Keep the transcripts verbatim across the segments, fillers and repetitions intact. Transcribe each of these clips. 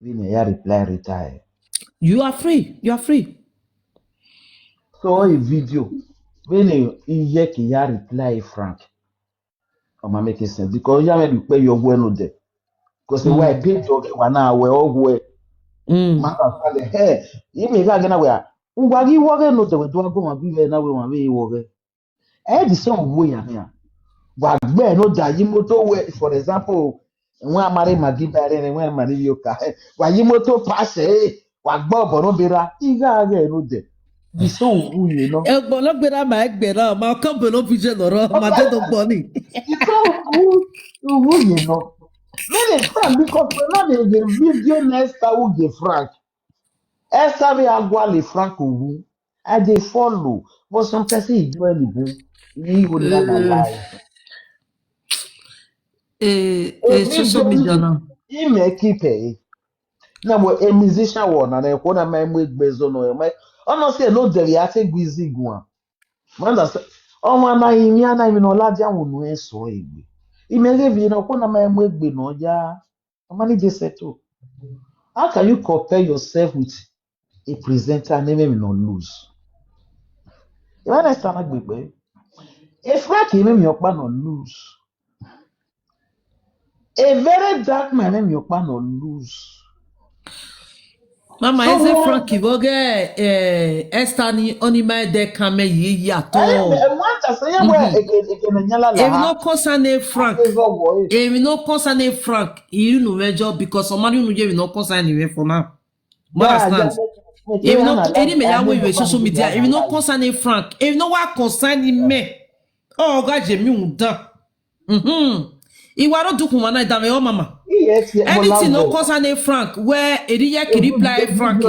vbene I ya reply Rita ẹre. You are free. You are free. So a video vbene Iyẹki ya reply Frank. Ọ ma make sense because ya mwẹ do kpẹ yọ wẹ nodẹ. Because wa page ọghe wa na wẹ ọ wẹ. Mm. Ma ka fa lẹ, hẹ, I miẹn gha ghe na wẹ a, uwa ghi wọ ghe nodẹ wẹ do a gọ ma ghi vẹ na wẹ wa vbe wọ ghe. Ẹ the same wo ya nia. Wa gbe nodẹ yi moto wẹ, for example, wẹ a ma rre Maggi ba rẹ, wẹ a ma rre yoka, wa yi moto pass ẹre, wa gbe ọbọ nọ berra, I gha ghe nodẹ. The same wo ye nọ. Ẹgbọn nọ gberra ma ẹgbẹ na, ma kọ bọ nọ bi je nọ rọ, ma de do gbọ ni. The same wo, wo ye nọ. Many Frank, because we na dey the video next time we get Frank. Esther vbe a gualọ Frank owu. I dey follow, but sometimes he do any boom. He go never my life. Eh, eh, social media now. He make it pay. Na wẹ a musician wọ na, na ẹkhuo na ma mu egbe zọ nọ, ma, ọ nọ si nodẹ vbe a te gbe izi guan. Ma understand. Ọmwa na rinmwian na, emwi ne ọ ladian unu ẹsọ egbe. I miẹn ghe vbe ne ẹkhuo na ma mu egbe nọ ya. Ọ ma need to settle. How can you compare yourself with a presenter ne emwi ne ọ lose? Emwa na sa na gbegbe. A Frank emwi ọkpa ne ọ lose. A very dark man emwi ọkpa ne ọ lose. Mama, so eze Frank vbe ọghe, eh, Esther ni, ọni ma ẹdẹ kan mẹ yi yi atọ. Emwi ne ọ concern Frank. Emwi ne ọ concern Frank, I unu mwẹ jọ because ọ ma rhie unu ye emwi ne ọ concern mwẹ for now. You understand? Emwi ne ọ, eni mẹ ya wẹ vbe social media, emwi ne ọ concern Frank, emwi ne ọ wa concern mẹ. Ọ gha ye emwi rhunmwuda. Mhm. I wa rre odukhunmwu na, I danmwehọ mama. Anything ne ọ concern Frank, wẹ eni Iyẹki reply Frank.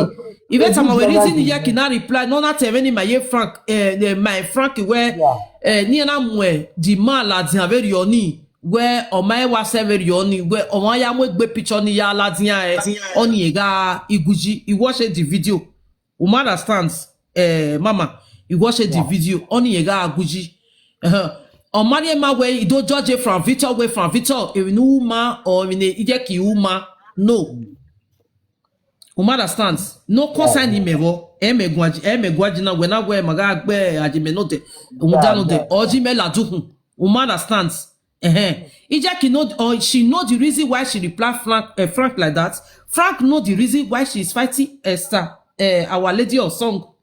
I vbe tama wẹ reason Iyẹki na reply, ne ọ na ta ẹmwẹ ni ma ye Frank, eh, eh, ma Frank wẹ, eh, ne iran na mu, eh, the man ladian vberriọ ni, wẹ ọ ma wa sẹ vberriọ ni, wẹ ọ ma ya mu egbe picture ni ya ladian, eh, ọni gha iguyi, I watch the video. U ma understand, eh, mama, I watch the video, ọni gha iguyi. Uh-huh. Ọ ma rhie ma wẹ I do judge Frank Victor wẹ Frank Victor, emwi ne u ma, or emwi ne Iyẹki u ma. No. U ma understand? No concern mẹ vbọ, ẹ mẹ guan, ẹ mẹ guan jina wẹ na wẹ ma gha gbe aye mẹ nodẹ, rhunmwuda nodẹ, ọ ji mẹ ladian ukhun. U ma understand? Uh-huh. Iyẹki know, or she know the reason why she reply Frank, uh, Frank like that. Frank know the reason why she is fighting Esther, uh, Our Lady of Song.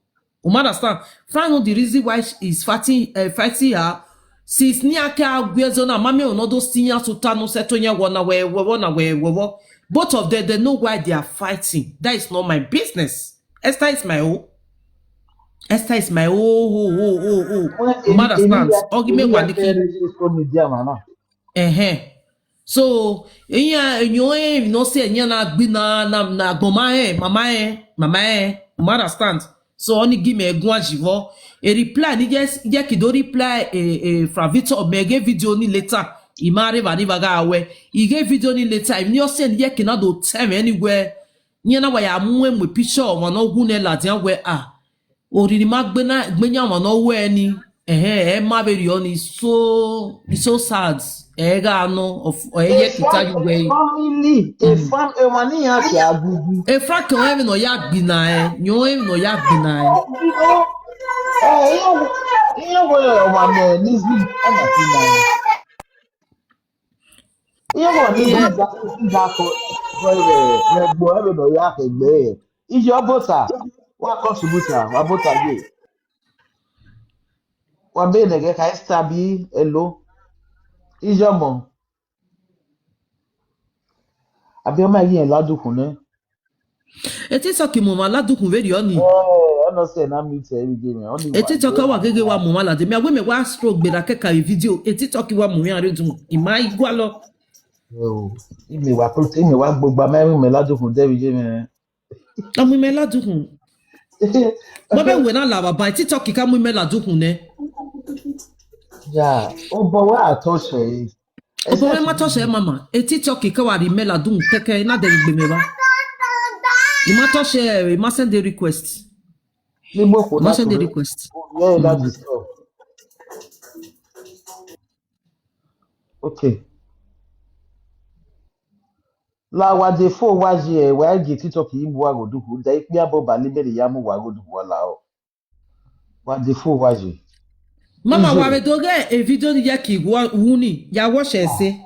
U ma understand? Frank know the reason why she is fighting, uh, fighting her. Since ni a ke a gbe ẹzọ na, ma miẹn ọna do si iran sota ne ọ sẹtin iran wọ na wẹ wọ na wẹ wọ. Both of them, they know why they are fighting. That is not my business. Esther is my own. Esther is my own, oh, oh, oh, oh. U ma understand? Ọ ghi mẹ wa ni ki. Ẹhẹn. So, iran, iran, emwi ne ọ sẹ iran na gbi na, na, na agbọn ma rẹn, mama rẹn, mama rẹn. U ma understand? So, ọni gi mẹ guan yi vbọ. A reply ni, yes, Iyẹki do reply, eh, eh, Frank Victor, mẹ ghe video ni later. I ma rre evba ni vba gha wẹ. I ghe video ni later. Emwi ne ọ sẹ ni Iyẹki na do tẹ mwẹ ni wẹ. Iran na wa ya mu ẹn mu picture ọmwa ne ọ wu nẹ ladian wẹ, ah, orhirhi ma gbe na, gbe yan ọmwa ne ọ wẹ ni, ẹhẹn, ẹ ma vberriọ ni, so, it's so sad. Ẹ gha nọ, of, ẹ yẹ kita yu wẹ. A family, a fam-, emwa ne iran ke agugu. A Frank, ọ rẹn emwi ne ọ ya gbinna ẹn, yọ rẹn emwi ne ọ ya gbinna ẹn. Eh, iran wẹ, iran wẹ ọmwa ne Lizzy, ọ na gbinna ẹn. Iye wọ ni ga, ga ko, ko ire, ne gbo ẹvbo nọ ya ke gbe. Iye ọbota, wa kọ subuta, wa bota ye. Wa be ne ghe ka Esther bi elo. Iye ọmọ. Abi ọmọ yi en ladu khun nẹ. E TikTok mu ọmwa ladu khun vberriọ ni. Eh, ọ nọ sẹ na mi tẹ every day, man. Only E TikTok wa gege wa mu ọmwa lade. Mi a wẹ mẹ wa scroll gberra kẹka e video. E TikTok wa mu iran rre dun. I ma i gualọ. Oh, ime wa put, ime wa gbogba ma, ime ladu khun de vbe ye mẹ. A mu ime ladu khun. Mo be wẹ na la baba, e TikTok ka mu ime ladu khun nẹ. Ya, o bọ wa atọ sẹ. Ọbọ mwẹ ma touch ẹ, mama. E TikTok ke wa rhie mẹ ladu kẹkẹ, I na dẹ gbe mẹ vba. I ma touch ẹ, I ma send a request. Ni gbo kho I ma na send a request. Yeah, that is all. Okay. La wa de fo wa ye, wa gie TikTok yi mu wa gho dughu, da ikpia bọba libere ya mu wa gho dughu, ọ la ọ. Wa de fo wa ye. Mama, wa vbe do ghe e video ni ye ki wu ni, ya watch ẹse.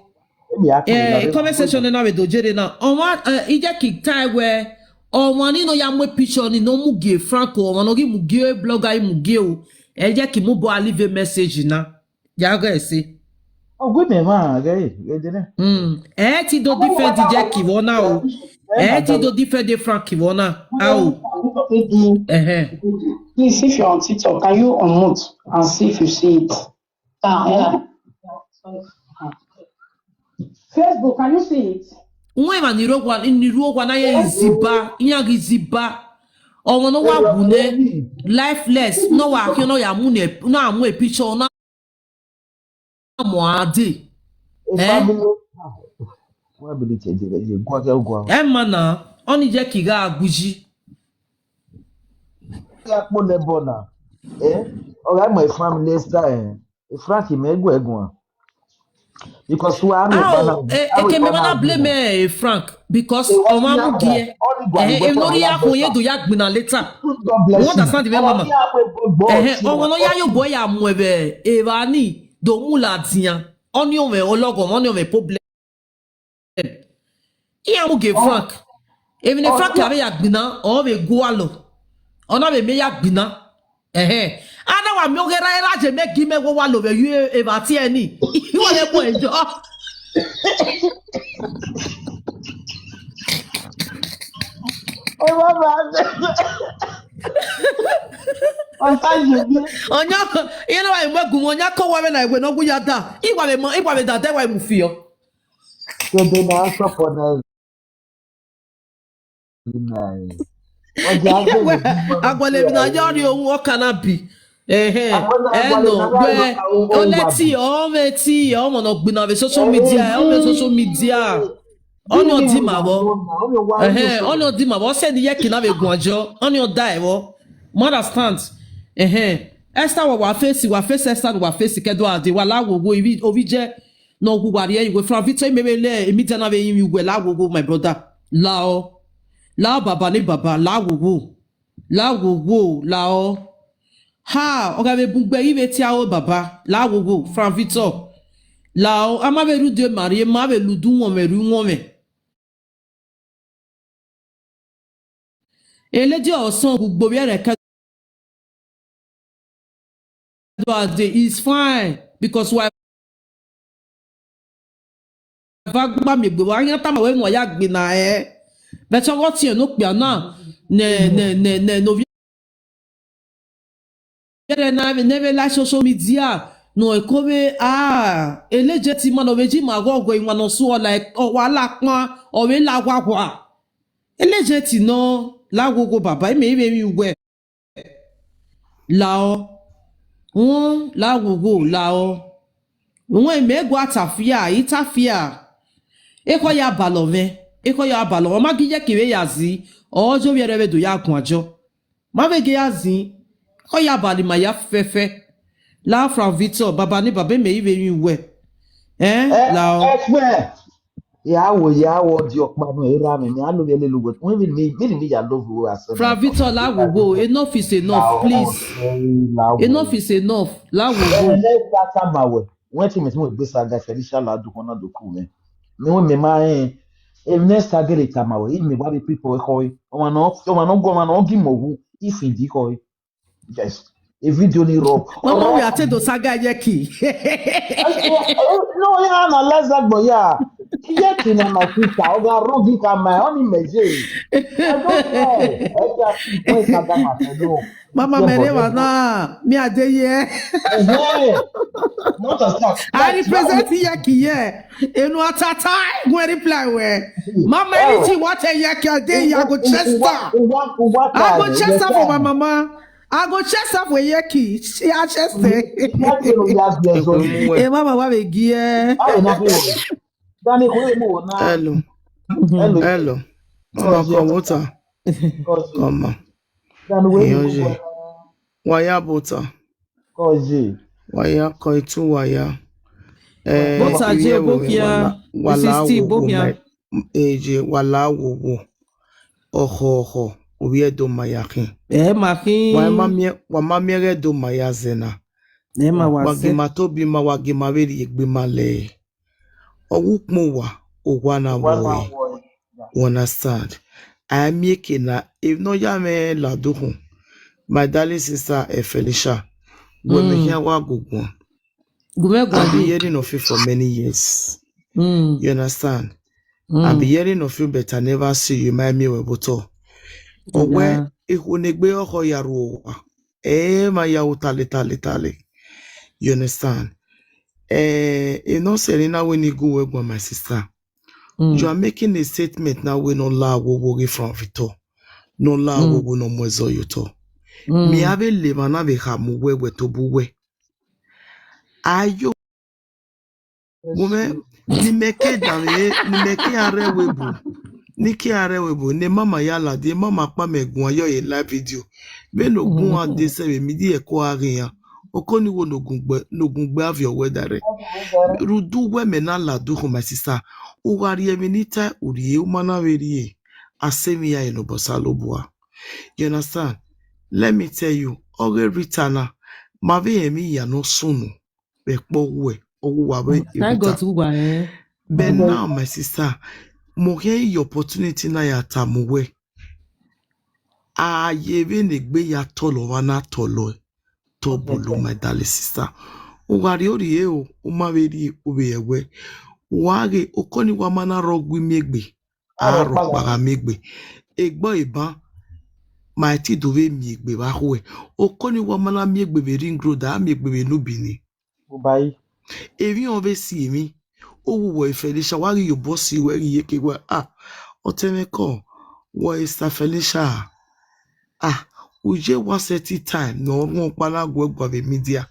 Emi a kere na Eh, vbe comment section na vbe do jere na. Ọmwa, eh, i ye ki ta wẹ, ọmwa ni nọ ya mu picture ni nọ mu gie Frank o, ọmwa nọ ghi mu gie blogger, i mu gie o. Ẹ ye ki mu bọ a leave message na. Ya ghe ẹse. Ọ gu mẹ mwa ghe, ghe de nẹ. Mm. Ẹ ti do defend Jackie vbọ na o. Ẹ ti do defend Frank vbọ na. Ao. Ẹhẹn. Please, if you're on TikTok, can you unmute and see if you see it? Ah, yeah. Facebook, can you see it? Uwẹn emwa ni rre owa, ni rre owa na ye iziba, iran ghi ziba. Ọmwa ne ọ wa wu nẹ, lifeless, ne ọ wa khian ne ọ ya mu nẹ, ne a mu e picture na mu a dee. Eh? Family, family change, ye gua ke gua. Ẹ ma na, ọni ye ki gha gu yi. Ya kpo lẹ bọ na. Eh? Ọ gha mọ family style, eh? Frank mẹ gu ẹ guan. Because wa mi ba na. Ao, eh, eke mẹ ba na blame eh, Frank, because ọmwa mu gie. Eh, no ri ya ko ye do ya gbina later. You understand the mama? Eh, ọmwa nọ ya yo boy ya mu ẹvẹ, evba ni do mu ladian. Ọni ọmwẹ ọlọghọ, ọni ọmwẹ problem. Iran mu gie Frank. Emwi ne Frank avbe ya gbina, ọ vbe gu alọ. Ọ na vbe mẹ ya gbina. Ẹhẹn. A na wa miẹn oghe ra, ra je mẹ gi mẹ wo wa lo vbe yu evba tie ni. Iwa le mu ẹjọ. Ẹ wa ba. Ọta ye bi. Ọnya, iye na wa mu ẹgu mẹ, ọnya kọ wa vbe na ẹwe ne ọ gu ya da. Iwa vbe mọ, iwa vbe da, da wa mu fi ọ. Kede na sọpọ na. Agbọnọ emwi na ya rrie ohun ọka na bi. Ẹhẹn. Ẹnọ wẹ, ọlẹ ti, ọ mwẹ ti, ọ mọ ne ọ gbina vbe social media, ọ mwẹ social media. Ọni ọ di ma vbọ. Ẹhẹn, ọni ọ di ma vbọ, ọ sẹ ne iye ki na vbe guan jọ, ọni ọ da ẹvbọ. You understand? Ẹhẹn. Esther wa, wa face, wa face Esther, wa face kẹdo a dee, wa la wo wo, ovbi jẹ ne ọ wu wa rrie iwe. Frank Victor, imẹ vbe lẹ, e media na vbe rinmwian uwẹ, la wo wo, my brother. Lao. Lao baba ni baba, la wo wo. La wo wo, lao. Ha, ọ gha vbe bun gbe ghi vbe tie aro baba, la wo wo, Frank Victor. Lao, a ma vbe rhie udu ma rhie, ma vbe la udu wọnmwẹ rhie wọnmwẹ. Eledi ọsọn gu gbe ovbi ẹre kẹdo a dee, is fine, because wa eva gba miẹn egbe, wa khian tama wẹ emwi wa ya gbina ẹre. But ọghe ọtiẹn ne okpia na, ne, ne, ne, ne, ne ovbi ẹre na vbe, ne vbe la social media, ne ọ ko vbe, ah, elejeti ma ne ọ vbe ji ma ghọghọ iwan ne ọ su ọ la, ọ wa la kpan, ọ vbe la wawa. Elejeti nọ, la wo wo baba, imẹ i vbe rinmwian uwẹ. Lao. Won, la wo wo, lao. Won, imẹ gua ta fia, I ta fia. Ekhọe ya balọ mwẹ, ekhọe ya balọ mwẹ. Ọ ma gi iye ki vbe ya zin, ọ jẹ ovbi ẹre vbe do ya guan jọ. Ma vbe gie ya zin, ọ ya bali ma ya fẹfẹ. La Frank Victor, baba ni baba, imẹ i vbe rinmwian uwẹ. Eh, lao. Ẹgbẹ, ya wo, ya wo di ọkpa nọ, erha mwẹ, mẹ a lo vbe lele uwẹ. Wẹ vbe ni, vbe ni ya love uwẹ asẹ. Frank Victor, la wo wo, enough is enough, please. Enough is enough, la wo wo. Ẹ, ẹ, ta ma wẹ. Wẹ ti mẹ ti mu egbe saga, Felicia la do kona do ku mwẹ. Mẹ wẹ mẹ ma rẹn, emwi ne saga rre tama wẹ, imẹ wa vbe people ekhọe. Ọmwa nọ, ọmwa nọ gu, ọmwa nọ gi mẹ wu, I fi di khọe. Yes. E video ni rọ. Mama, we are te do saga ye ki. No, ya na leza gbo ya. Ye ki na my sister, ọ ga run di ka ma, ọ ni mẹ ye. I don't know. Ẹ ja fi kwe saga ma fe no. Mama, mere wa na, mi a de ye. Ẹhẹn. Not as that. I represent ye ki ye. Enu atata, go reply we. Mama, anything what a ye ki a day, I go chest her. I go chest her for my mama. I go chest her for ye ki. She a chest her. Eh, mama, wa be gi e. Hello. Hello. Mama, come water. Come on. Iyo ye. Wa ya bota. Wa ya kọ itu wa ya. Eh, Bota je bokia. Sixty bokia. Eje, wa la wowo. Ọkhọ ọkhọ, ovbi Ẹdo ma ya khin. Ẹ ma khin. Wa ma miẹn, wa ma miẹn ghe Ẹdo ma ya zẹ na. Ẹ ma wa Wa zẹ. Gima tobi ma, wa gima vbe rhie egbe ma lẹ. Ọ wu ukpọn uwa, owa na Wa na wọe. wọe. You understand? A miẹn eke na, emwi ne ọ ya mwẹ ladikhun. My darling sister, eh, Felicia, wẹ mẹ Mm. khian wa gu guan. Gu mwẹ guan I've been big. hearing of you for many years. Mm. You understand? I've been Mm. hearing of you, but I never see you. Ma miẹn wẹ vbe otọ. Ọ wẹ, Yeah. ikhuo ne egbe ọkhọ ya ru owa. Ẹ ma ya ru tale, tale, tale. You understand? Eh, e nonsense na wẹ ne I gu wẹ guan, my sister. Mm. You are making a statement now wẹ ne ọ la wowo ghe from Victor. Ne ọ la Mm. wowo ne ọ mu ẹzọ ye otọ. Mm. Mẹ a vbe le emwa na vbe kha mu wẹ, wẹ tobọ uwẹ. Ayo. Yes, Womẹ, sir. ne imẹ ke danmwehọ, ne imẹ ke a rre ẹvbo ebo, ne I ke a rre ẹvbo ebo, ne mama ya ladian, mama kpa mẹ guan yọ ye live video. Vbene ogun a de sẹ vbe media ko a ghi yan, oko ni wo ne ogun gbe, ne ogun gbe a viọ wẹ direct. Rhunmwuda uwẹ mẹ na ladian, my sister. U gha rhie emwi ne I ta, u rhie, u ma na vbe rhie. A sẹ emwi ya ye ne Osanobua. You understand? Let me tell you, ọghe Rita na, ma vbe rẹn emwi ya ne ọ sunu vbe ẹkpo uwẹ, ọ wu uwa vbe Thank Rita. God to uwa, eh. But Thank God. now, my sister, mẹ ọ khian ye opportunity na ya tama uwẹ. A ye vbene egbe ya tọlọ, ọmwa na tọlọ, tọ bolo, my darling sister. U gha rhie, u rhie o, u ma vbe rhie, u vbe rẹn wẹ. Wa ghe, oko ni wa ma na rre ọgua imiẹn egbe, a rrọọ ọkpa gha miẹn egbe. Egbe ọre ban, ma i te do vbe miẹn egbe vbe akhuẹ. Oko ni wa ma na miẹn egbe vbe Ring Road, a miẹn egbe vbe Nubini. Ubai. Emwi ọ vbe si emwi. U wu wẹ Felicia, wa ghi ye obọ si wẹ ghi ye ke wẹ, ah, ọtẹn mwẹ kọ, wẹ Sister Felicia. Ah, u ye wa set time ne ọ rhuọn ọkpa na gu ẹ guan vbe media.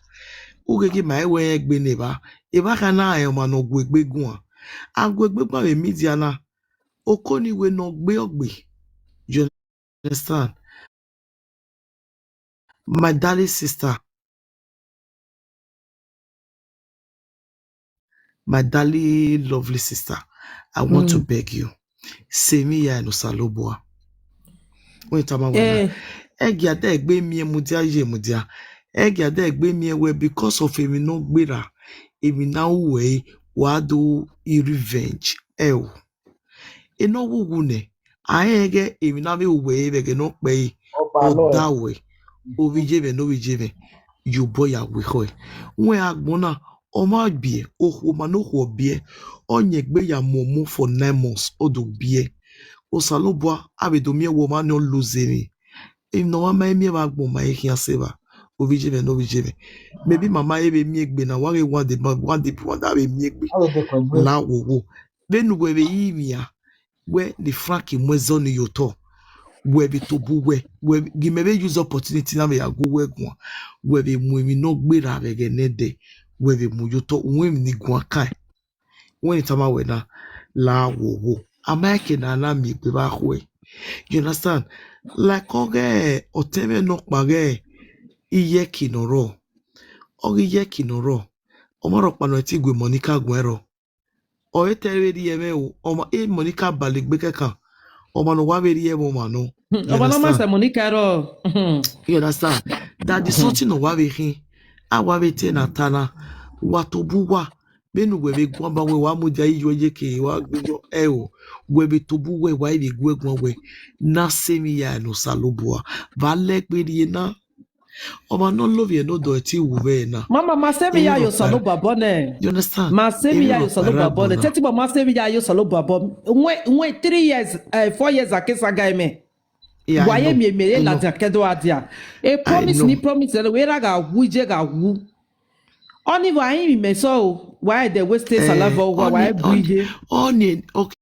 U gheghi ma wẹ rẹn egbe ne evba. Evba kha na rẹn ọmwa ne ọ gu egbe guan. A gu egbe guan vbe media na. Oko ni wẹ ne ọ gbe ọgbe. You understand? My darling sister, my darling lovely sister, I want to Mm. beg you, sẹ emwi ya ne Osanobua. Wẹ tama wẹ na. Eh. Ẹgia de egbe miẹn mudia ye mudia. Ẹgia de egbe miẹn wẹ because of emwi ne ọ gberra, emwi na ru wẹ, wa do i revenge. Ẹ o. Eno vbe uwu nẹ, a rẹn ghẹ emwi na vbe ru wẹ vbe ẹghẹ ne ọ kpẹre, Ọba ọ lọẹ. da wẹ, ovbi iye mwẹ ne ovbi iye mwẹ, ye obọ ya wẹ ekhọe. Wẹ agbọn na, ọ ma biẹ, okhuo ma ne okhuo biẹ, ọ yẹn egbe ya mu ọmọ for nine months, ọ do biẹ. Osanobua, a vbe do miẹn wẹ ọmwa ne ọ lose emwi. Emwi ne ọ ma ma miẹn vbe agbọn ma i khian sẹ evba, ovbi iye mwẹ ne ovbi iye mwẹ. Maybe mama e vbe miẹn egbe na, wa ghe one day, one day, one day a vbe miẹn egbe. A vbe dekun egbe. La wowo. Vbene uwẹ vbe yi mwian, wẹ ne Frank mu ẹzọ ni ye otọ, wẹ vbe tobọ uwẹ, wẹ ghi mẹ vbe use opportunity na vbe ya gu uwẹ guan, wẹ vbe mu emwi ne ọ gberra vbe ẹghẹ ne ẹdẹ, wẹ vbe mu ye otọ, u ru emwi ni guan kan. Wẹ ne I tama wẹ na, la wowo. A ma ke na na miẹn egbe vbe akhuẹ. You understand? Like ọghe ọtẹn mwẹ nọkpa ghẹ iyẹki ne ọ rrọọ. Ọghe iyẹki ne ọ rrọọ. Ọ ma rhọkpa ne ọ te gu Monica guan rrọọ. Ọ i te vbe rhie ẹmwẹ o, ọmwa, e Monica bale egbe kẹkan. Ọmwa ne ọ wa vbe rhie ẹmwẹ ọmwa nọ. Hmm, You ọmwa ne ọ ma understand? sẹ Monica rrọọ. Hmm. You understand? That is something ne ọ wa vbe khin. A wa vbe te na ta na. Wa tobọ uwa. Vbene uwẹ vbe guan ba wẹ wa mudia iyuẹ ye ke wa gbe yọ ẹ o. Wẹ vbe tobọ uwẹ wa i vbe gu ẹ guan wẹ. Na sẹ emwi ya ne Osanobua. Va lẹ egbe rhie na. Ọmwa ne ọ lovbiẹ ne odọ ẹtin wu vbe na. Mama, ma sẹ emwi ya ye Osanobua obọ nẹ. You understand? Ma sẹ emwi ya ye Osanobua obọ nẹ. Tẹtibọ ma sẹ emwi ya ye Osanobua obọ. Wẹ, wẹ three years, eh, four years a ke saga mẹ. Yeah, I Wa ye know. mi eme re I know. ladian kẹdọ a dia. E I promise ni know. promise ẹre, wẹ ra gha wu, iye gha wu. Ọni wa rinmwian mẹ sọ o, wa ẹdẹ waste Eh, saliva, wa, wa ọni, ẹbu ọni, iye. ọni, okay.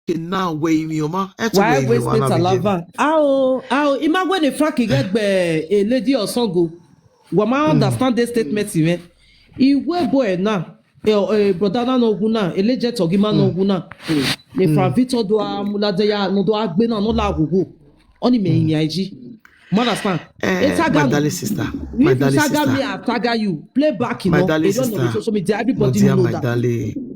Okay, now wẹ rinmwian ọmwa, ẹ tọ Wa wẹ rinmwian waste ọmwa na vbe saliva. Ao, ao, I ma wẹ ne Frank ghẹ gbe a lady ọsọgo. Wa ma understand this statement mwẹ. Iwẹ boy na, eh, eh, brother na nọ wu na, a legend ọghe ima nọ wu na. Ne Frank Victor do a mu ladian ya, ne ọ do a gbe na, ne ọ la ghogho. Ọni mẹ rinmwian ji. You understand? Eh, Ẹ saga my darling sister, my If you darling saga sister. me, I saga you. Play back, you My know. darling Ẹ don know sister. the social media, everybody Mudia, know my that. darling.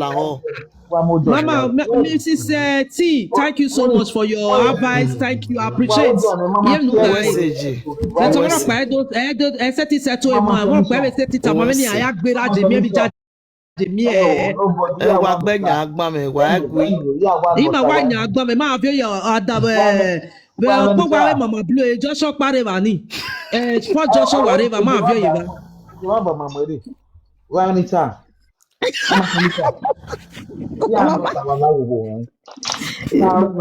lahọ. Mama, Missus Uh, T, thank you so much for your advice. Thank you. I appreciate. Ye nu guy. Message. That's all right. I don't, I don't, I set it set to a man. What guy set it? Mama, ni aya gbera je mi, mi ja je mi. Eh, wa gbẹ yan agban mẹ, wa gui. Ima wa yan agban mẹ, ma viọ ya ada vbe vbe ọkpọ wa vbe mama blue, Joshua kpare va ni. Eh, for Joshua wa re va, ma viọ ye va. Wa ba mama re. Wa ni ta.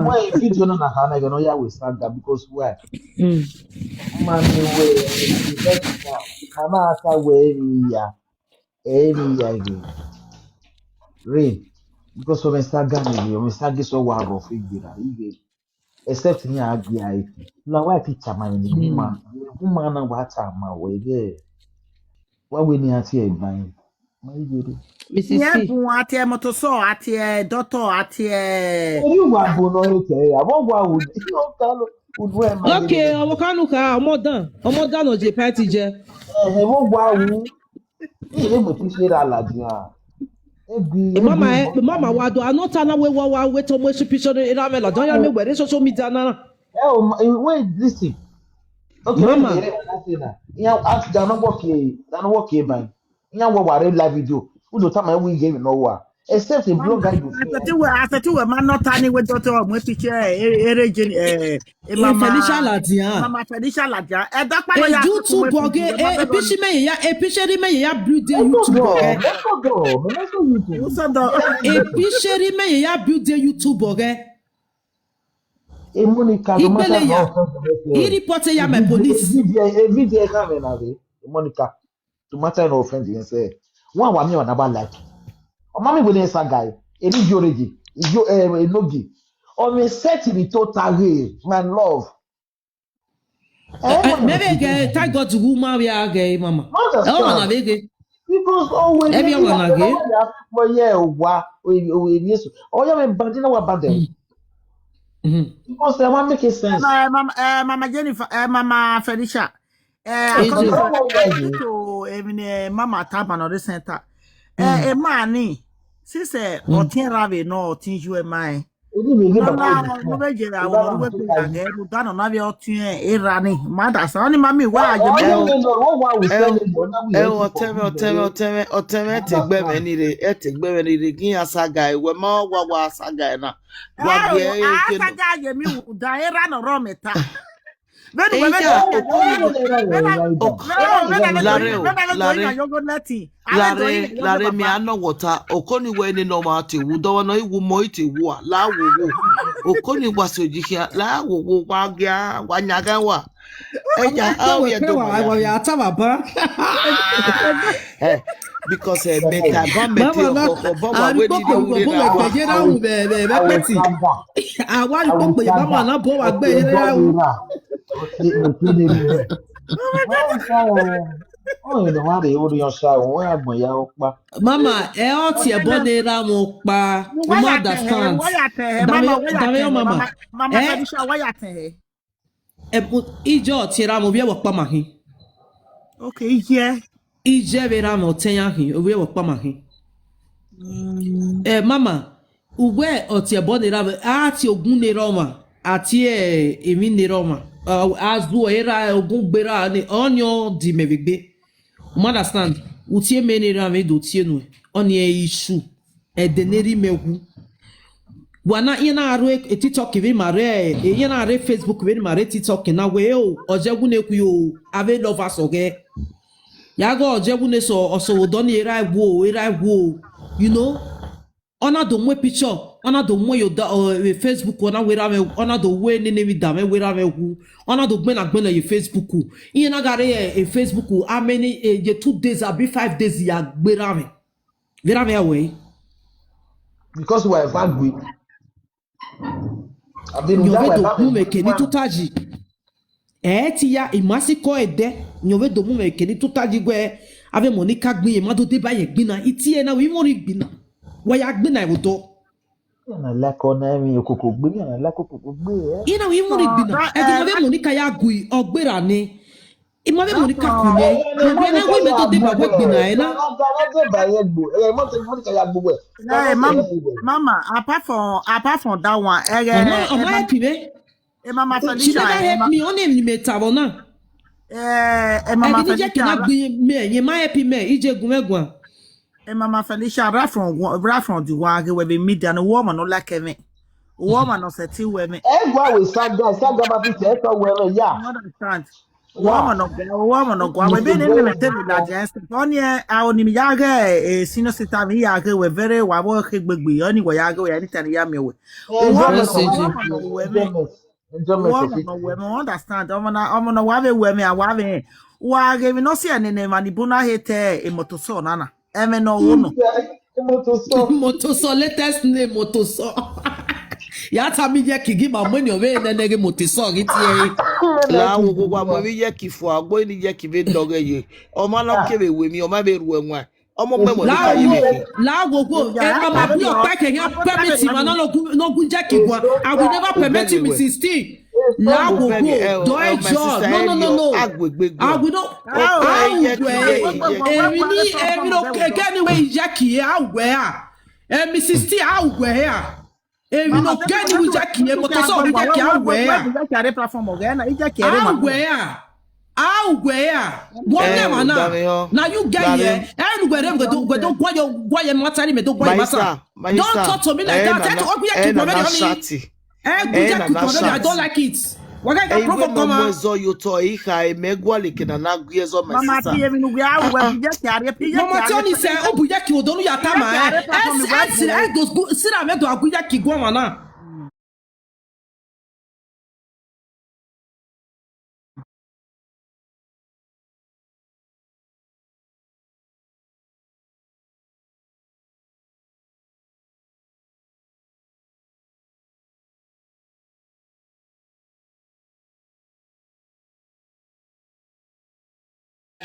Wẹ video na na hana gẹ nọ ya wẹ saga because why? Mm. Man, we, we, we, we, hana ata wẹ ya, ẹ ya ghe. Re, because ọmọ saga ni, ọmọ saga sọ wa rọ fe gbera, ighe. Except ni a gia e. La wa ti tama ni ma. Uma na wa tama wẹ ghe. Wa wẹ ni a tie ba. Ma ighe re. Missus Iẹn C. Bun atiẹ mọto sọ atiẹ dọtọ atiẹ. Orí wa bo nọ e tẹ ya. Wọ́n wá wò ní ọ̀gá lọ. Ojú ẹ̀ máa Okay, ọmọ kanu ka, ọmọ dan, ọmọ dan nọ je party jẹ. Ẹ̀hẹ̀, wọ́n wá wò. Ilé mọ̀ tún ṣe ra làjì hàn. Egbe, Mama, egbe, eh, mama wa do. I no ta na we wa wa we to mo shi picture ni ra me la. Don't ya me where social media na. Eh, oh, ma-, eh, wait, listen. Okay, Mama. Let me say that. Yeah, ask, they are not working. They are not working, man. Iran wa wa re live video. Udo tama we ye no wa. Except a blogger you feel. Asẹti wẹ, asẹti wẹ ma nọ ta ni wẹ dọtọ mu picture ere je eh, eh, mama Felicia Ladian. Mama Felicia Ladian. Ẹ dọkpa lọ ya YouTube ọghe, eh, epishi me ya, epishi ri me ya build the YouTube ọghe. Let's go, let's go YouTube. Usodo. Epishi ri me ya build the YouTube ọghe. E Monica, no matter how offensive. I report ya my police. Video, video, video, Monica. To matter no offend himself. One wa mi wa na ba like. Ọ ma mi wele sa guy. Eri yo reje. Yo eh enogi. Ọ mi set ni to tare, my love. Eh, maybe get thank God to who ma we are gay mama. Ọ wa na bege. Because always everyone na gay. Wa ya wa o o Yesu. O ya me bandi na wa bande. Because I want make sense. Eh, mama, eh, mama Jennifer, eh, mama Felicia. Eh, according to, eh, mama Taba no the center. Eh, eh, mani, since eh, otin rave no otin ju e mai. No na no be je ra wo no we be ra ge ru da no na be otin e ra ni. Ma da sa ni mami wa je. Ẹ o, ọtẹn mwẹ, ọtẹn mwẹ, ọtẹn mwẹ, ọtẹn mwẹ, ẹ te gbe mwẹ ni re, ẹ te gbe mwẹ ni re, gin ya saga, wẹ ma wa wa saga na. Wa gie e ke no. Saga ye mi da era no ro meta. Veni wẹ veni. Lare o, lare o, lare, lare mi a nọ wọta, okoni wẹ ne nọ ma te wu, dọwọ nọ iwu mọ i te wu a, la wo wo. Okoni wa so ji khian, la wo wo, wa gia, wa nya gan wa. Eya, a o ye do wa ya. Wa ya ta baba. Eh, because eh, me ta ba me te ọbọ wa we ni do re na wa. Ye ra wu be be be peti. A wa ri kpokpo ye mama na bo wa gbe ye ra wu. Mama, ẹ ọ tie ẹbọ ne ra wọn kpa. You ma understand. Dame, dame your mama. Mama, eh? Wa ya tẹ. Ẹbu ijọ ọtiẹn ra mẹ ovbi ẹvbo ọkpa ma khin. Okay, ijẹ. Ijẹ vbe ra mẹ ọtẹn ya khin, ovbi ẹvbo ọkpa ma khin. Eh, mama, uwẹ ọtiẹn ẹbọ ne ra mẹ, a tie ogun ne ra ọmwa, a tie emwi ne ra ọmwa, a zuọ era ogun gbe ra ni, ọni ọ di mẹ vbe egbe. You understand? Utie mẹ ne ra mẹ do tie nuẹn, ọni ẹ issue. Ẹdẹ ne erha imẹ wu. Wa na, iran na rre TikTok vbe ma rre, iran na rre Facebook vbe ma rre TikTok na wẹ o, ọ zẹ wu ne khui o, avbe lovers ọghẹ. Ya ghe ọ zẹ wu ne sọ, ọ sẹ odọ ni erha wu o, erha wu o. You know? Ọ na do mu picture, ọ na do mu ye odọ, ọ, vbe Facebook, ọ na wẹ erha mwẹ, ọ na do wẹ nene vbe da mwẹ wẹ erha mwẹ wu. Ọ na do gbẹn na gbẹn na ye Facebook. Iran na gha rre, eh, Facebook, how many, eh, ye two days abi five days ya gbe erha mwẹ. Vbe erha mwẹ ya wẹ? Because wa eva gbe. Abi Yọ vbe do mu mwẹ ke ni tota yi. Ẹ ti ya, I ma si kọ ẹdẹ, yọ vbe do mu mwẹ ke ni tota yi wẹ, avbe Monica gbin, ma do deba ye gbin na, I tie na, wẹ I mwẹ ọnii gbin na. Wa ya gbin na vbe odọ. Iran na like ọna emwi okoko gbe, iran na like okoko gbe, eh. Iran na wẹ I mwẹ ọnii gbin na. Ẹdẹ ne avbe Monica ya gui, ọ gberra nẹ. I ma vbe Monica ku nẹ. Ẹghẹ ne wẹ mẹ do deba wẹ gbe na ẹ na. Ọmọ tẹ Monica ya gbe wẹ. Hey, mama, mama, apart from, apart from that one, ẹghẹ, Ọmọ, ọmọ help me. Mama Felicia, she never help me. Ọ nẹ emwi ne mẹ ta vbọ na. Eh, mama Felicia, ẹgidi je kina gbe mẹ, ye ma help me, I je gun mwẹ guan. Mama Felicia, right from, right from the one, ghe wẹ vbe media, ne uwẹ ọmọ nọ like ẹmwẹ. Uwẹ ọmọ nọ sẹtin wẹ ẹmwẹ. Ẹ gua wẹ saga, saga ma fi tẹ tọ wẹ ẹmwẹ, ya. You understand? Uwẹ ọmọ nọ gua, uwẹ ọmọ nọ gua, wẹ be ne mẹ te vbe ladian. Ọni ẹ, a oni mi ya ghe, eh, senior sister mi ya ghe wẹ very wa vbọ khe gbegbe, ọni wẹ ya ghe wẹ, anytime ya miẹn wẹ. Uwẹ ọmọ nọ gua, uwẹ ọmọ nọ wẹ ẹmwẹ. Uwẹ ọmọ nọ wẹ ẹmwẹ, understand? Ọmọ na, ọmọ nọ wa vbe wẹ ẹmwẹ, a wa vbe. Wa ghe emwi nọ si ẹnene emwa ni bun na he te emotoso na na. Ẹmwẹ nọ wo nọ. Emotoso. Motoso, latest name, Motoso. Ya ta mi ye ki gi ma mu ni ọ vbe nene ghe Motoso ghi tie. La wo wo wa mu vbe ye ki fua, gbo ni ye ki vbe dọghe ye. Ọ ma nọ kevbe wẹ emwi, ọ ma vbe ru ẹwaẹn. Ọmọ mẹ mọ ni ka yi vbe khin. La wo wo, e mama bi ọkpa ke yan permit ma na no gu, no gu ye ki gua. I will never permit you, Missus T. La wo wo, do e yo. No, no, no, no. Agbegbe gua. I will not. Emwi ni, emwi no ke ni wẹ ye ki a wẹ a. Eh, Missus T, a wẹ a. Emwi no ke ni wẹ ye ki, Motoso wẹ ye ki a wẹ a. A wẹ a. A wẹ a. Wọ nẹ ma na. Na you get here. Ẹ nu wẹ re wẹ do, wẹ do gua yo, gua ye mata ni mẹ do gua ye mata. Don't talk to me like that. Ẹ to ogun ye ki gua mẹ ni. Ẹ gu ye ki gua mẹ ni. I don't like it. Wa ga ga provoke ma. Ẹzọ yo tọ, I kha e mẹ gualeke na na gu ẹzọ, my sister. Mama ti emwi nu wẹ a wẹ bi ye ki a re, bi ye ki a re. Mama ti oni sẹ, o bu ye ki odonu ya ta ma. Ẹ si, ẹ si, ẹ do sira mẹ do a gu ye ki gua ma na.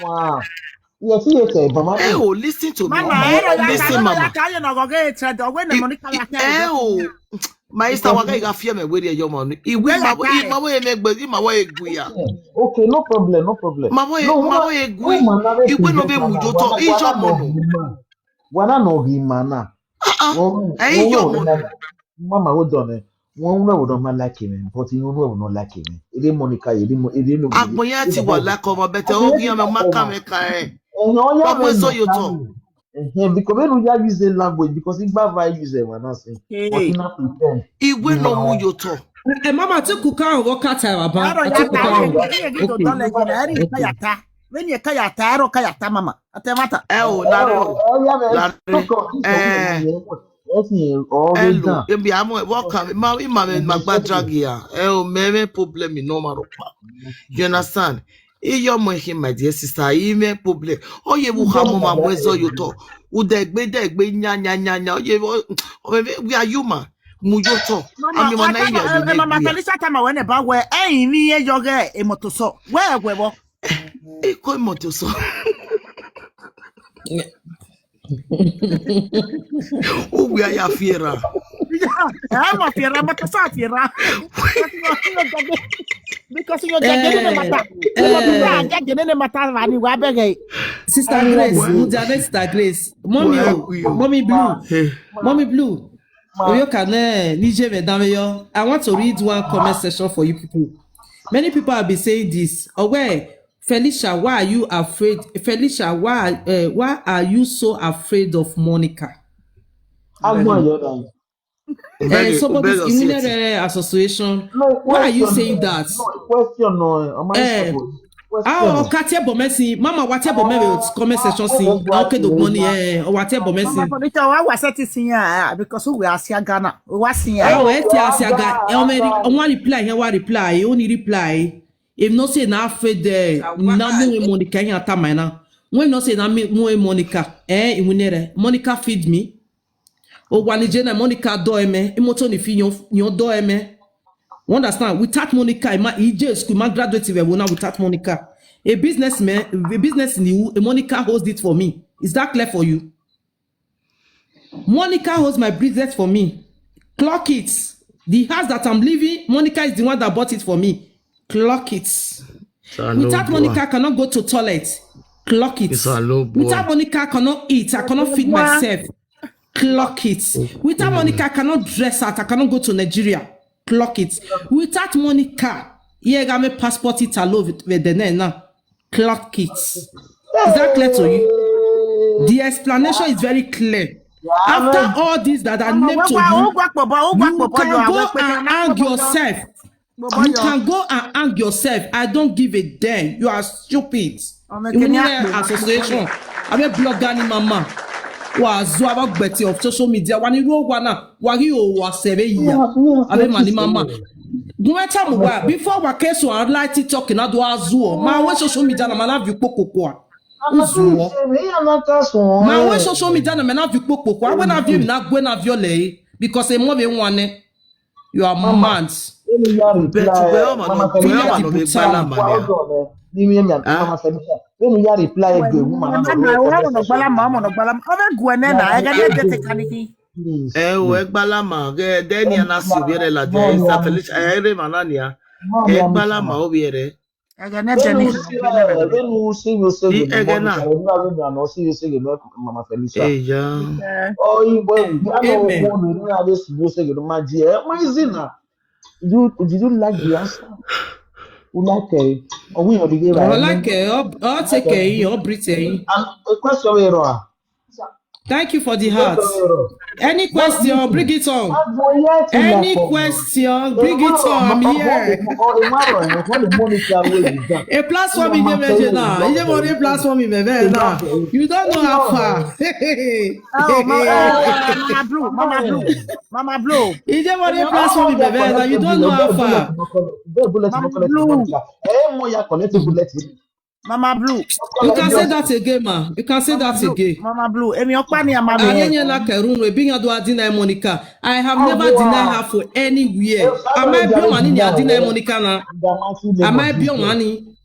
Wow. Yes, yes, eh, mama. Ẹ o, listen to me. Mama, ẹ rọ ya, listen, mama. Ya ka ye na ọgọgọ etẹdọ, wẹ ne Monica ya ka ye. Ẹ o, my sister, wa ga iga fiẹ mẹ weri ẹyọ mọ ni. Iwe ma, i ma wẹ mẹ gbe, i ma wẹ egbe ya. Okay, no problem, no problem. Ma wẹ, ma wẹ egbe. Iwe no be mu yo tọ, i yo mọ no. Wa na nọ ghi ma na. Ẹ i yo mọ no. Mama, hold on, eh. Wọn unu ẹvbo nọ ma like mwẹ, but irun unu ẹvbo nọ like mwẹ. Ede Monica, ede mo, ede no. Agbọn ya ti wa like ọmọ, but ọ ghi ma ka mwẹ ka ẹ. Ẹhẹn, ọ ya. Wa mu eso yo tọ. Ẹhẹn, because we no ya use the language, because igba va use ẹmwa na sin. But I na pretend. Iwe no mu yo tọ. Eh, mama, ti kuka o, what cut out about? Ti kuka o. Okay. Vbene ẹ ka ya ta, aro ka ya ta, mama. Atẹmwata. Ẹ o, lare o. Lare. Ẹ, hello. Emwi a mu, welcome. Ma, ima mẹ ma gba drag ya. Ẹ o, mẹ mẹ problem no ma rokpa. You understand? Iyọ mọ khin, my dear sister, i mẹ problem. Ọ ye vbe u kha mu ma mu ẹzọ yo tọ. U de gbe, de gbe, nya, nya, nya, nya. Ọ ye vbe, ọ, ọ, we are human. Mu yo tọ. Ami wa na iya vbe mẹ. Mama Felicia tama wẹ nẹ ba wẹ, ẹ i vbi iye yọ ghe Motoso. Wẹ wẹ vbọ. Eko Motoso. Uwe a ya fi erha. Ẹ ma fi erha, Motoso fi erha. Because you get the matter. You get the matter, and you wa beg. Sister Grace, Mudiale, Sister Grace. Mommy, oh, Mommy Blue. Mommy Blue. Oyo kane, nije vbe dan vbe yo. I want to read one comment section for you people. Many people have been saying this. Owe, Felicia, why are you afraid? Felicia, why, uh, why are you so afraid of Monica? Agbọn yo dan. Eh, somebody in the association. Why are you saying that? No, question no. Am I supposed? Question. Ah, ọ ka tie bọ mẹ sin, mama wa tie bọ mẹ vbe comment section sin. Okay, do money, eh, ọ wa tie bọ mẹ sin. Mama Felicia, wa wa set sin ya, because we are sia Ghana. We wa sin ya. Ah, we ti asia ga. Eh, o mẹ ri, o wa reply, he wa reply, o ni reply. If no say na afraid, eh, na mu Monica yan ta ma na. When no say na mu Monica, eh, iwinna rẹ. Monica feed me. Owa ni je na Monica do ẹmẹ, imoto ni fi yan, yan do ẹmẹ. You understand? Without Monica, I ma, I je school, I ma graduate vbe ẹvbo na without Monica. A businessman, a business ni hu, a Monica holds it for me. Is that clear for you? Monica holds my business for me. Clock it. The house that I'm living, Monica is the one that bought it for me. Clock it. Without Monica, I cannot go to toilet. Clock it. Without Monica, I cannot eat. I cannot feed myself. Clock it. Without Monica, I cannot dress out. I cannot go to Nigeria. Clock it. Without Monica, iye gha mwẹ passport Italo vbe dẹ nẹ na. Clock it. Is that clear to you? The explanation is very clear. After all this that I named to you, you can go and hang yourself. You can go and hang yourself. I don't give a damn. You are stupid. Iwinna association. Avbe blogger ni mama. Wa zua vbe agbẹti of social media. Wa ni ru owa na. Wa ghi ho wa sẹ vbe ya. Avbe ma ni mama. Gun mwẹ tama uwa, before wa ke so a like TikTok na do a zuọ. Ma wẹ social media na ma na viọ ukpo koko a. U zuọ. Ma wẹ social media na ma na viọ ukpo koko a. Wẹ na viọ emwi na gue na viọ lẹ e. Because emọ vbe wan nẹ. You are mad. Vẹn ne I ya reply, Mama Felicia, vẹn ne I ya reply, hold on, eh, ni mi, mi, Mama Felicia, vẹn ne I ya reply ege woman na, ọmọ nọ gbalama, ọmọ nọ gbalama, ọ vbe gu ẹnẹ na, ẹghẹ ne dẹ te ka ni khin. Please, ẹ o, ẹ gbalama, ghẹ dẹ ni a na si ovbi ẹre ladian, Sister Felicia, ẹ rre emwa na nia, ẹ gbalama ovbi ẹre. Ẹghẹ ne dẹ ni khin. Vbene u si vbe oseghe ne Monica, vbene u si vbe oseghe ne Mama Felicia. Eya. Ọ i wẹ, vbene u vbe si vbe oseghe ne ma die, ẹ ma easy na. Did you, did you like the answer? U like ẹ? Ọ wẹ ọ rhie ra? I like ẹ, ọ take ẹ, ọ breathe ẹ. And a question we rọ. Thank you for the heart. Any question, bring it on. Any question, bring it on. I'm here. A platform in the na. You never a platform in the na. You don't know how far. Oh, Mama Blue, Mama Blue, Mama Blue. You never a platform in the na. You don't know how far. Mama Blue. Mama Blue. You can say that again, ma. You can say that again. Mama Blue. Emwi ọkpa ni a ma miẹn. Aye yẹn na kẹrun unu, ebi yan do a deny Monica. I have never denied her for anywhere. Am I biọ mani ni a deny Monica na? Am I biọ mani?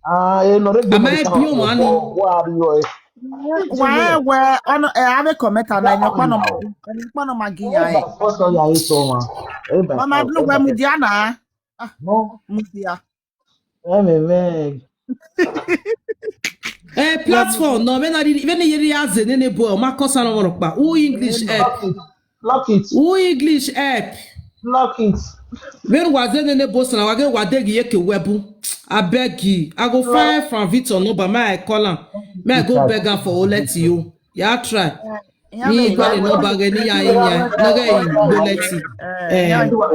Am I biọ mani? Wa wẹ ọnọ ẹ ave comment na, emwi ọkpa nọ, emwi ọkpa nọ ma gi yan ẹ. Mama Blue, wẹ mudia na. Mudia. Amen. Eh, platform nọ, vbene a rhirhi, vbene I ye rhie aze nene bọe, ọ ma kọ sa rọvbọrhọkpa. Who English help? Lock it. Who English help? Lock it. Vbene wa ze nene bọe sẹ na, wa ghe wa deghi ye ke wẹ bu. I beg you. I go find Frank Victor number, ma I call am. Ma I go beg am for Oleti o. Ya try. Ni gua ni number ghe ni ya yan. Ne ghe i Oleti. Eh. Wa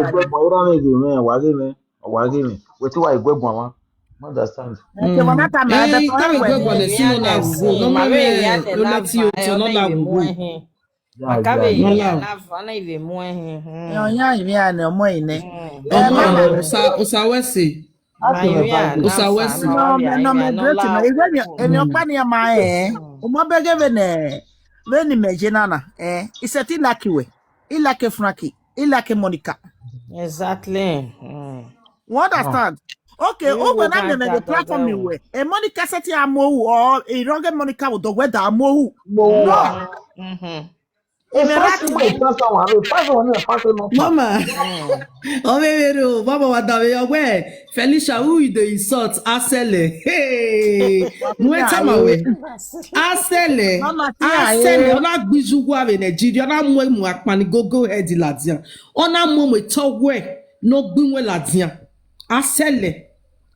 ghe mwẹ. Wa ghe mwẹ. Wetin wa i gu ẹguọn mwa? I understand. Ẹn, ta vbe gu ẹguọn nẹ si nọ na ghughu, nọ ma vbe Oleti otọ nọ na ghughu. Maka vbe ye na va na i vbe mu ẹhin. Ọ yan ivbi a nẹ, ọmọ ẹre nẹ. Ọmọ ẹre, osa, osa wẹ sẹ. Osa wẹ sẹ. Nọ mẹ, nọ mẹ great nọ. Emwi ọkpa ni a ma rẹn. Ọmọ bẹghe vbe nẹ, vbene imẹ ye na na, eh, I sẹtin like wẹ. I like Frankie. I like Monica. Exactly. Mm. You understand? Okay, uwẹ na mẹ mẹ the platform wẹ. E Monica sẹtin a mu ohu, or e rọghe Monica vbe odọ wẹ da a mu ohu. No. Mm-hmm. Mama. Ọ vbe vbe ro, mama wa da vbe yọ wẹ. Felicia, who you dey insult? Asẹlẹ. Hey. Mu ẹ tama wẹ. Asẹlẹ. Asẹlẹ, ọ na gbe izu uwa vbe Nigeria, ọ na mu emu akpani gogo head ladian. Ọ na mu emu etọ wẹ ne ọ gbe iwẹn ladian. Asẹlẹ.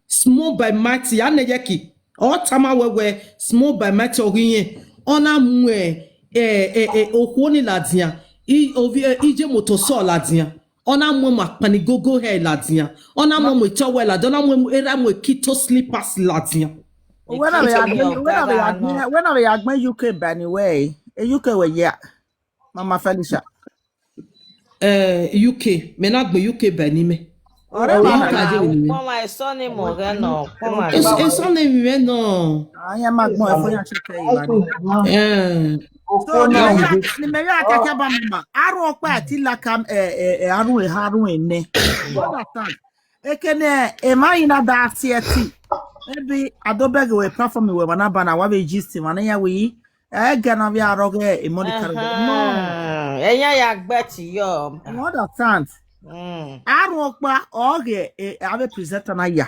Small by mighty, a nẹ yẹki. Ọ tama wẹ wẹ, small by mighty ọ ghi rẹn. Ọ na mu ẹ, ẹ, ẹ, ẹ, okhuo ni ladian. I, ovbi, ẹ, iye moto sọ ladian. Ọ na mu emu akpani gogo hẹ ladian. Ọ na mu emu etọ wẹ ladian. Ọ na mu emu, erha mu ekito slippers ladian. Wẹ na vbe ya gbẹn, wẹ na vbe ya gbẹn, wẹ na vbe ya gbẹn U K bani wẹ, e U K wẹ ya. Mama Felicia. Eh, U K, mẹ na gbe U K bani mẹ. Ọre ma na ukpọnmwa eso ni mu ọghẹ nọ, ukpọnmwa eso ni mu ẹn nọ. Ayan ma gbọn ẹfọ yan check ẹ. Eh. So, ni mẹ ya, ni mẹ ya kẹkẹ ba mama. Arun ọkpa ti laka, eh, eh, eh, arun, eh, arun, eh, nẹ. You understand? Ekene, emwa i na da si ẹtin. Maybe a do bẹghe wẹ platform wẹ wa na ba na, wa vbe gist emwa ne ya wẹ yi. Ẹghẹ na vbe arọghẹ e Monica rẹ. No. Ẹyan ya gbe ẹtin yọ. You understand? Mm. Arun ọkpa, ọ ghe, eh, avbe presenter na ya.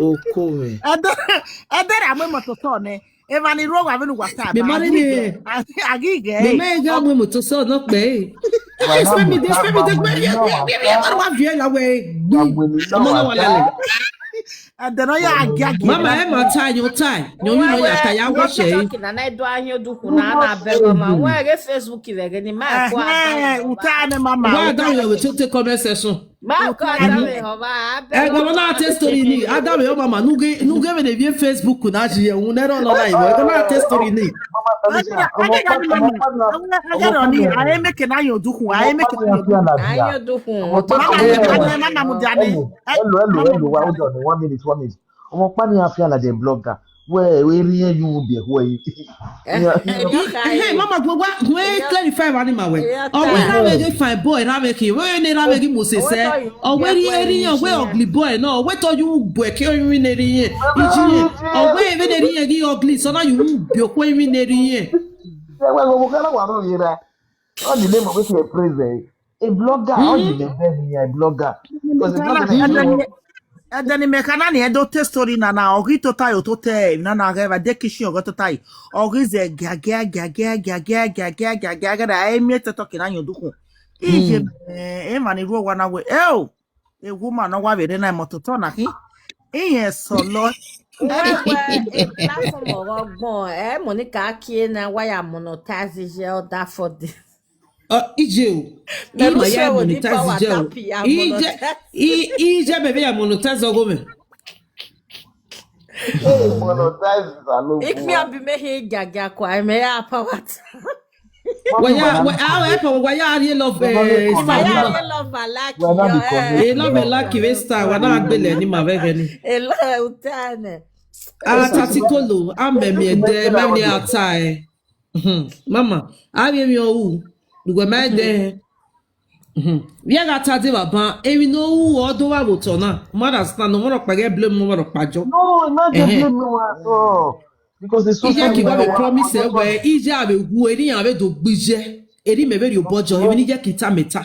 Oko mwẹ. Ẹdẹ ra mu emoto sẹ nẹ. Emwa ni rre owa vbene uwa ta. Mẹ ma rre nẹ. Agighe. Mẹ ma gha mu emoto sẹ nọ kpẹ. Spend me dey, spend me dey. Wa viẹ la wẹ. Ọmọ na wa lẹ. Ẹdẹ nọ ya agiagi. Mama, ẹ ma ta yọ ta. Yọ yọ ya ta ya wọ sẹ. Kina na do ahin odukhun na na bẹ mama. Wẹ ghe Facebook vbe ghe ni ma ko ada. Uta ne mama. Wa da yo we to take comment section. Ma ko ada me ho ba. Ẹ gbọ́n náà tẹ story ni. Ada me ho mama. Nuge nuge me de vbe Facebook na ji ẹhun nẹrọ nọ na iwọ. Ẹ gbọ́n náà tẹ story ni. Aye meke na yo dukhun. Aye meke na yo dukhun. Aye dukhun. Mama, mama, mama, mama, mama. Hello, hello, hello. Wa hold on. One minute, one minute. Ọmọ ọkpa ni a fian ladian blogger. Wẹ erriẹn ye unu biẹ khuẹ yi. Hey, mama, gbe wa gbe clarify wa ni ma wẹ. Ọ wẹ ra vbe ghe fine boy ra vbe khin, wẹ ne ra vbe ghe Moses. Ọ wẹ ri erriẹn, ọ wẹ ugly boy nọ, ọ wẹ tọ yu bu ẹke rinmwian ne erriẹn. Iji yẹn. Ọ wẹ vbe ne erriẹn ghi ugly, sọ na yu bu okhuo rinmwian ne erriẹn. Ẹ wẹ ghe ọmọ kẹrẹ wa rọ yera. All the name of it is a praise. A blogger, all the name is a blogger. Because it's not gonna Ẹdẹ ne imẹ kha na ni, ẹ do te story na na, ọ ghi tota yo, tota emwi na na ghẹ vbe de kitchen, ọ ghi tota yi, ọ ghi zẹ giagia giagia giagia giagia giagia, ghẹ da ẹ miẹn tẹtọ ke na yan odukhun. Iye mẹ, emwa ni rre owa na wẹ, eo, ewu ma ne ọ wa vbe rre na, imọtotọ na khin, irẹn sọlọ. Wẹ wẹ, platform ọghe ọgbọn, ẹ, Monica kie na wa ya monetize ye other for this. Ọ, ije o. Mẹ ima ya monetize ije o. Ije, i- ije mẹ vbe ya monetize ọghe mwẹ. Monetize is a no. Ikpia bi me he giagia kua, mẹ ya power ta. Wa ya, wa, a, wa, wa ya rhie love, eh, star. Wa ya rhie love, I like you, eh. I love, I like you, star. Wa na gbele ni ma vbe ẹghẹ ni. I love you, Tane. A ta ti kolo, a mẹ miẹn ẹdẹ, mẹ miẹn a ta, eh. Mama, a vbe emwi ọ ru, ne uwẹ ma dẹ. Vbe a gha ta dee, baba, emwi ne ọ ru ọ do vba vbe otọ na. Ma understand, ọmwa rhọkpa ghẹ blame ọmwa rhọkpa jọ. No, I no dey blame no one at all. Because the social media. Iye ki wa vbe promise ẹ wẹ, iye a vbe wu, eni iran vbe do gbe iye, eni mẹ vbe rhie obọ jọ, emwi ne iye ki ta mẹ ta.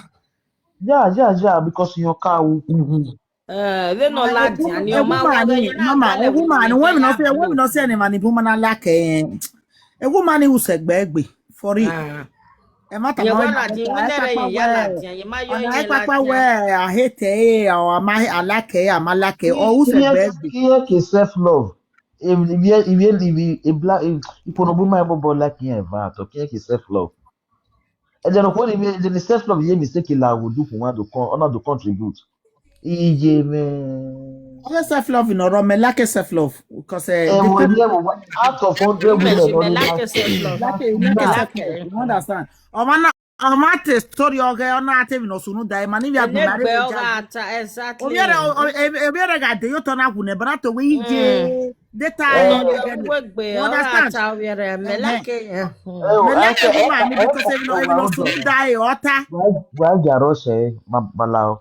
Yeah, yeah, yeah, because iran ka wu. Eh, vbene ọ ladian ni, ọ ma wa ghẹ, iran na mama, gha lẹ vbe ma ni, wẹ mi nọ fi, wẹ mi nọ si ẹnẹ ma ni bu ma na like ẹ. Ewu ma ni hu sẹ gbe egbe, for real. Ah. Ẹ ma ta ye ma wa ladian, wẹ nẹ rẹ ye ya ladian, ye ma yọ ọna ye ekpakpa ladian. Wẹ, I hate ẹ, ọ, a ma, I like ẹ, a ma like ẹ, ọ hu sẹ gbe egbe. Iye ke self love. Ivie, ivie, ivie, ibla, iponobu ma ebo bo like iran eva, to kiyan ke self love. Ẹdẹ ne okhuo ni, ẹdẹ ne self love ye mistake la wo du fun wa do con, ọ na do contribute. Iye mẹ. Ọ ghe self love nọ rọ, mẹ like self love because, eh, the people, ẹwọ ni ẹwọ wa, out of hundred women, mẹ like self love. Like, like self love, you understand? Ọmwa na, ọmwa te story ọghẹ, ọ na te emwi ne ọ sunu da, emwa ni vbe agbọn na rre vbe ja. Exactly. Ovbi ẹre, o, o, e, ovbi ẹre gha de ye otọ na wu nẹ, but na to wẹ iye. Data, you understand? Mẹ like, eh, mẹ like ewu ma ni because emwi ne ọ sunu da e ọta. Wa, wa ya rọ sẹ, ma, bala o.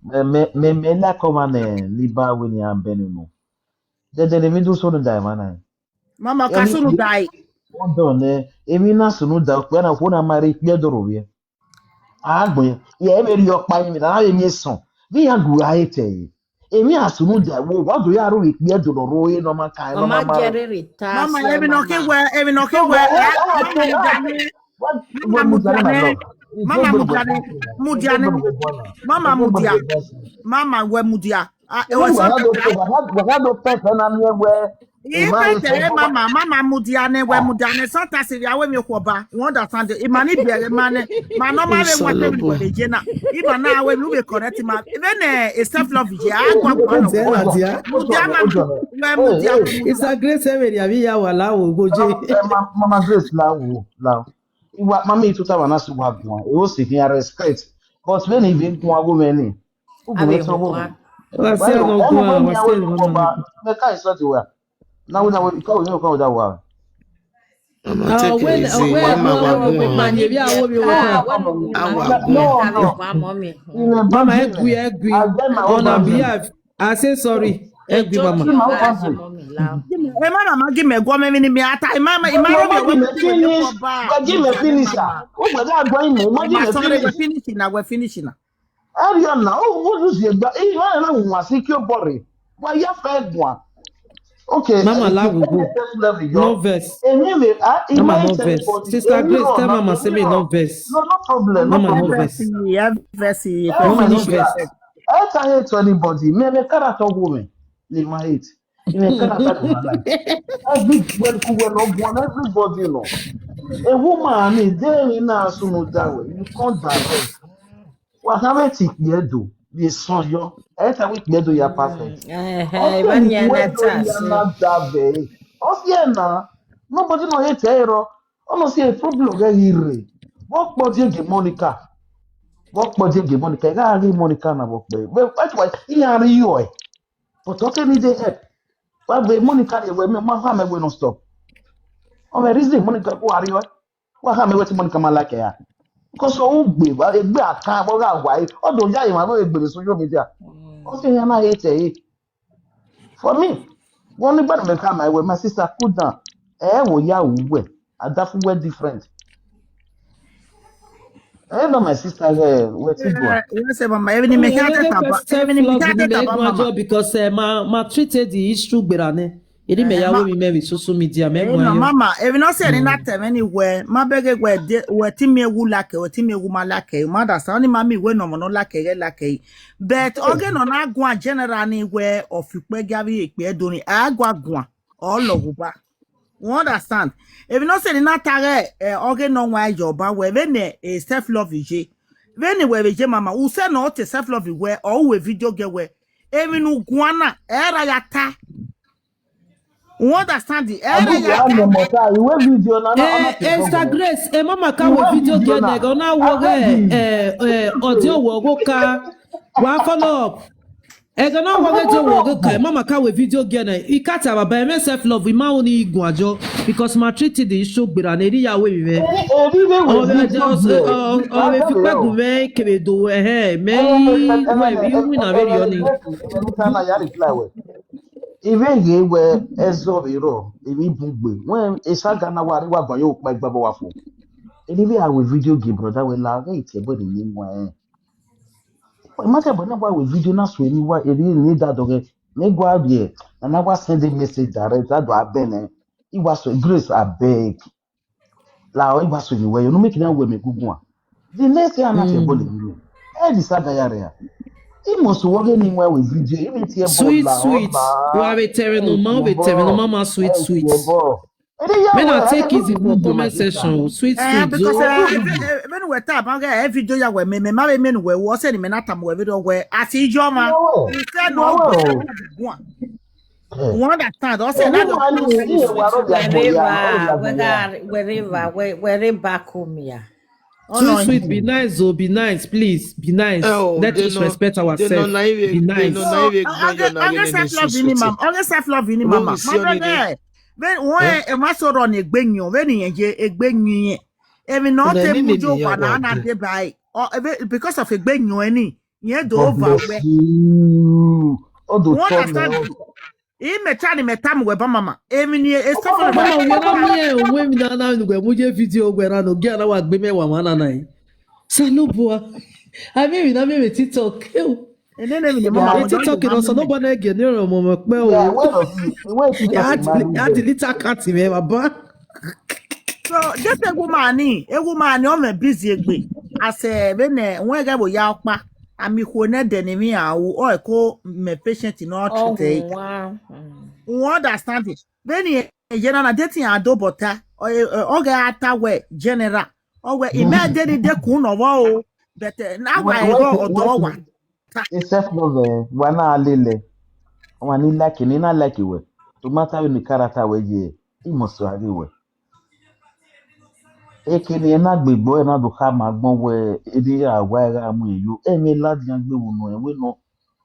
Mẹ, mẹ, mẹ, mẹ like ọmwa nẹ, ni ba wẹ ne iran bẹn unu. Dẹdẹ ne emwi do sunu da emwa na. Mama, ka sunu da e. Ọdọ nẹ, emwi na sunu da, okpia na, okhuo na ma rre ikpia do ro vbiẹ. A gbẹn, ye, ẹ vbe rhie ọkpa emwi na, a vbe miẹn sọn. Vbe iran gu a hate ẹre. Emwi a sunu da, wo, wa do ya ro ikpia do nọ ro e nọ ma ka, nọ ma ma. Mama, emwi nọ ke wẹ, emwi nọ ke wẹ, mama mudia nẹ, mama mudia nẹ, mama mudia, mama wẹ mudia. Ah, wa gha do pẹpẹ na miẹn wẹ. Ipẹtẹ re mama, mama mudia nẹ, wẹ mudia nẹ, sometimes vbe a wẹ emwi okhuo ba, you understand? Ima ni biẹ ẹre ma nẹ, ma nọ ma vbe wẹ te vbe ye na. Ima na wẹ emwi u vbe correct ma. Vbene e self love ye, a gua gua nọ. Mudia ma, wẹ mudia. It's a grace every day, abi ya wa la wo goje. Mama Grace la wo, la. Iwa, mama, itu ta wa na su wa guan. E o si, I respect. But when he been guan wo many. Wa si ẹre nọ guan, wa si ẹre nọ guan. Mẹ ka insult wẹ. Na wẹ, na wẹ, ka wẹ, ka wẹ da wa. Mama, take it easy. Mama, wa guan. Mama, egui, egui. On our behalf, I say sorry. Egui, mama. E mama ma gi mẹ guan, mẹ vbene mẹ a ta. E mama, e mama, gi mẹ finish. U gbẹdẹ agbọn imẹ, ma gi mẹ finish. Finish na, we finish na. Ariana, o, o, o, zi egba, i, ma na wu ma si ki obọ rre. Wa ya fa guan. Okay, mama, eh, la wu go. No vex. Emi me, ah, mama, no vex. Sister Grace, tell mama say me no vex. No, no problem, no problem. Mama, no vex. Mama, no vex. I can't hate anybody. Me, me character woman. Leave my hate. Me character woman like. Every, when, when, no one, everybody know. A woman, I mean, they in us no that way. You can't direct. Wa kha vbe te ikpia do vbe sọn yọ, ẹ ta wẹ ikpia do ya perfect. Ọ fi ẹna da vbe. Ọ fi ẹna. Nobody no hate ẹre rọ. Ọ no si problem ghẹ ghi rre. Vbe ọ kpọ die gie Monica. Vbe ọ kpọ die gie Monica. Ẹ gha ghi Monica na vbe ọ kpẹ. Vbe, that's why iran rri yọ ẹ. But ọ ke need help. Wa vbe Monica rrie wẹ, ma kha mẹ wẹ no stop. Ọ vbe reason Monica ko arriọ ẹ. Wa kha mẹ wẹ te Monica ma like ya. Because ọ gbe, egbe a kan, ọ gha wa, ọ do ya emwa vbe egbe vbe social media. Ọ fi iran na hate ẹre. For me, one thing about America, my way, my sister, cool down. Ẹ wo ya wu wẹ, adafu wẹ different. Hello, my sister, eh, wetin go on? Yes, mama. Even me can't take about. Even me can't take about, mama. Because uh, ma ma treated the issue better ne. Eri mẹ ya wo mi mẹ vbe social media mẹ Eh, gua no, yo. Mama, even not say any that time anywhere. Ma beg it where where team me who like it, where team me who ma like it. Ma understand ni ma mi we no no like it, like it. But again, on I go general anywhere of you pe gavi ekpe do ni. I go go all over. You understand? If you not say na tare eh oge no wa yo ba we be ne eh, self love je. Be ni we be je, mama. U say no te self love we or we video ge we. Emi nu guana era ya ta. You understand? Era ya ta. Iwe video na na Eh, Esther Grace, eh, mama ka we video ge na go na wo ge eh eh audio wo go ka wa follow up. Ẹghẹ ne ọ wọghe je wọ ọghe ka, mama ka we video ge nẹ, I ka ta baba ẹmwẹ self love, I ma ru ni guan jọ, because ma treat the issue gbera ne eri ya we vbe. Eri vbe we video ge. Ọ vbe fi kpẹgu mwẹ kevbe do ẹhẹ mẹ i wẹ vbe iwinna vberriọ ni. Ivbe ghe wẹ ẹzọ vbe rrọọ, emwi bun gbe. Wẹ esaga na wa rre wa guan ye okpa igbabọ wa fo. Eri vbe a we video ge brother, wẹ la ọghe itiẹbọ ne I ye wan. Imagine, but now we video na so eni wa eri ni da doghe. Me gua rrie, na na wa send a message direct, that do abene. I wa so Grace, abeg. La o, I wa so ni we, you no make na we me guguan. The next thing I na te ball you. Eh, this saga ya rea. I must work any way with video. Even tie ball. Sweet, la, sweet. Wa be tere no ma, be tere no ma, ma sweet, sweet. Men are take easy for comment section. Sweet, eh, sweet. Because eh, even when we talk about eh, video ya we me me ma me we wo se ni me na tam we video we as ijo ma. We say no. We understand. O se na do. Wherever, wherever, wherever, wherever come here. Sweet, sweet, be nice, oh, be nice, please, be nice. Let us respect ourselves. Be nice. Oge self love in mama. Oge self love in mama. Mama, eh. Vbene wẹ emwa so rọ ni egbe yan, vbene irẹn ye egbe yan irẹn. Emwi ne ọ te mu ye owa na na deba ẹre. Because of egbe yan ẹre ni, irẹn do ova wẹ. Imẹ ta ni mẹ tama uwẹ ba mama. Emwi ni e suffer. Mama, wẹ na miẹn uwẹ emwi na na ne uwẹ mu ye video wẹ na no, gia na wa gbe mẹ wa mwa na na. Osanobua. A miẹn emwi na miẹn vbe TikTok. Enene mi ne mama. TikTok no, Osanobua na gie ne ọmọ mẹ kpẹ o. A delete account mẹ, baba. So, just a woman ni, a woman ni ọ mẹ busy egbe. As a vbene wẹ ghẹ vbe ya ọkpa, a miẹn ikhuo ne ẹdẹ ne emwi iran ru, ọ ko mẹ patient ne ọ treat ẹre. You understand it? Vbene iran ye na na, de te iran do bọta, ọ ghẹ a ta wẹ general. Ọ wẹ, imẹ de ni de kun nọ vbọ o, but eh, na wa ẹghọ ọdọ wa. Except love, eh, wa na lele. Ọmwa ni like, ne na like wẹ. To matter vbene character wẹ ye, I must gha ghe wẹ. Eke ne na gbe egbe, na do khama agbọn wẹ, ede ra wa gha mu yo. Emwi ladian gbe vbe unu, wẹ nọ,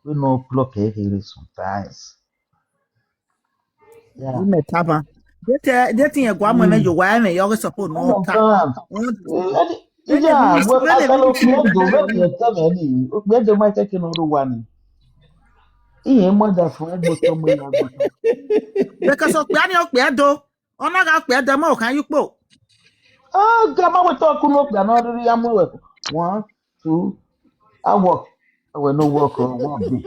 wẹ nọ block ẹ here sometimes. Yeah. Imẹ tama. De te, de te irẹn gua mu ẹmwẹ ye owa, ẹmwẹ ye ọghe suppose ne ọ ta. Understand? Eh, edi, yeah, well, I can okpia do, vbene irẹn tẹ mwẹ ni, okpia do ma kẹkẹ ne ọ rre owa ni. Irẹn ma da fun ẹgbotọ mu ya gbotọ. Because okpia ni okpia do. Ọ na gha okpia do, ma okhan ye ukpo. Ah, ga ma wẹ tọ ku ne okpia ne ọ rhirhi ya mu wẹ. One, two, I work. Wẹ no work, ọ work be.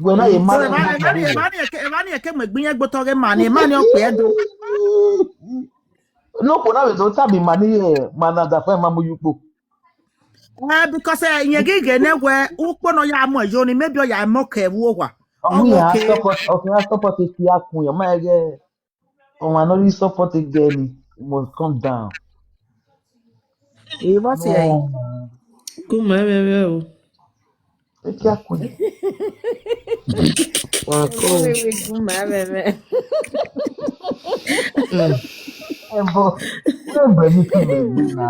Wẹ na ye ma. So, emani eke, emani eke mu egbe iyẹn gbotọ ghe mani, emani okpia do. No kpo na vbe do tama mani, eh, ma na da fun ma mu ye ukpo. Eh, because eh, irẹn ghi ghe ne wẹ ukpo ne ọ ya mu ẹre yo ni, maybe ọ ya mọ kẹ vbe owa. Ọ mu ya support, ọ ya support eke a kun, ọ ma ghe. Ọmwa ne ọ rhie support girl ni, you must come down. Eva si ẹre. Ku ma ẹmwẹ mwẹ o. Eke a kun. Wa ko. Ku ma ẹmwẹ mwẹ. Ẹbọ. Ẹbọ ni kí ni gbé na.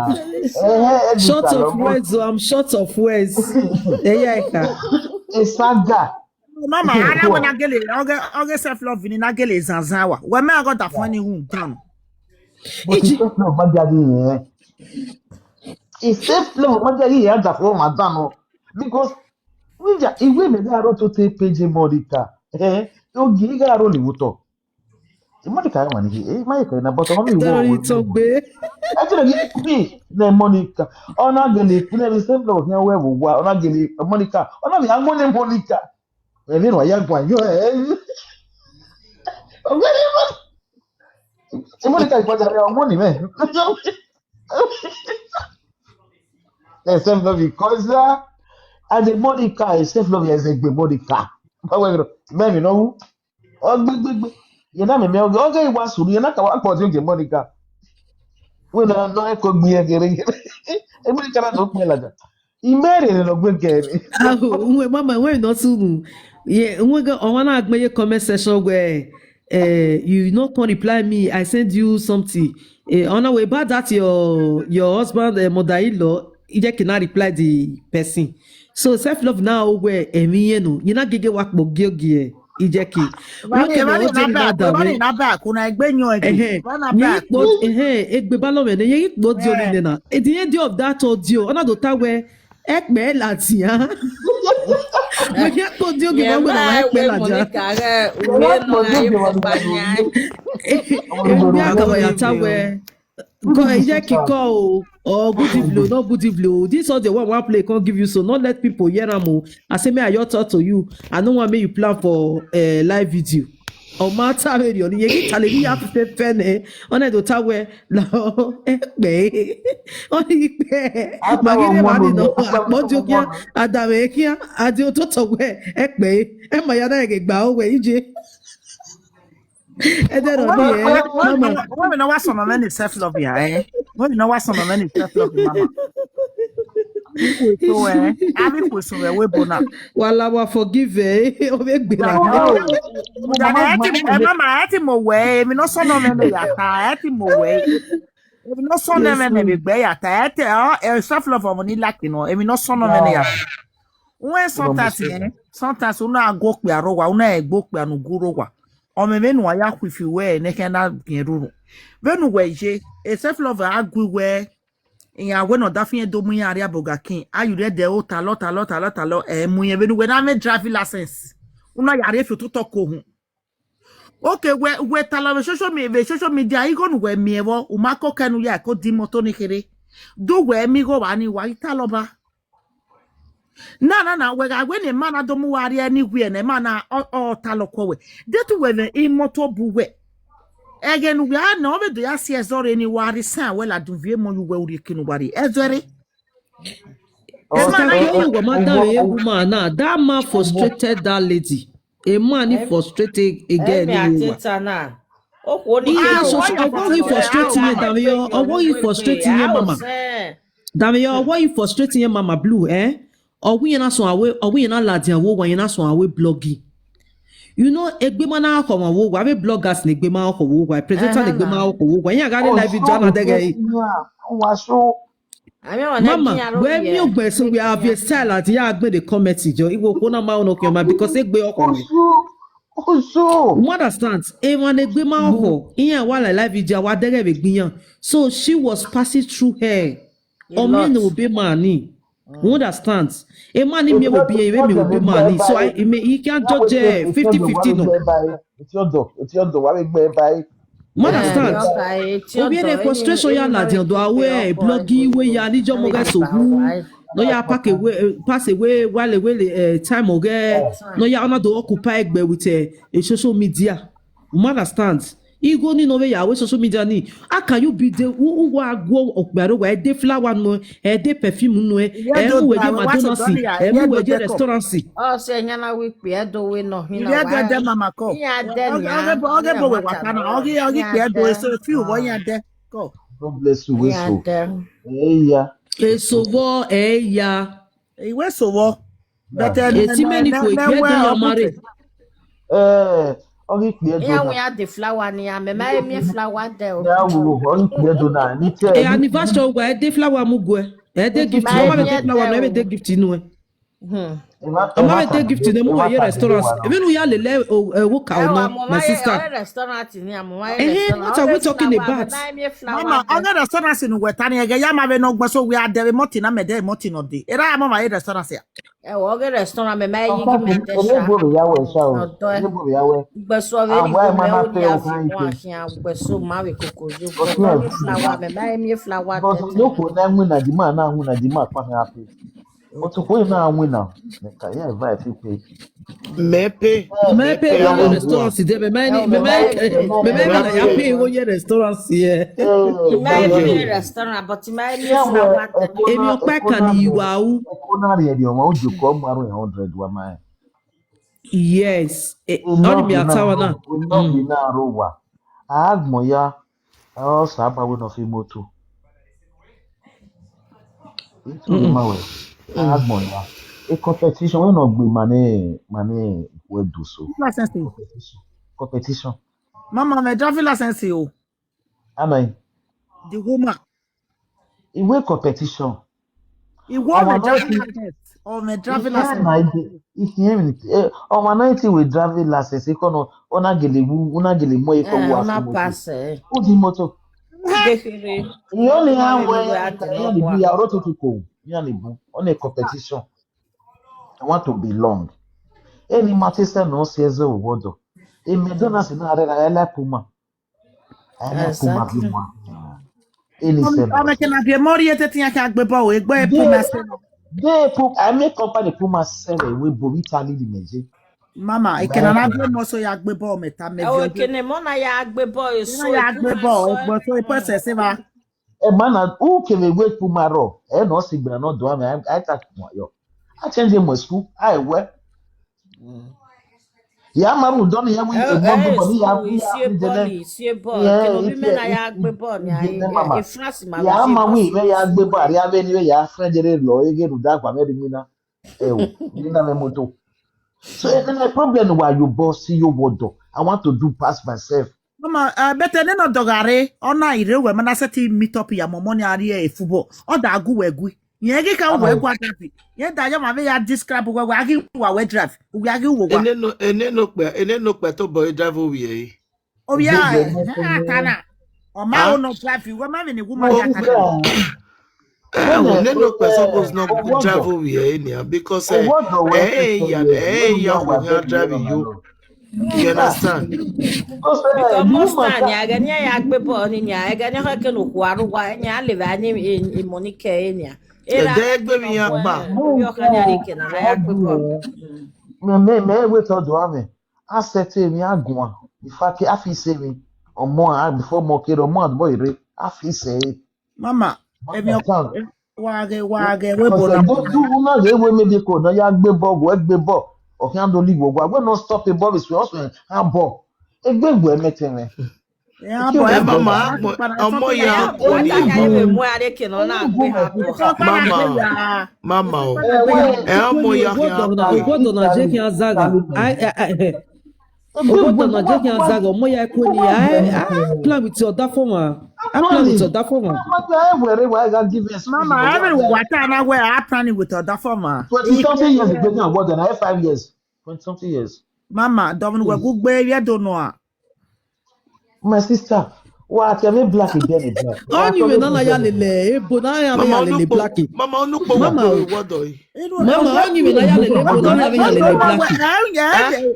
Short of words o, I'm short of words. Eya eka. Esaga. Mama, ara wẹ na gele, ọghe, ọghe self love ni na gele zanzan wa. Wẹ mẹ ọgọ da fun ni hu dan. But self love ma dia ghi yẹn. Self love ma dia ghi yẹn da fun ma dan no. Because we ja, iwe me da ro to te page Monica. Eh, yo gi ga ro ni wuto. Monica wa ni, eh, ma ye kọ na, but ọmọ mi wo. Dọrọ itọ gbe. Actually, ni pi ne Monica. Ọ na gele pi ne self love ni wẹ vbe owa. Ọ na gele Monica. Ọ na mi a mu ne Monica. Ẹmwẹ ne wa ya guan yo, eh. Ọgbẹni Monica, Monica ipa jare ọmọ ni mẹ. Eh, self love because, uh, and the Monica, eh, self love is a good Monica. But we, mẹ mi no wu. Ọ gbegbegbe. Ye na mẹ mẹ, ọ ghe wa sunu, ye na ka wa kpọ di oge Monica. We na no e ko gbe ye gere gere. E Monica na no kpe lada. I mẹ rere ne ọ gbe gere. Aho, uwe mama, uwe no sunu. Ye, uwe ga, ọmwa na gbe ye comment section where, eh, you no come reply me, I send you something. Eh, on the way about that, your, your husband, eh, mother-in-law, he just cannot reply the person. So self love now where, eh, me, you know, you not gege wa kpo giogie, he just ki. Vale, vale, na ba, vale, na ba, kuna egbe yan egbe. Ehe, na ba. Ye kpo, ehe, egbe ba lo me ne, ye kpo di oni nena. At the end of that audio, ona do ta where, Ẹkpẹ ladian. Wẹ ya kpo di oge vbe wẹ na ẹkpẹ ladian. Monica ghẹ uwe nọ gha ye fọkpa yan. Emi a ka wa ya ta wẹ. Go, ẹ jẹ́ kí call o, or good evening, no good evening o. This audio wey I wan play come give you, so no let people hear am o. I say make I just talk to you. I no wan make you plan for, eh, live video. Ọ ma ta vbe rriọ ni, ye ghi ta lele ya fẹfẹ nẹ. Ọ na do ta wẹ, la ẹkpẹ. Ọ ni ikpẹ. Ma ghi rre emwa ni nọ, akpọ di okhian, a da mwẹ khian, a di ototọ wẹ ẹkpẹ. Ẹ ma ya na ẹghẹ gba o wẹ ije. Ẹdẹ rọ ni ẹ, mama. Wẹ mi nọ wa sọnọ mwẹ ni self love ya, eh? Wẹ mi nọ wa sọnọ mwẹ ni self love, mama. Ami khueso wẹ, ami khueso wẹ, wẹ bona. Wa la wa forgive ẹ, ọ vbe gbe na. Mama, ẹ ti mọ wẹ, emwi ne ọ sọnọ mwẹ ne ya ta, ẹ ti mọ wẹ. Emwi ne ọ sọnọ mwẹ ne vbe gbe ya ta, ẹ ti, ọ, ẹ self love ọmọ ni like nọ, emwi ne ọ sọnọ mwẹ ne ya ta. Wẹ sometimes, eh, sometimes una go kpia ro wa, una e gbe okpia ne u gu ro wa. Ọ mwẹ vbene uwa ya khuifi wẹ ne khian na giẹn rhurhu. Vbene uwẹ ye, e self love a gu wẹ, iran wẹ ne ọ da fian do mu iran rria boga kin, a yu rre ẹdẹ o, talọ, talọ, talọ, talọ, ẹ mu iran vbene uwẹ na mwẹ driving license. Una ya rrie fi ototọ ko uhun. Okay, wẹ, wẹ talọ vbe social me-, vbe social media, igho ne uwẹ miẹn vbọ, u ma koko ẹnu ya ko di imoto ni kherhe. Do wẹ miẹn igho vba ni, wa ghi talọ ba. Na, na, na, wẹ gha wẹ ne emọ na do mu uwa rrie ni wiẹ ne emọ na, ọ, ọ talọ kọ wẹ. De te uwẹ mwẹ imoto bu wẹ. Ẹghẹ ne uwẹ a nọ, ọ vbe do ya si ẹzọ rre ni wa rre isan wẹ ladian viọ emọ ye uwẹ urhieke ne uwa rrie. Ẹzọ rre. Sister, kẹ uwa ma dan vbe woman na, that man frustrated that lady. A man ni frustrate a girl ni vbe owa. Iye so, so, ọwọ ghi frustrate iye, danmwehọ, ọwọ ghi frustrate iye mama. Danmwehọ, ọwọ ghi frustrate iye mama blue, eh? Ọwọ iye na sọn awe, ọwọ iye na ladian vbe owa, iye na sọn awe blogging. You know, egbe ma na khọ ọmwa vbe owa, avbe bloggers ne egbe ma khọ vbe owa, presenter ne egbe ma khọ vbe owa, iran gha rre live video na dẹghe. Wa so. Mama, wẹ miẹn ugbẹn so wẹ a viẹ style ladian ya gbe the comment jọ. Igho okhuo na ma nọ khian ma because egbe ọkhọ wẹ. Oso, oso. You understand? Emwa ne egbe ma khọ, iran wa la live video, wa dẹghe vbe egbe iran. So she was passing through hell. Ọ miẹn ne obọ ma ni. You understand? A man ni miẹn vbe obọ iran, vbe miẹn obọ ma ni. So I, I mean, he can judge fifty fifty no. Eti ọdọ, eti ọdọ, wa vbe gbe ba e. You understand? Obọ ne frustration ya ladian do awe blogging iwe ya ni jọ mọ ghe so hu. No ya pack away, eh, pass away while away, eh, time ọghẹ. No ya, ọ na do occupy egbe with, eh, a social media. You understand? Igho ni nọ vbe ya wẹ social media ni. How can you be the, u, u wa guọ okpia ro wa, ẹ de flower nuẹ, ẹ de perfume nuẹ, ẹ mu wẹ je McDonald's, ẹ mu wẹ je restaurant? Ọ sẹ yan na wi kpia do we nọ hin na wa. Iye de mama ko. Iye de ni. Oge bo, oge bo we wa ta na. Oge, oge kpia do eso fi u bo iye de ko. God bless you, we so. Eya. Eso vbọ, eya. Iwe so vbọ. But, eh, eti mẹ ni ku ekpia do ya ma rre. Eh, ọ ghi kpia do. Iran wẹ ya de flower ni, a mẹ ma emiẹn flower de o. Ya wo, ọ ghi kpia do na, ni te. Eh, anniversary wa, ẹ de flower mu guẹ. Ẹ de gift, ọ ma vbe de flower, ẹ vbe de gift nuẹ. Hmm. Emwa, Ọ ma emwa vbe ta te gift ne mu wa ye restaurant. Emwa. Emẹ ne u ya lele o, e, wo ka Ẹ wa ọnọ, mu my ma ye sister. Ọre restaurant ni, a mu my Ehe, restaurant. What are we talking about? Mama, ọghe restaurant ne uwẹ ta ni, ẹghẹ ya ma vbe nọ gbẹn so wẹ a dẹ vbe mọtin na, mẹ dẹ mọtin nọ de. Erha a mọ ma ye restaurant ya. Ẹ wa ọghe restaurant, mẹ ma ye yi gi mẹ dẹ sha. Ebo vbe ya wẹ sha o. Ọdọ ẹ. Ebo vbe ya wẹ. Gbẹso vbe ni Awa gbe ẹ ma mẹ na o pay ni a o fi kan mu ike. Akhian gbẹso ma vbe koko yo. But But no, ọghe flower, mẹ ma ye mi flower but tẹtẹ. No ko na winner, the man na winner, the man pa happy. But okhuo na winner, mẹ ka ya invite you pay. Mẹ pay. Mẹ pay Mẹ ya pay. Restaurant de, mẹ ma ni, mẹ ma, mẹ ma na ya pay wo ye restaurant ye. Mẹ ma ye pay restaurant, but mẹ ma ye flower. Emi ọkpa ka ni wa u. Ẹko na rhie rhie ọmwa, ojoko ọmwa ru hundred wa ma. Yes. Eh, ọ ni mi ata wa na. Enough na ro wa. Agbọn ya, ọ sa ba we nọ fi moto. Itu ma wẹ. Agbọn ya. E competition we nọ gbe ma ne, ma ne we do so. Competition. Competition. Mama, mẹ driving license o. Amen. The woman. Iwe competition. Iwe ọmọ driving license. Ọmọ driving license. If you have, eh, ọmọ ninety with driving license, you know, una gele wu, una gele mo iko Eh, wa una pass, eh. Who the motor? Kekere. You only have Una one gele wu. Ata na ya ni kwa. Bu ya ro tutu ko. Ya ni bu. On a competition. I want to belong. Any matter say no si ezo wodo. E McDonald's na re ra la puma. Ẹ na puma fi Exactly. Wan. Eni sẹ Ọmọ kẹ na biẹ mọ rhie tete iran khian gbe bọọ egbe puma sẹ. De pu, I make company puma sẹ we bo Italy ni mẹ je. Mama, ekẹ na na biẹ mọ so ya gbe bọọ mẹ ta mẹ Ẹ o viọ. Ekene mọ na ya gbe bọọ eso. Ya gbe bọọ egbe so ipo sẹ sẹ va. Ẹ ma na u kevbe we puma rọ. Ẹ nọ si gbẹn nọ do ame, I, I ta puma yọ. I change my school. I we. Ya ma rhunmwuda ọnii ya wẹ emọ gbe bọl ne ya gbe ya gbe dede. Isi bọl, kene ovbi mẹ na ya gbe bọl nia, e France ma wẹ isi bọl. Ya ma wẹ imẹ ya gbe bọl, arria vbene imẹ ya friend rre lọ, eghe rhunmwuda gua mwẹ rre iwinna. Ẹo, ne na mwẹ moto. So, ena problem ne wa ye obọ si ye owọdọ. I want to do pass myself. Mama, uh, but ene nọ dọgha rre, ọ na i rre wẹ ma na sẹtin meet up ya mọmọ ni a rrie football. Ọ da gu wẹ gui. Yẹn ghi ka wẹ gua dabi. Yẹn da ya ma vbe ya describe wẹ, wẹ a ghi wa wẹ drive. Wẹ a ghi wo wa. Ene no, ene no kpẹ, ene no kpẹ to boy drive ovbi ẹre. Ovbi ẹre, ha ta na. Ọ ma o no drive, wẹ ma vbe ni wu ma ya ta na. Eh, ene no kpẹ suppose not drive ovbi ẹre nia, because, eh, eh, ya, eh, ya wo ya drive yo. You understand? Because most time, nia, ẹghẹ ne iran ya gbe bọl ni nia, ẹghẹ ne ọ khẹke ne okhuo aro wa, nia levba ni, eh, eh, money kẹ ẹre nia. Ẹdẹ gbe vbe iran kpa. Ovbi ọkhan nia rhie kẹ na, na ya gbe bọl. Mẹ, mẹ, mẹ wẹ tọ do amwẹ. A sẹtin emwi a guan. In fact, a fi sẹ emwi. Ọmọ a, before ọmọ kere, ọmọ a bọ ere. A fi sẹ ẹre. Mama, emwi ọkọ, wa ghe, wa ghe, wẹ bo na. Because do, do una ghe wẹ maybe ko na ya gbe bọl, wẹ gbe bọl. Ọ khian do li wo wa. Wẹ no stop a ball, is we also a ball. Egbe wẹ mẹtẹ mwẹ. Ẹ, a bọ, ẹ, ẹ, mama, ọmọ ya, ọmọ ya, ẹ mu ẹ are ke nọ na gbe ha bọ. Mama, mama o. Ẹ, ọmọ ya khian gbe. Obodo na je khian zagha. Ai, ai, ai, eh. Obodo na je khian zagha, ọmọ ya ku ni. I, I plan with your that former. I plan with your that former. Mama, every wa ta na wẹ, I plan with your that former. Twenty something years ago, now, what, then I have five years. Twenty something years. Mama, dọmwẹ ne uwẹ gu gbe vbe Ẹdo nua. My sister, wa tell me black again, black. Ọni mwẹ na na ya lele, ebo na ya me ya lele black. Mama, onukpo wa gbe vbe wọdọ yi. Mama, ọni mwẹ na ya lele, ebo na ya me ya lele black.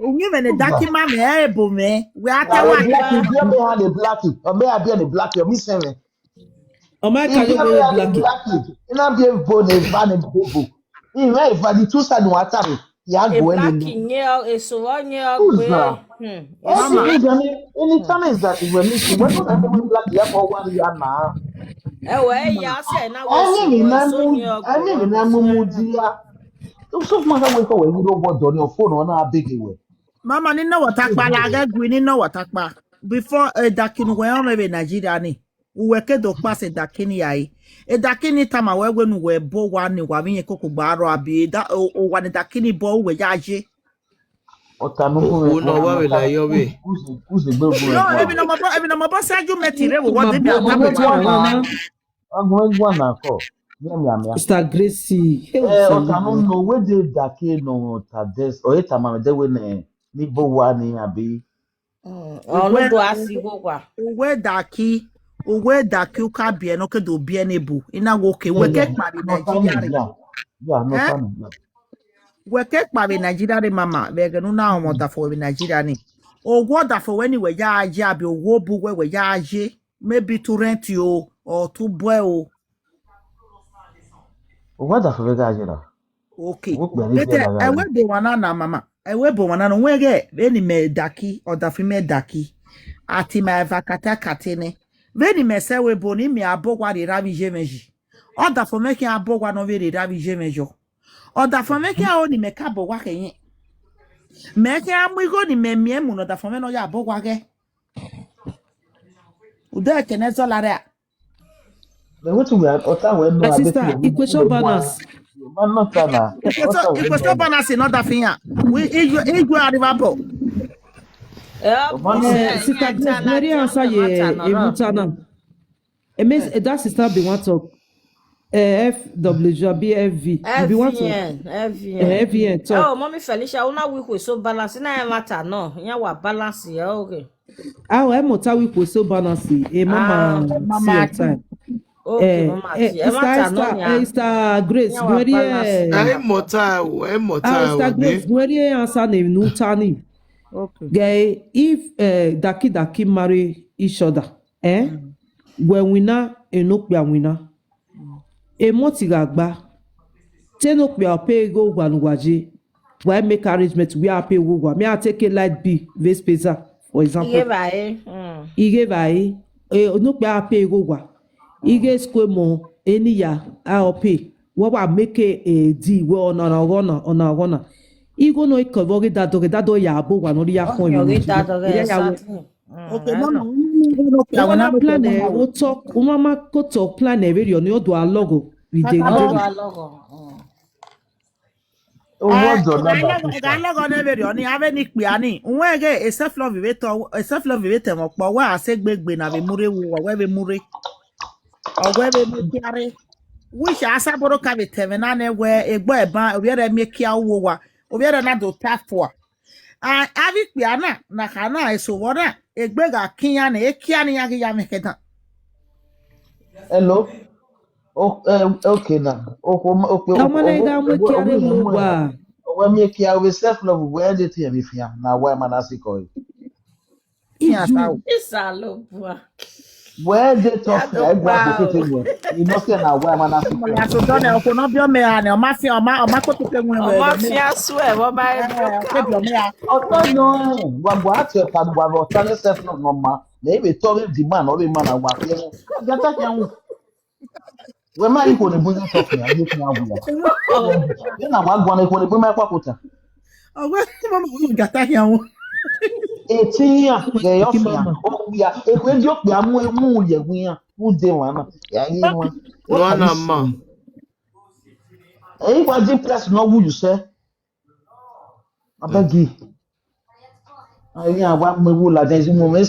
Uyi mwẹ ne daki ma mwẹ, ebo mwẹ. Wẹ a tẹ wa. Black, you be a black. Ọ me a be a black, you me seven. Ọ ma ka yo gbe black. Black. Ina bi ebo ne eva ne bobo. Ina eva di tu sa nu ata mi. Ya go ele ni. Black nye o, eso vọ nye o gbe. Hmm. Esi ni gani, any time is that when you see, when you have black, ya for one ya na. Ẹ wẹ ya se na wẹ. Ani mi na mu, ani mi na mu mu dia. So so ma ka we ko we ni ro wo do ni o phone na bege we. Mama, ni na wa ta kpa la, ghe gui ni na wa ta kpa. Before, eh, dakin wẹ ọmọ vbe Nigeria ni. Uwẹ ke do kpa sẹ dakini ya re. Edakini tama wẹ wẹ ne uwẹ bo wa ni wa vbe iyẹn koko gba rrọọ abi, owa ne edakini bọ uwẹ ya ye. Ọta ne okhuo ne ọ wa vbe la yọ vbe. Uze gbe ogun. No, emwi ne ọ mobọ, emwi ne ọ mobọ sẹ argument rre vbe wọ de bi argument. Agun ẹguan na kọ. Miẹn, miẹn, miẹn. Sister Gracie, hey, eh, ọta no, no, we de daki no ta des, ọ ye tama mwẹ de wẹ nẹ, ni bo wa ni abi. Mm, ọ no do a si igho wa. Uwẹ daki, uwẹ daki u ka biẹ ne ọ ke do biẹ ne ebo. I na wẹ okay, wẹ ke kpa vbe Nigeria rre. Eh? Wẹ ke kpa vbe Nigeria rre, mama, vbe ẹghẹ ne u na rọnmwẹ ọdafẹn ruẹ vbe Nigeria ni. Owa ọdafẹn ruẹ ni wẹ ya ye, abi owa obu ruẹ wẹ ya ye. Maybe to rent o, or to buy o. Uwẹ ọdafẹn vbe gha ye ra? Okay. Uwẹ okpia ni, bete biẹ na gha ẹwẹ ye. Ebo wan na na, mama. Ẹwẹ ebo wan na na, wẹ ghẹ, vbene mẹ daki, ọdafẹn mẹ daki. Ati ma eva kata kata nẹ. Vbene mẹ sẹ ẹvbo ebo ni, mẹ a bọ owa rre erha vbe iye mwẹ yi. Ọdafẹn mwẹ khian a bọ owa ne ọ vbe rre erha vbe iye mwẹ yọ. Ọdafẹn mwẹ khian ro ne mẹ ka bọ owa khẹ yẹn. Mẹ khian mu igho ne mẹ miẹn mu ne ọdafẹn mwẹ ne ọ ya bọ owa ghẹ. Ude ẹkẹ ne zọ la rẹ a. Mẹ wẹ tu wẹ ọta wẹ nọ. My sister, equation balance. Ma nọ ta na. Equation, equation balance in order for you. We, you, you are river ball. Eh, sister Grace, very answer ye, e muta na. E mean, eh, that sister be want talk. Eh, F W, abi F V. You be want talk. F V N, F V N. Eh, F V N, talk. Oh, Mommy Felicia, una week we so balance. Na e matter no. Ya wa balance ya, okay. Ah, ẹ mọ ta week we so balance. Eh, mama, see your time. Okay, eh, mama, eh, see. Ẹ matter no, eh, ya. Sister Grace, ya wa balance. Ẹ mọ ta o, ẹ mọ ta o, Sister Grace, where you answer name no tani. Okay. Guy, if, eh, daki daki marry each other, eh? Wẹ winna, enokpia winna. Emọti gha gba. Te enokpia pay igho owa ne uwa ye. Wa make arrangement, wẹ a pay igho owa. Me a take a light bill, Vespeza, for example. Ighe vare, mm. Ighe vare, eh, enokpia pay igho owa. Ighe school mọ, eni ya, a ọ pay. Wa wa make a deal, wẹ ọna, ọna, ọghọna, ọna, ọghọna. Igho nọ ikọ vbe ọ ghi dadọ, ghi dadọ ya abo owa ne ọ rhie ya khọn emwi ne ọ ye. Exactly. Okay, mama, u ma ma plan ẹ, u talk, u ma ma ko talk plan ẹ vberriọ ni, ọ do a lọghọ vbe deghe. Ọ do a lọghọ. Ọ gha lọghọ ne vberriọ ni, avbe ni kpia ni. Uwẹ ghe e self love vbe tọ, e self love vbe tẹ mwẹ ọkpa, wẹ a sẹ egbe egbe na vbe murre wu, wẹ vbe murre. Ọ wẹ vbe mu khian rre. Wish a saboro ka vbe tẹ mwẹ na nẹ wẹ egbe ẹban, ovbi ẹre miẹn kia uwu owa, ovbi ẹre na do ta fua. A, avbe ikpia na, na kha na eso vbọ na, egbe gha kin iran nẹ, ekia ne iran ghi ya mwẹ khẹdan. Hello? O, eh, okay na. Okhuo ma, okpe, ọmọ na okhuo, gha mu ekia rre mu owa. Ọ wẹ miẹn ekia, ovbi self love, wẹ de tie vbe fian, na wa ma na sikọ re. Isalobua. Wẹ de tọ fian, egbe a do tete wẹ. I nọ fian na wa ma na sikọ re. Ya so dọ nẹ, okhuo ne ọ biẹ ọmọ ra nẹ, ọ ma fian, ọ ma, ọ ma ko tete wẹ. Ọ ma fian suẹ, ọ ma re biẹ ọmọ ra. Ọ tọ nọ, wa gua tie ọta, wa vbe ọta ne self love nọ ma. Mẹ vbe tọ vbe demand, ọ vbe ma na wa fian. Gata khian wu. Wẹ ma ikhuo ne bun ighẹ tọ fian, ye khian wu ya. Ye na wa guan ikhuo ne bun ma kwa kota. Ọ wẹ mama, mama gata khian wu. Etiyan, ghe yọ fian. Okpia, ekhuo di okpia mu, mu ye wian. U de wan na. Ya ye wan. Wan na ma. Eyi wa di press no wu you say. Abeg you. Iran wa mu ewu ladian, izi mu mwẹ,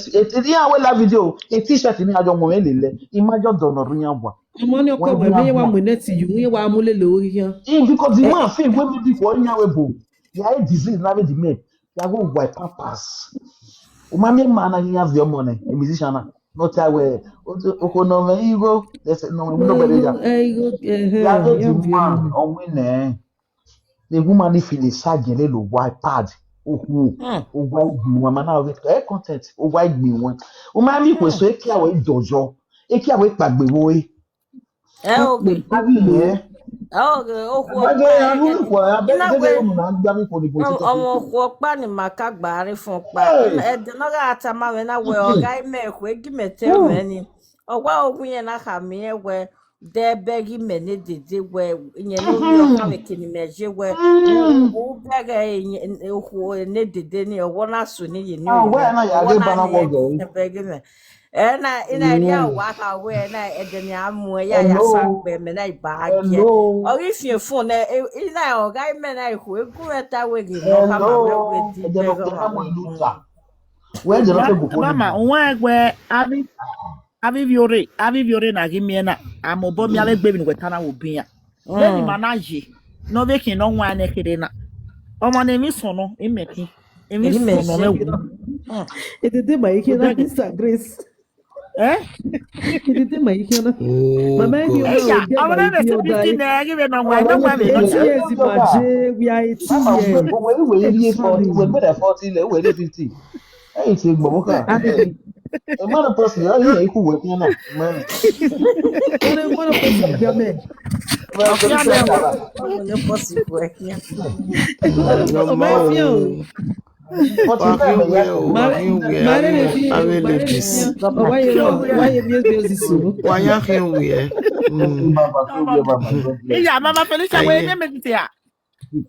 iran wẹ la video, e t-shirt ni a jọ mu mwẹ lele, I ma jọ dọnọ rre iran wa. Ọmọ ni ọkọ wẹ, mẹ ye wa mu net you, mẹ ye wa mu lele ori iran. Because the man feel wey maybe for iran we bo, ya e disease na be the man, ya go wipe pampers. O ma miẹn ma na iran viọ ọmọ nẹ, a musician na, nọ ta wẹ, okhuo nọ mwẹ igho, nọ mwẹ igho, no gbẹdẹ ya. Ya e the man, ọ win nẹ. The woman ni feel a side lele owa pad. Okhuo, owa igbi wan, ma na ọghe ẹ content, owa igbi wan. U ma miẹn ikhuo eso, ekia wẹ dọyọ, ekia wẹ kpagbe vbe ore. Ẹ ogbe. Abi yẹn. Ẹ ogbe, okhuo. Abege ya nu ikhuo, abege ya mu na gba mi koni koni. Ọmọ okhuo ọkpa ni ma ka gba re fun ọkpa. Ẹdẹ ne ọ gha tama mwẹ na wẹ, ọ gha mẹ ikhuo, egi mẹ te mwẹ ni. Ọ wa owu yẹn na khama irẹn wẹ, de ẹbẹ ghi mẹ ne dede wẹ, iyẹn ne ovbi ọkhan vbe kene mẹ ye wẹ, u bẹghe okhuo ne dede ni, ọwọ na so ni ye ni. Ah, wẹ na ya ghe ba na wọ ghe. Ẹbẹ ghi mẹ. Ẹ na, ina ria wa kha wẹ, ẹ na, ẹdẹ ni a mu ẹ ya, ya sa gbe mẹ na iba gie. Ọ ghi fian fun nẹ, ina ọ gha mẹ na ikhuo, egu mẹ ta wẹ ghe ne ọ khama wẹ wẹ di bẹghe ọmwa wẹ. Wẹ de no ke bu fun. Mama, wẹ wẹ, abi. Avbe ivbiorre, avbe ivbiorre na ghi miẹn na, a mobọ miẹn avbe egbe vbene uwẹ ta na vbe obọ iran. Vbene ima na ye, ne ọ vbe khian ne ọ wan nẹ kherhe na. Ọmwa ne emwi sọn nọ, imẹ khin, emwi sọn nọ mwẹ wu. Edede ma i khian na, Sister Grace. Eh? Edede ma i khian na. Mama, ẹ ghi ọna, eya, ọmọ na vbe two fifty na, ẹ ghi vbe nọ wan, nọ wan vbe nọ. Eighty years, imagine, we are eighty years. Uwe, uwe, uwe, forty, uwe, uwe, forty, le, uwe, fifty. Ẹ i tie gbọmọ kha. Emọ na pọsi, ọ yẹ ikhu wẹ khian na. Mẹ. Ọmọ na pọsi, ọmọ na pọsi wẹ khian. Ọmọ fian o. Wa khian owiẹ o, wa khian owiẹ. Avbe ladies. Wa ye, wa ye miẹn business o. Wa ya khian owiẹ. Iya, Mama Felicia, wẹ ne mẹ ti ya.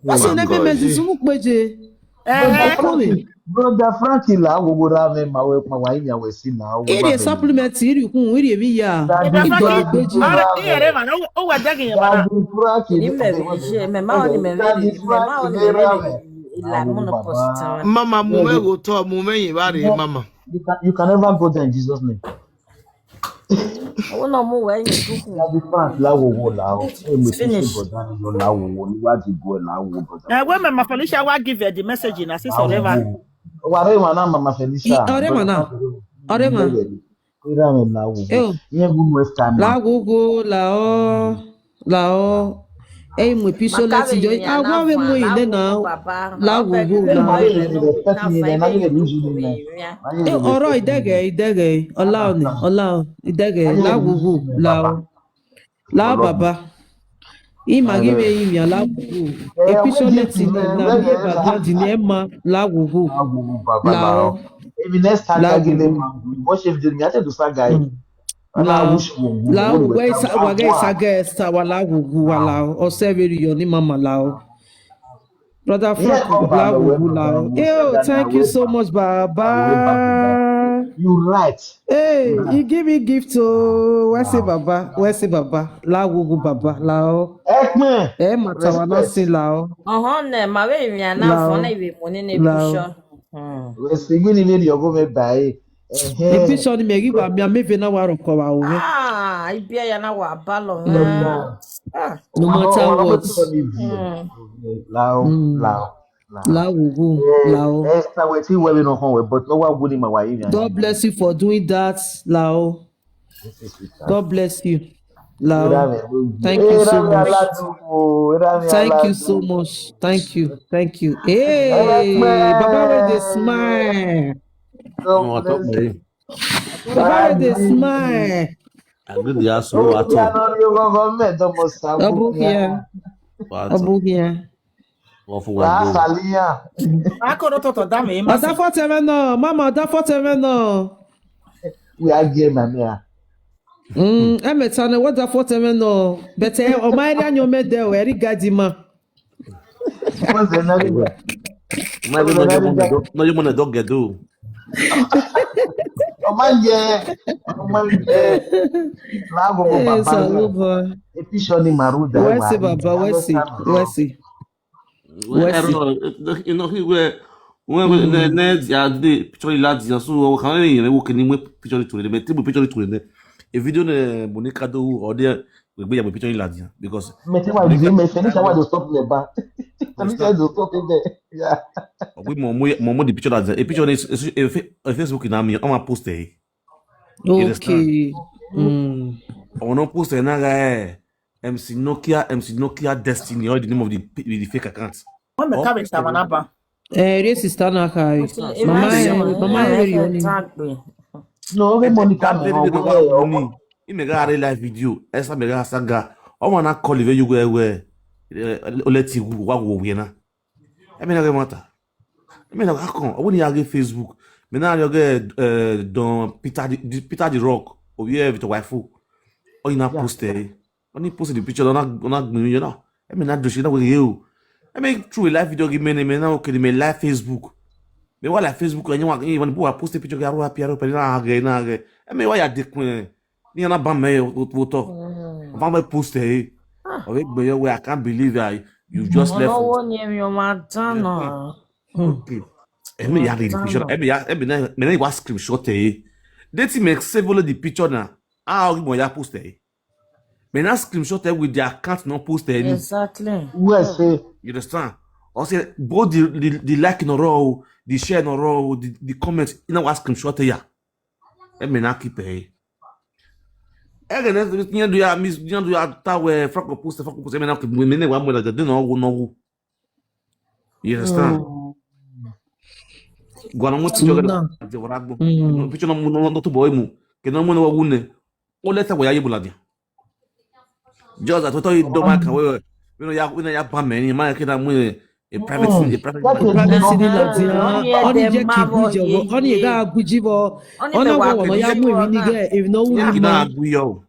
What's your name, Mrs. Sumukpeje? Eh, Brother Frankie, la wo wo ra mẹ ma wẹ ma wa imian wẹ si la wo. Iri supplement, iri kun, iri emi ya. Brother Frankie, ara iyere ma, o wa dagi yẹn ma. Frankie, ni mẹ vbe je, mẹ ma oni mẹ vbe, mẹ ma oni mẹ vbe. Ila mo no post. Mama, mu mẹ go to, mu mẹ yin ba re, Mama. You can, you can never go there in Jesus' name. Ọwọ na mu wẹ yin tuku. La wo wo la o. E mu Felicia brother ni la wo wo ni wa di go la wo brother. Eh, wẹ Mama Felicia wa give her the message na, since ọrẹ wa. Wa re wa na Mama Felicia. Ọrẹ wa na. Ọrẹ wa. Ira mẹ la wo wo. Iye bu mu esta na. La wo wo la o. La o. Ẹ i mu episode lẹti jọ. A wa vbe mu eyi nẹ na. La wo wo la o. Ọrọ idẹghẹ, idẹghẹ, ọla ọni, ọla o, idẹghẹ, la wo wo la o. La baba. Ima ghi vbe yin yan la wo wo. Episode lẹti nẹ na vbe background nẹ ma la wo wo. La o. Emi next time la wo wo. What's if the me to do saga? La wo wo, wa ghe saga Esther wa la wo wo wa la o. Ọsẹ vbe rhie ni mama la o. Brother Frank, la wo wo la o. Yo, thank you so much, Baba. You right. Hey, he give me gift o. Wẹ se Baba, wẹ se Baba. La wo wo Baba, la o. Ẹ ma ta wa na sin la o. Ọhọn nẹ, ma vbe rinmwian na fọn na ivbe mu ni ne picture. Wẹ se gbe ni vbe rhie ọgho mwẹ ba ẹre. Picture ni mẹ ghi wa miẹn, mẹ vbe na wa rhọkọ vbe aro mwẹ. Ah, ibiẹya na wa balọ mwẹ. No matter what. Lao, lao, lao. La wo wo, lao. Esther, we ti wẹ vbe nọ khọn wẹ, but no wa wu ni ma wa yi. God bless you for doing that, lao. God bless you, lao. Thank you so much. Thank you so much. Thank you. Thank you. Hey, Baba wey dey smile. Baba wey dey smile. Agidi aso wa tọ. Ọ bu khian. Ọ bu khian. Wọ́n fún wa gbé. Akoro tọtọ da mẹ ma. Ọda fọtẹ mwẹ nọ, mama, ọda fọtẹ mwẹ nọ. We are gay, my man. Mm, ẹ mẹ ta nẹ, wẹ ọda fọtẹ mwẹ nọ. But ẹ, ọ ma ẹrẹ anyọ mẹ dẹ o, ẹrẹ gadi ma. What's the name? Ma ẹrẹ nọ yọmọ nẹ dọ gẹdo. Ọ ma yẹ, ọ ma yẹ. Lago mo baba. Episode ni maru da. Wẹ se baba, wẹ se, wẹ se. Wẹ se. Ino ki wẹ, wẹ ne ne dia de picture la dia so o kan ni yẹn wo kini mu picture to le me te mu picture to le. E video ne Monica do o de we gbe ya mu picture la dia because me te wa di me finish wa do stop le ba. Finish do stop le. Yeah. We mo mo mo the picture la dia. E picture ni Facebook na mi o ma post e. Okay. Mm. Ọmọ ne ọ post ẹ na gha ẹ, MC Nokia, MC Nokia Destiny, or the name of the, the fake account. Wọ́n mẹ ká bẹ ṣe àwọn náà bá. Ẹ rí sister na ka ẹ. Mama ẹ, mama ẹ rí ọ ni. No, okay, Monica, me no go. Ime gha re live video, esa me gha saga. Ọmọ na call ive yugo ẹwẹ, oleti wa wo wiẹ na. Emi na ghe mata. Emi na gha kọn, ọ wẹ ne I ya ghe Facebook. Mẹ na rhie ọghe, eh, Don Peter the, the, Peter the Rock, ovbi Victor Wifo. Ọ i na post ẹre. Ọ ni post the picture, ọ na, ọ na gbẹn emwi yọ na. Emi na do share na wẹ ghe o. Emi true live video ghi mẹ ne mẹ na okedi mẹ live Facebook. Mẹ wa live Facebook, ẹyin wa, ẹyin wa ni bu wa post picture ghi aro happy aro pẹrẹ na ghe na ghe. Emi wa ya dekun. Ni ana ba mẹ vbe otọ. Ọ va mẹ post ẹre. Ọ vbe gbe yọ wẹ, I can't believe I, you just left. Ọmọ wo ni emwi ọmwa dan na. Okay. Emi ya rhie picture. Emi ya, emi na, emi na wa screenshot ẹre. They think me save only the picture na. A ghi mọ ya post ẹre. Mẹ na screenshot ẹre with the account ne ọ post ẹre ni. Exactly. Wẹ se. You understand? Ọ sẹ both the, the, the like ne ọ rrọọ o, the share ne ọ rrọọ o, the, the comment, I na wa screenshot ẹre ya. Ẹ mẹ na keep ẹre. Ẹghẹ ne iran do ya mis-, iran do ya ta wẹ Franco post, Franco post, ẹ mẹ na keep, mẹ ne wa mu ẹre ladian, de ne ọ wu, ne ọ wu. You understand? Guan mu picture ghe na, de wa agbọn. Picture nọ mu, nọ tobọ mu. Ke nọ mu ne wa wu nẹ. O lẹta wẹ ya ye bu ladian. Just that we thought you don't mind, we, we know ya, we know ya ban many, man, can mu a private, a private. Privacy ni ladian. Ọni jẹ ki bu jẹ vọ, ọni e gha bu ji vọ. Ọna wa wọ ya mu emwi ni ghe, if no wu. Yẹki na gbu yo.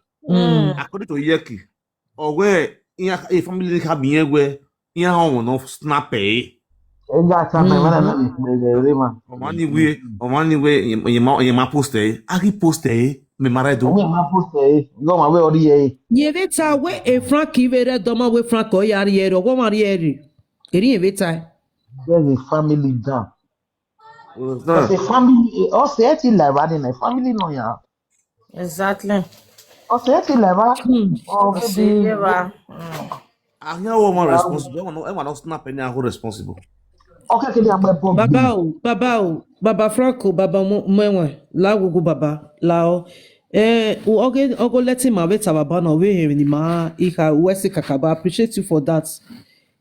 According to Yẹki, ọ wẹ iran, e family ni kha miẹn wẹ iran họn wọn nọ snap ẹre. Ega ta mẹ, mẹ na ni kpe ẹre ma. Ọmọ ni wẹ, ọmọ ni wẹ, ye ma, ye ma post ẹre, a ghi post ẹre, mẹ ma rẹ do. Ọmọ ma post ẹre, yọ ma wẹ ọ rhie ẹre. Ye vbe ta wẹ e Frank vbe rre dọmọ wẹ Frank ọ ya rhie ẹre, ọwọ ma rhie ẹre. Eri ye vbe ta. Get the family down. Ọ sẹ family, ọ sẹ ẹ ti la evba ni na, family nọ ya. Exactly. Ọ sẹ ẹ ti la evba. Ọ sẹ ẹ ti la evba. Ahian wo ma responsible, ẹmwa nọ, ẹmwa nọ snap ẹni a ho responsible. Ọ kẹkẹ dia mẹ bọ. Baba o, baba o, baba Franco, baba mu, mu ẹwẹn, la gugu baba, la ọ. Eh, ọghe, ọghe lẹtin ma vbe ta baba na, ọ vbe hẹn emwi ne ima i kha, wẹ si kakaba, appreciate you for that.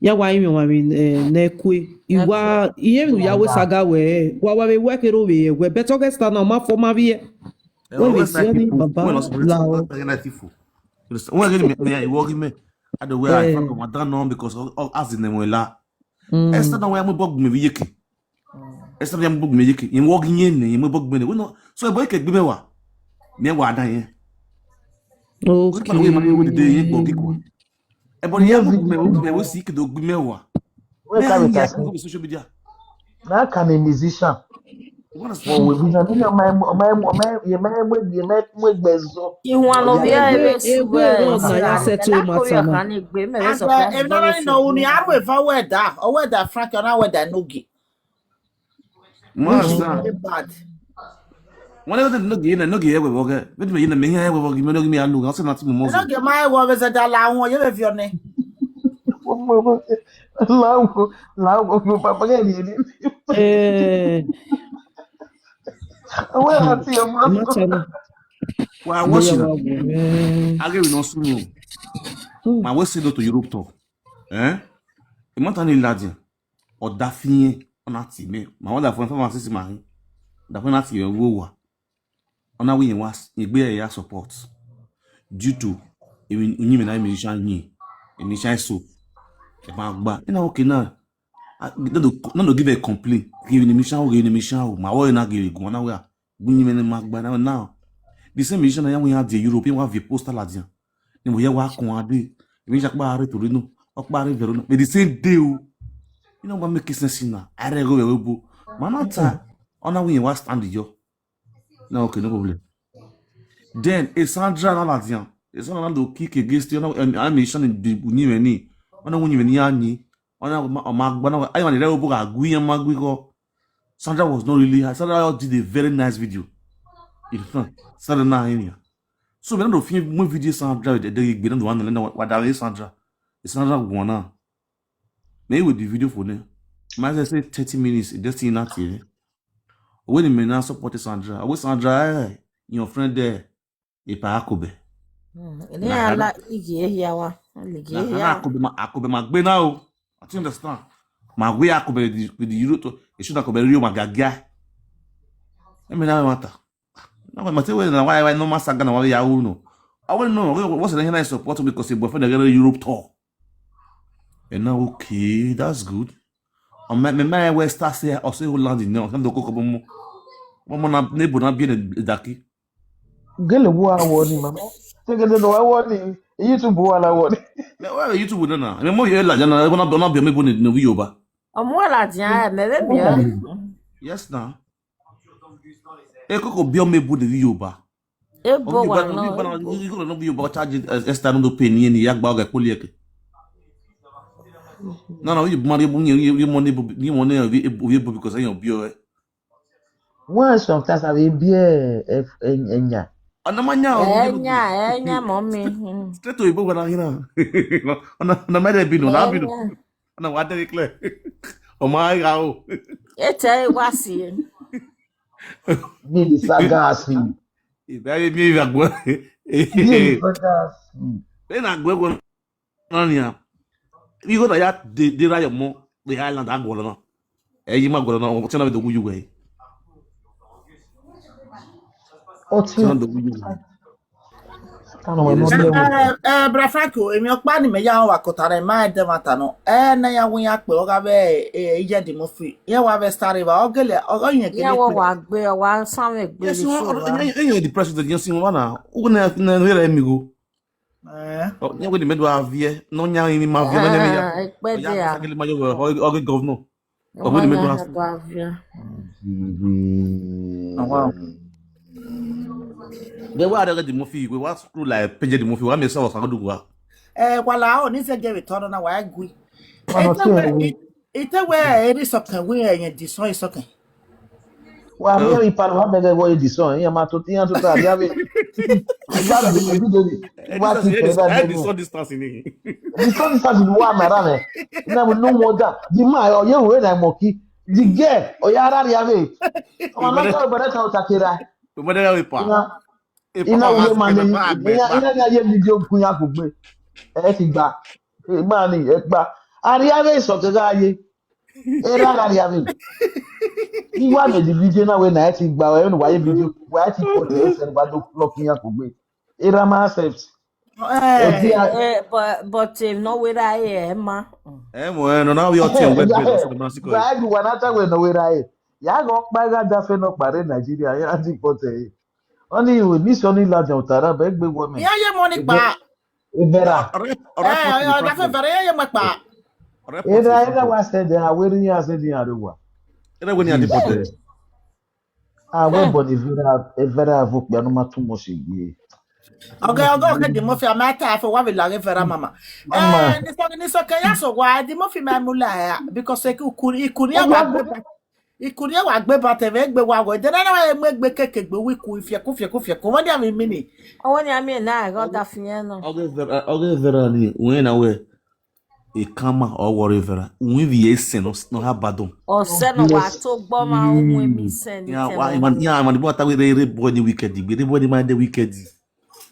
Ya wa rinmwian ọmwa emwi, eh, ne ẹ kue. I wa, iye emwi ne u ya wẹ saga wẹ, wa, wa vbe wẹ kherhe ovbi ẹwẹ, but August na, ọ ma fọ ma vbiẹ. Wẹ vbe si ọni, baba, la ọ. Wẹ ghe ni mẹ, mẹ, iwọ ghi mẹ. A do wẹ a fa ma da nọ because ọ, ọ, a zẹ ne ẹmwẹ la. Esther na wẹ ya mu ẹbọ gbẹn vbe iyeke. Esther ya mu ẹbọ gbẹn iyeke. Yẹn wọ ghi yẹn nẹ, yẹn mu ẹbọ gbẹn nẹ. Wẹ nọ, so ẹbọ eke gbe mẹ wa. Mẹ wa da yẹn. Okay. Wẹ ma yẹn wẹ dede yẹn gbọ gikua. Ẹbọ ne iran mu mẹ, mẹ wẹ si ke do gbe mẹ wa. Wẹ ka vbe ta si. Social media. Na ka ni musician. Wọ wẹ bi na ni ma ma ma ma ye ma mu egbe zọ. Ihuan ne ovbi ẹre vbe su wẹ na ya settle matter na. Emwi na ni nọ unu a ru eva wẹ da, ọ wẹ da Frank, ọ na wẹ da enogie. Master. Bad. Wọn lẹghẹ ne enogie na, enogie ẹwẹ vbọ ghẹ. Vbe te mẹ ye na, mẹ hian ẹwẹ vbọ ghi mẹ enogie mẹ ya lu, ọ sẹ na ti mu mọ. Enogie ma ẹwẹ ọ vbe zẹda la wọn, ye vbe viọ nẹ. La wọn, la wọn, yo papa ghẹ rhie ni. Eh. Wẹ a ti ọmọ. Matter na. Wa watch na. A ghe vbe nọ sunu. Ma wẹ sẹ do to Europe tour. Eh? Matter ni ladian. Ọ da fi irẹn, ọ na tie mẹ. Ma wa da fo five and six ma hin. Da fo na tie mẹ vbe owa. Ọ na wẹ irẹn wa s-, egbe ẹre ya support. Due to emwi uyinmwẹ ne musician yin, musician eso. Ẹ ma gba. Ena okay na. A, na do, na do give a complain. Ghe emwi ne musician o, ghe emwi ne musician o. Ma wẹ na gele gun, ọ na wẹ a. Gu uyinmwẹ ne ma gba na now. The same musician na ya wẹ iran die Europe, iran wa viẹ poster ladian. Ni mo ya wa kun a de. Emwi ya kpa re Torino, ọ kpa re Verona. But the same day o. You know what make sense na? A rẹ ghe vbe bo. Ma na ta, ọ na wẹ iran wa stand yọ. Na okay, no problem. Then, e Sandra na ladian. E Sandra na do kick against you. Ọ na, em, a musician ni di uyinmwẹ ni. Ọ na wẹ uyinmwẹ ni ya yin. Ọ na ma, ọ ma gba na, ayi ma ni rẹ obo gha gu iran ma gu igho. Sandra was not really high. Sandra just did a very nice video. In fact, Sandra na hẹn ya. So, mẹ na do fi mu video Sandra de, de gbe na do wa nọ na, wa da vbe Sandra. Sandra guan na. Mẹ wẹ the video for nẹ. Ma say, say thirty minutes, e destiny na tie. Wẹ ni mẹ na support Sandra. Wẹ Sandra, eh, your friend there. Ipa Akobe. Mm, ene na ala hana, igie hia wa, igie na hana hia. Akobe ma, Akobe ma gbe na o. I think understand. Ma wẹ Akobe with the, with the Euro to, e should Akobe Rio ma gagia. Emi na ma ta. Na ma te wẹ na wa, wa no ma saga na wa ya u no. I want no, what's the name I support because the boyfriend get a Europe tour. And now, okay, that's good. Ọ ma, mẹ ma wẹ start say, ọ sẹ Holland nẹ, ọ sẹ do koko bọ mu. Bọ mu na, nebo na bi ne daki. Gele wo a wọ ni, mama. Te gele no a wọ ni, YouTube wo a la wọ ni. Mẹ wẹ YouTube na na. Mẹ mo ye la jana, ọ na, ọ na bi mẹ bo ne, ne vi Yoruba. Ọ mu wẹ ladian, ẹ, mẹ vbe biẹ. Yes na. E koko bi mẹ bo ne vi Yoruba. Ebo wa nọ. Igho nọ bi Yoruba charge, eh, extra no do pay ni, ni ya gba ọghe kpoli ẹke. Na na, oyi ma rhie bu, rhie, rhie, rhie money bu, rhie money, eh, ovbi ebo because ẹyan bi ọre. Why sometimes I will be a, a, a, a nya. Ọna ma nya o, Ẹ nya, ẹ nya, mummy. Hmm. Straight to Igbo gwana hina. Ọna, ọna ma de binu, na binu. Ẹ nya. Ọna wa de clear. Ọ ma gha o. Ete wa si. Be the saga as him. Ibe mi va gwe. Be the saga as him. Be na gwe gwe na nia. Igho na ya de, de ra yo mo, the island a guọlọ na. Ẹ yi ma guọlọ na, ọtẹn na vbe do gu yu wẹ. Ọtẹn na Ọtẹn. do gu yu wẹ. Kanu wẹ Yes, no sir. de wẹ. Eh, eh, Bra Frank, o, emwi ọkpa ni mẹ ya họn wa kọta rẹ, ma ẹdẹ mwa ta nọ. Eh, ne ya wẹ ya kpe, ọ gha vbe, eh, iye de mo fi. Ye wa vbe star river, ọ gele, ọ, ọ yẹn Iye gele wọ kpe. wa gbe, ọ wa sanmwẹ gbe Yes, vbe wọn, show wa. Iye, iye the president, yes, wọn na. Ugu na, na, na, na, mi go. Eh. Ọ, ne wẹ ni mẹ do aviẹ, nọ yan ni ma viẹ, nọ yan mi ya. Ah, Ọ ya ekpẹdẹ a. sa gele ma yo, ọ, ọ ghe governor. Ọ wẹ ni mẹ do Emwa aviẹ. ya do aviẹ. Wow. Vbe wa rẹ the movie, we wa scroll like page the movie, wa mẹ sa wa sa do wa. Eh, wala o, ni se je vbe tọrọ na wa gui. Wa nọ Ite tiẹ wẹ, wi. i- ite wẹ eri sọkẹn wi ẹyẹn di sọn isọkẹn. Wa miẹn Oh, ipa ne wa bẹghe wẹ di sọn, iran ma to, iran tota arriavbe. Igbara de video ni, eh, wa distance, ki eh, pe dis-, ba eh, de this nu. one distance ni. The son is as wa mara me. Na mu no wonder. The man, ọ ye wẹ na mọ ki. The girl, ọ ya ra arriavbe. Ọmọ Ìbẹ̀rẹ̀, náà tọrọ bẹrẹ ta ọta kera. Ìbẹ̀rẹ̀ ya wẹ pa. Ina, Ipa ina wa uwe se ma kẹta ne, pa agbe ina, pa. ina na ye video kun ya kugbe. Ẹ ti gba. Ẹ ma ni, ẹ gba. Arriavbe sọ kegha ye. Era ra arriavbe. Iwa me the video na wẹ na ẹ ti gba, ẹ wa ye video, wa ẹ ti put ẹ sẹ ba do block ya kugbe. Era ma accept. Eh, Ẹdia, eh, but, but, eh, no wẹ ra ẹ ma. Mm. Ẹ mọ ẹ nọ na vbe ọtiẹn wẹ gbe na so na sikọ. Gba ẹgbẹ wa na ta wẹ nọ wẹ ra ẹ. Ya gọ kpa gha dafe nọ kpa rre Nigeria, ya ti put ẹ. Ọni iwe ni sọ ni ladian otara bẹ gbe wọ mẹ. Iran ye mu ni kpa. Evẹra. Ọrẹ, ọrẹ Eh, pọt ni ọrẹ fẹ fẹ. Vẹrẹ iran ye mu kpa. Ọrẹ pọt Era ni era fẹ. Wa sẹ de, a wẹ iran sẹ de iran rre wa. Era wẹ ni a di pọt. Jesus. A wẹ bọ ni evẹra, evẹra vo kpia no ma too much egbe. Ọgẹ, ọgẹ, ọgẹ, the mafia ma ta fẹ wa vbe la ghe vẹra mama. Mama. Eh, ni sọ, ni sọ kẹ ya sọ wa, the mafia ma mu la ya, because e ku, ku, ikuni Ẹ wa wa gbe gbe ba. Ikuni wa gbe ba tẹ vbe egbe wa wẹ. Dẹ na na wa mu egbe keke gbe wi ku fiẹku, fiẹku, fiẹku. Wọ́n ní àmì mi ni. Ọwọ́ ni àmì ẹ̀ náà ẹ̀rọ da fi yẹn nọ. Ọgẹ vẹra, ọgẹ vẹra ni, wẹ na wẹ. Ekama, ọ wọrọ evẹra. Uwin vbe esen nọ, nọ ha badon. Ọsẹ nọ wa Yes. to gbọ ma umu emi sẹ ni Ya, tẹ wa, wẹ. Iman, ya, man, ibo ta wẹ re, re boy ni wicked, gbe re boy ni ma de wicked.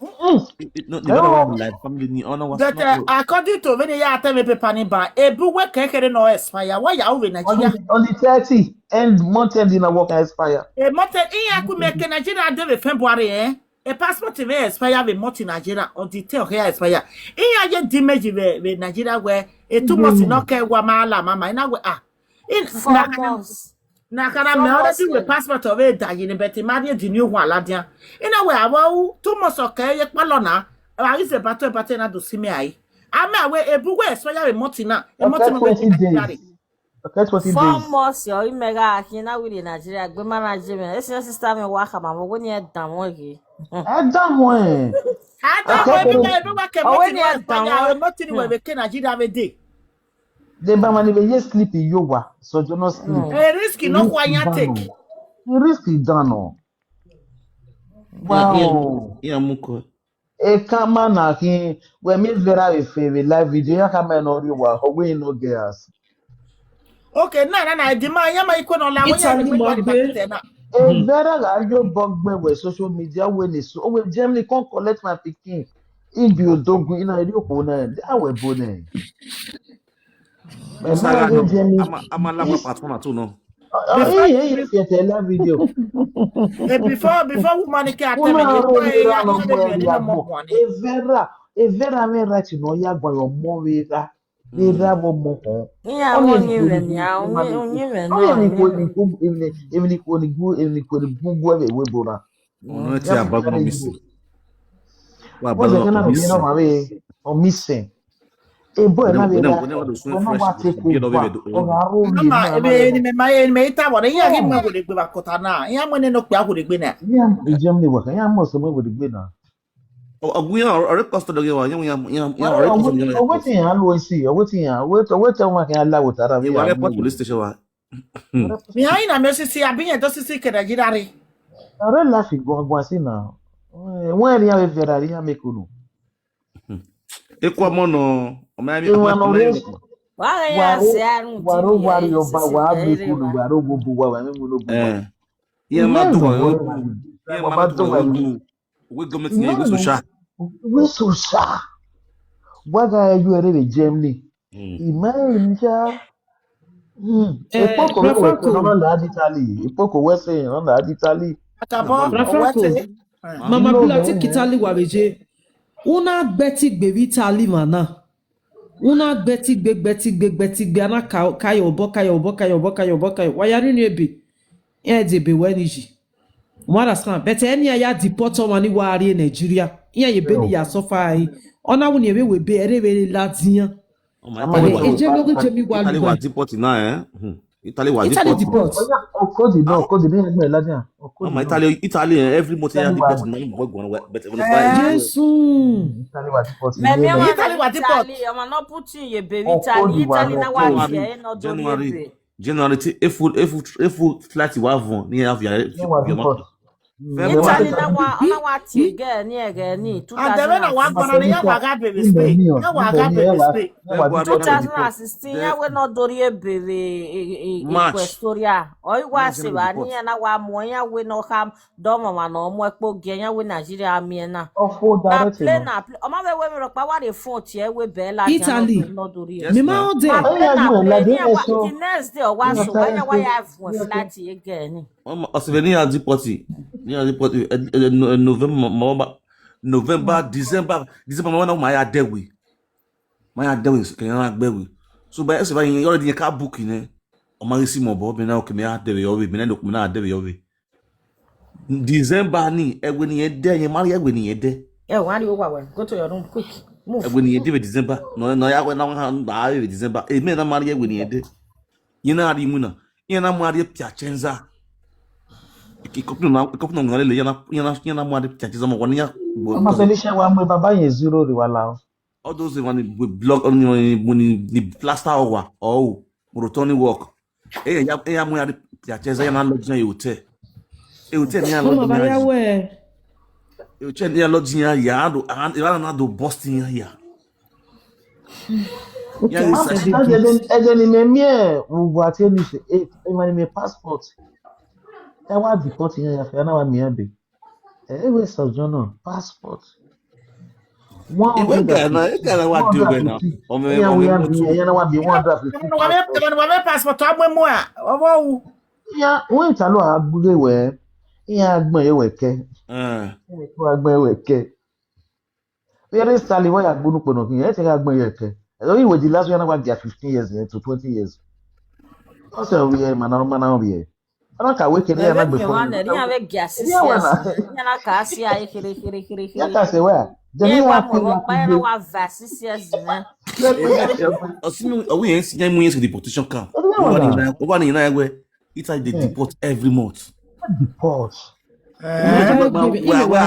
Mm-mm. It, it, no, the brother Oh. One life, family ni, ọna wa But, smart uh, o. According to vbene ya tẹ me paper ni ba, ebu wẹ kẹkẹrẹ nọ expire. Why ya ove On Nigeria? the, on the thirty, end month end na work expire. E month end, iya ku me ke Nigeria de vbe February, eh? E passport vbe expire vbe month in Nigeria, or the tail hair expire. Iya ye damage vbe, vbe Nigeria where e two months no ke wa ma la mama. Ina wẹ, ah. In, Four na, months. Na kana Four me already months, with eh. Passport of a dying, but he married the new one, ladian. Ina wẹ, awa u, two months okay, ye kpalọ na. Awa is a battle, battle na do see me ai. Ame awe, ebu wẹ expire vbe month na. E month Okay, no twenty days. January. Okay, twenty Four days. Months, yo, imega, he na wiri Nigeria, gbe ma na je me. Esi sister me wa kama, mo we ni e dan mo ye. Ẹ dá wọn ẹ. Ada Okay, we bi okay. Na ebi wa ke Owe month ni na e expire, dan. Month ni we Hmm. Be ke Nigeria vbe dey. They ba mani be ye sleep in Yowa, so do not sleep. Hmm. A risk no Risk kwa ya down. Take. The risk is down. Oh. Wow. Iya, iya, iya, muko. E kama na khin, wẹ mi vera vbe fe vbe live video, ya kama no rri owa, ọ wẹ no get ass. Okay, na, na, na, the man, ya ma ikwe no la, wẹ ya Italy ni ma gbe. E vera gha yo bọ gbe wẹ social media wẹ ni so, wẹ Germany come collect my pikin. Ibi odogun, ina eri okhuo na, a wẹ bo nẹ. Ẹ ma Sara ghe no, Germany. Ama, ama la wa Is part one and two no. Ọ, ọ, Before, ẹ, ẹ, ẹ, ẹ, ẹ, ẹ, video. Eh, before, before woman ke Una atẹmẹ ye ro kpa ni ra erria no ni mu sẹrẹ erria ni na mọ gbọ. Kua ni. Evera, evera mwẹ right no ya gba yo mo vera. Vera bo mo ho. Iya, Oni wo ni ni vẹ ko ni, ni a, oni, oni vẹ oni na, ni ko oni ni ko, even, even ni ko ni gu, even ni ko ni gu gu eve we bora. Ono ti Ya abandon fi mi si. Wa What's the abandon kind of mi you si. Know, mami? Or missing. A boy Wene, na be wene, that. Wene wa do so Wọ́n fresh wa with take the girl over. Over. Ọ̀rọ̀ mi Ama, ma ebe ma ni me, ma ni me ita wọrẹ, iya ghi mu ẹgho degbe vbe akọta na. Iya mu ẹne nọ kpia ẹgho degbe na. Yeah, in Germany work. Yeah, must mu ẹgho degbe na. Ọgui ya ọrẹ pastor dọghe wa, ya ya ya ọrẹ pastor dọghe. Ọwẹ ti yan lo si, ọwẹ ti yan, ọwẹ ọwẹ ti wọn kan la wo tara. Iwa re pastor police station wa. Hmm. Mẹ iran na mẹ osisi, abi iran do sisi ke Nigeria rre. Ọre life guan guan si na. Wẹ ẹre iran vbe viẹ ra iran make unu. Eku ọmọ nọ, ọ ma Iwan nọ rre. Wa ghe ya se arun wa ti ro mi wa ri ọba wa make unu, wa ro wo bu wa, wa mu unu bu wa. Eh. Iran ma do wa, iran ma do wa. We gọọmenti yan we social. We social. Wa gha yu ẹre vbe Germany. Hmm. Ima eni ya. Hmm. Eh, Ekpoko wẹ Franco. Nọ na di Italy. Ekpoko wẹ se nọ na di Italy. Akabọ, Franco. Wẹ se. Mama Bula, take Italy wa vbe je. Una gbẹtigbe vbe Italy mwa na. Una gbẹtigbe, gbẹtigbe, gbẹtigbe, ana ka, kayọ obọ, kayọ obọ, kayọ obọ, kayọ obọ, kayọ. Wa ya rhie ebe. Iran debe wẹ ni yi. You understand? But ẹni a ya deport ọmwa ni wa rrie Nigeria. Iran ye ebe ni ya suffer ẹre. Ọ na wẹ ne ebe wẹ ebe, ẹre vbe ladian. Ọ ma Italy wa, Italy wa deport na, eh? Hmm. Italy wa deport. Italy deport. Okodi no, Okodi ne ya gbẹn ladian. Ọ ma Italy, Italy, eh, every month ya deport na, mo gbọn wẹ, but on the side. Jesu. Italy wa deport. Mẹ miẹn ọmwa Italy wa deport. Ọmwa nọ Putin ye ebe vbe Italy, Italy na wa tie ẹre ne ọ do rrie ebe. January ti efu efu efu flight wa vọn ne iran via. Italy na wa, ọ na wa tie ẹghẹ ni, ẹghẹ ni, two thousand and sixteen. And then wa gbọnọ ne iran wa gha bebe Spain. Iran wa gha bebe Spain. Two thousand and sixteen, iran wẹ ne ọ do rrie ebe vbe Equatoria. Ọ i wa se evba ne iran na wa mu iran wẹ ne ọ kha dọmọ ọmwa ne ọ mu ẹkpo gie iran wẹ Nigeria miẹn na. Na plane, na plane. Ọ ma vbe wẹ emwi rhọkpa wa rhie phone tie wẹ bẹladian ne ọ do rrie. Italy. Mẹ ma rẹn odẹ. Na plane, na plane. The next day ọ wa so, wa ya, wa ya vuọn flight ye ẹghẹ ni. Ọ sẹ vbe ne iran deport, ne iran deport, eh, eh, no-, eh, November, ma, ma, ma, November, December, December, ma, ma, ma ya dẹ we. Ma ya dẹ we, ke iran na gbe we. So, but ẹsẹ vbe iran already ka book nẹ. Ọ ma ghi si mẹ obọ, mẹ na, okay, mẹ ya dẹ vbe yọ vbe, mẹ na, mẹ na dẹ vbe yọ vbe. December ni, ẹwe ne irẹn dẹ, irẹn ma rhie ẹwe ne irẹn dẹ. Eh, wa rhie owa wẹ, go to your room quick. Move. Ẹwe ne irẹn dẹ vbe December, nọ, nọ ya wẹ na wa ha, na vbe December. Emẹ na ma rhie ẹwe ne irẹn dẹ. Iran na rhie iwinna, iran na mu rhie Piacenza. Company na, company na lele, iran na, iran na, iran na mu rhie Piacenza, ọmọ wa ne iran gbo. Ọmọ Felicia wa mu baba yẹn zero rre wa la o. All those one we block, ni, ni, ni plaster owa, or routine work. Eh, ya, eh, ya mu rhie Piacenza, iran na lodge iran ye hotel. Eh, hotel ni iran lodge iran ye. Eh, hotel ni iran lodge iran ya, ado, iran na do bust iran ya. Okay, I said it. Ẹdẹ ni mẹ miẹn uwa tie ni se, eh, emwa ni miẹn passport. Ẹ wa deport iran ya fẹ, a na wa miẹn be. Eh, we sojourner, passport. Iwe ga na, e ga na wa di oghẹ na. Ọmọ, iran wa bi one hundred fifty. Wa mẹ passport, a mu emu a, ọvọ wu. Iran, wẹ ta lo a gbe wẹ, iran gbẹn ye wẹ kẹ. Eh. Iran gbẹn ye wẹ kẹ. Vbe rre Italy, wa ya gbe unu kpe nọ khin, ẹ te gha gbẹn ye kẹ. Ẹ i wẹ the last year na wa gia fifteen years, eh, to twenty years. Ọ sẹ ovbi ẹ, ma na, ma na ovbi ẹ. Ọ na ka wẹ kere iran na gbe phone. Iran vbe gia six years. Iran na ka si a khere, khere, khere, khere. Ya ka sẹ wẹ. Iran wa mu ọkpa, iran wa va six years nẹ. Ọsinu, ọ wẹ iran si iran mu iran si deportation camp. Ọ wa ni na wẹ. Italy dey deport every month. Deport. Eh?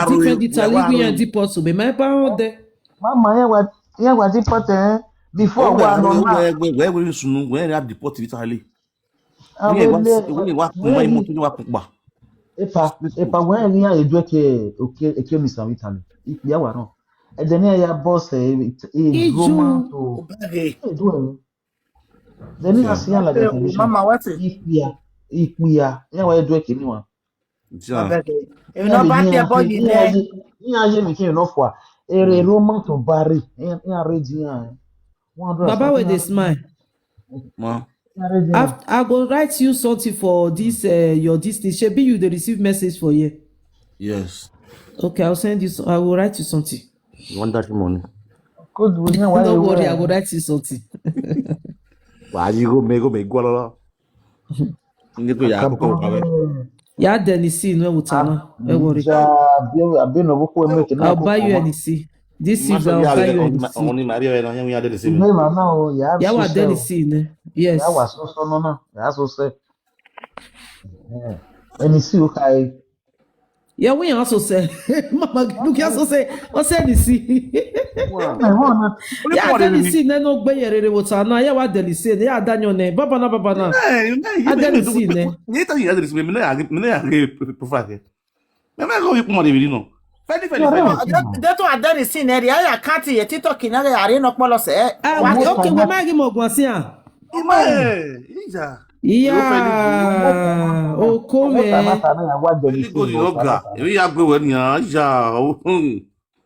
Different Italy, we are deport, so be my pound there. Mama, iran wa, iran wa deport, eh? Before wa no ma. We, we, we, we sunu, we ya deport Italy. We wa, we wa kuma imoto, we wa kuma. Epa, epa, we iran edu ke, okay, eke mi san Italy. Ipi ya wa no. Ẹdẹ ne ya boss, eh, eh, Roma to. Edu, eh. Then he ask iran like that. Mama, what? Ikpia, ikpia. Iran wa do kini wa. Abeg, eh. Iran ye mi kini no fua. Ere Roma to Bari. Iran ready iran. Baba wey dey smile. Ma. I, I go write you something for this, uh, your this thing. Shebi you dey receive message for here? Yes. Okay, I'll send you some, I will write you something. You want that money? Good, we know why. No worry, I will write you something. Wa yi go me, go me go la. Ni ko ya ko ko ba. Ya Dennis, no, we tana. No worry. I'll buy you anything. This is, I'll buy you anything. Only Maria na yan ya de se. Ya wa de ni si ne. Yes. Ya wa so so no na. Ya so se. Eh. Eni si o kai. Ye wẹ iran sose. Mama Ginukia sose. Ọse ni si. Ya dẹ ni si nẹ ne ọ gbe ye rere vbe ota na, ya wa dẹ ni si nẹ, ya da yọn nẹ. Baba na, baba na. A dẹ ni si nẹ. Ye ta ya dẹ ni si, me ne ya ghe profile kẹ. Me me ghe ikpọmọ de viri nọ. Fẹni, fẹni, fẹni. De to a dẹ ni si nẹ, rhia ya account ye TikTok na ghe a rhie ne ọ kpọlọ sẹ. Ah, wa, okay, wẹ ma ghi mọ guan sian. Ima, ija. Iya, oko mwẹ. Fẹni godi nọ ga. Emwi ya gue wẹ nian, ija.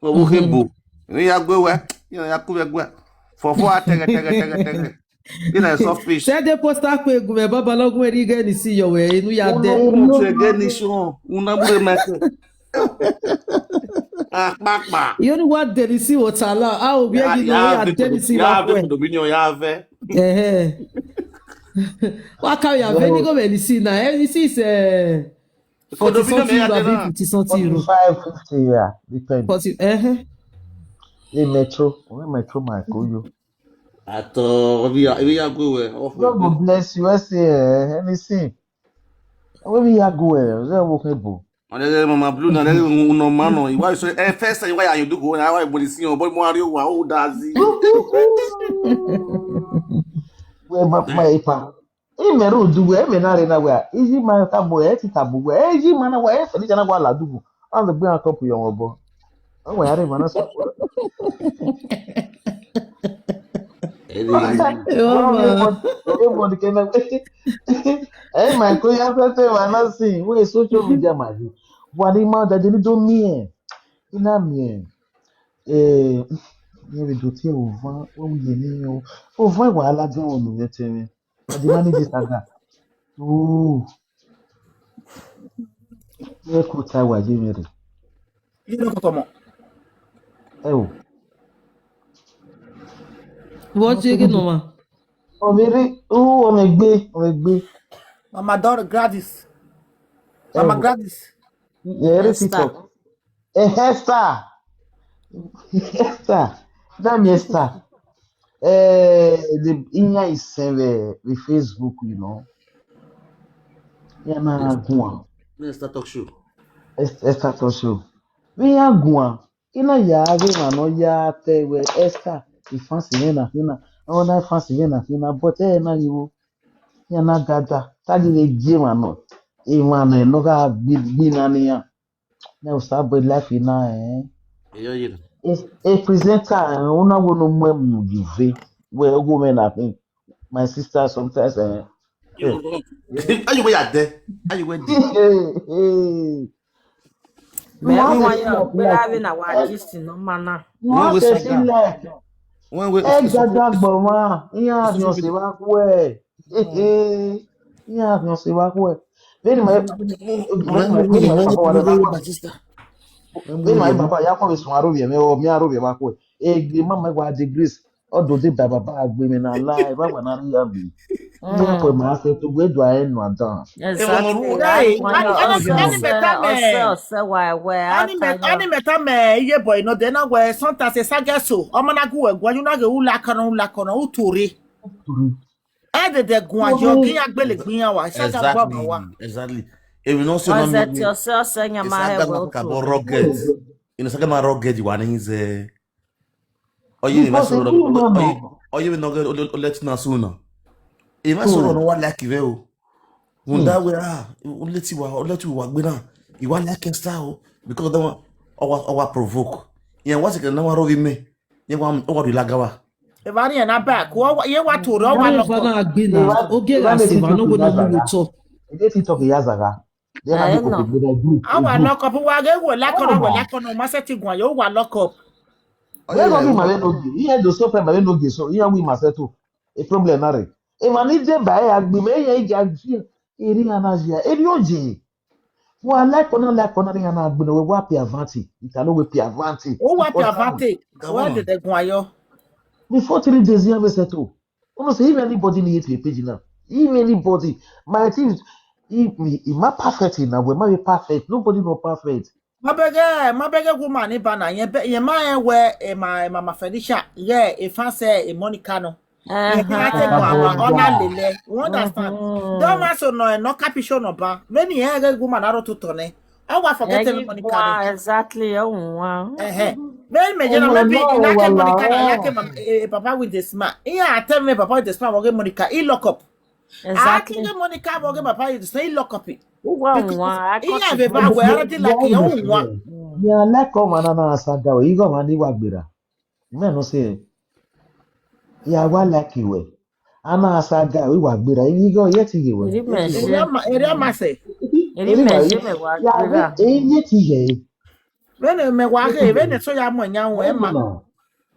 Ọvbokhan ebo. Emwi ya gue wẹ, iran ya ku vbe ẹguẹ. Fọfọ a tẹghẹ, tẹghẹ, tẹghẹ, tẹghẹ. Iran selfish. Sẹ de posta kpe gu mwẹ, baba na gu mwẹ rhie ighe ni si yọ wẹ, enu ya dẹ. Unu mu tẹ ghe ni sọn, una mu rre ma ẹkẹ. Akpakpa. Iyo ni wa dẹ ni si vbe ota la, a o vbiẹ ghi nọ, ya dẹ ni si vbe akhuẹ. Condominium ya vẹ. Ẹhẹn. Wa ka ya vẹ ni gho vbe ni si na, ẹ ni si sẹ. Condominium ya dẹ na. Fifty something euro. Forty-five, fifty, yeah, depend. Forty, ẹhẹn. Ye metro, we metro ma ko yo. Atọ, ebi ya, ebi ya gue wẹ, ọ fẹ. God go bless you, ẹ sẹ, eh, anything. Wẹ bi ya gue wẹ, ọ zẹ wo khin ebo. Ọnẹ ghe Mama Blue na, ọnẹ ghe unu ma nọ, iwa so, eh, first time iwa ya yo dugu, na wa boli si, ọ bọ mo ari wa, o da zi. Wẹ ma, ma ipa. Imẹ rre udu wẹ, imẹ na rre na wẹ, iye ima tama wẹ, ẹ ti tama wẹ, ẹ iye ima na wẹ, ẹ Felicia na wa la dugu. A lọ gbe iran cup yọ mwẹ obọ. Ọ wẹ a rre emwa na sa. Ẹ ma. Ẹ ma ni kẹ na. Ẹ ma ko ya fẹfẹ wa na sin, wẹ social media ma yi. Wa ni ma da de ni do miẹn. I na miẹn. Eh, ne vbe do tie ovan, wẹ wu ye ne iran. Ovan wa la gan unu vbe tẹmwẹ. Adi ma ni de saga. Oh. Ye ko ta wa ye mere. Ye no ko tomo. Ẹ o. Vbọ tie ghe nọ ma? Ọ vbe rre, u, ọ mẹ gbe, ọ mẹ gbe. Mama Dor Gladys. Mama Gladys. Ẹ rre TikTok. Eh, Esther. Esther. Dami Esther. Eh, the, iran isẹn vbe, vbe Facebook, you know. Iran na guan. Esther Talk Show. Est-, Esther Talk Show. Vbe iran guan, I na ya ghe emwa ne ọ ya ta wẹ Esther, I fancy mwẹ na khin na, ọ na fancy mwẹ na khin na, but ẹ na ghi vbo. Iran na gada, ta ghi vbe gie emwa nọ, emwa nọ, ne ọ gha gbi, gbi na ne iran. Ne Osanobua life na, eh. Eyọ ye na. E, e presenter, eh, una wo ne ọ mu ẹmu ye uve, wẹ ọghe mwẹ na khin. My sister, sometimes, eh, Aye wẹ ya dẹ, aye wẹ dẹ. Mẹ wan ya gbe avbe na wa gist nọ ma na. Wọ́n ṣe sílẹ̀. Wọ́n wé ẹ gbàgbà gbọ̀ wọn, ìyá àfihàn ṣe wá kú ẹ̀. Ìyá àfihàn ṣe wá kú ẹ̀. Bẹ́ẹ̀ni, màá bẹ́ẹ̀ni, màá bàbá ya kọ́ mi sùn àròbìẹ̀ mi, ọ̀ mi àròbìẹ̀ wá kú ẹ̀. Egbe mama wa de grace. Ọ do de ba baba gbe mwẹ na la, eva wa na rhie ya mi. Iye kue ma se to gbe do a enu adan. Exactly. Ọsẹ, ọsẹ, wa ẹwẹ. Ani mẹ tama iye boy nọ de na wẹ sometimes esa gẹ so. Ọmọ na gu wẹ guan, you na ghe u la kọnọ, u la kọnọ, u tore. Ẹ dede guan yo, ghi ya gbele gbe iran wa, esa gha gba ọmọ wa. Exactly. Emwi ne ọ sẹ na mi. Ọsẹ, ọsẹ, yan ma hẹ wẹ u tore. Rugged. Inu esa gha ma rugged wa ni zẹ. Ọ ye emwa sọrọ, ọ ye emwi ne ọ ghe Oleti na so na. Emwa sọrọ ne ọ wa like vbe o. Rhunmwuda wẹ a, Oleti wa, Oleti wa gbe na. I wa like Esther o. Because that one, ọ wa, ọ wa provoke. Iran wa sikẹ na wa rhọghe mẹ. Iran wa, ọ wa rhie lagava. Evba ni na back, ọ wa, iye wa to rẹ, ọ wa lọkọ. Evba na gbe na, ogie gha sẹ evba ne ọ wẹ ne ọ mu otọ. Ede TikTok ya zagha. They have a group. A wa lock up, wa ghe wẹ lakọna, wẹ lakọna, ma sẹtin guan yo, wa lock up. Wẹ no gi ma vbe no gi, iran do so fẹ ma vbe no gi so, iran wi ma settle. A problem na rre. Emwa ni deba ẹre a gbe mẹ, iran i gia fi, eri iran na zia, eri oje. Wa lakọna, lakọna iran na gbe nọ wẹ wa pia vanti, ita no wẹ pia vanti. O wa pia vanti, wa dede guan yo. Before three days, iran vbe settle. Unu sẹ, even anybody ni hate page na, even anybody, my things, i, i, i ma perfect na, we ma be perfect, nobody no perfect. Ma bẹghe, ma bẹghe woman ni ba na, yẹn be, yẹn ma rẹn wẹ, ẹ ma, ẹ ma ma Felicia, yeah, e fancy e Monica nọ. Yẹn ka te gba wa, ọ na lele, you understand? Don't want so no, no capisho no ba. Vbene irẹn ghe woman na rre ototọ nẹ, I wa forget every Monica. Exactly, oh, wow. Ẹhẹn. Vbene imẹ ye na, maybe I na ke Monica na, I na ke ma-, eh, Papa Wideman. Iran tell me Papa Wideman vbe ọghe Monica, he lock up. Exactly. I ke Monica vbe ọghe Papa Wideman, he lock up. Uwa, because uwa, I iran cut vbe it. Ba wẹ ara di like, oh, uwa. Yeah, like ọmwa na na saga, igho ọmwa ni wa gbera. Imẹ nọ sẹ, ya wa like wẹ. A na saga, I wa gbera, igho ye ti ghe wẹ. Eri mẹ se. Eri ọma, eri ọma sẹ. Eri mẹ se, mẹ wa gbera. Eri ye ti ghe. Vbene mẹ wa ghe, vbene eso ya mu ẹyan ru, ẹ ma.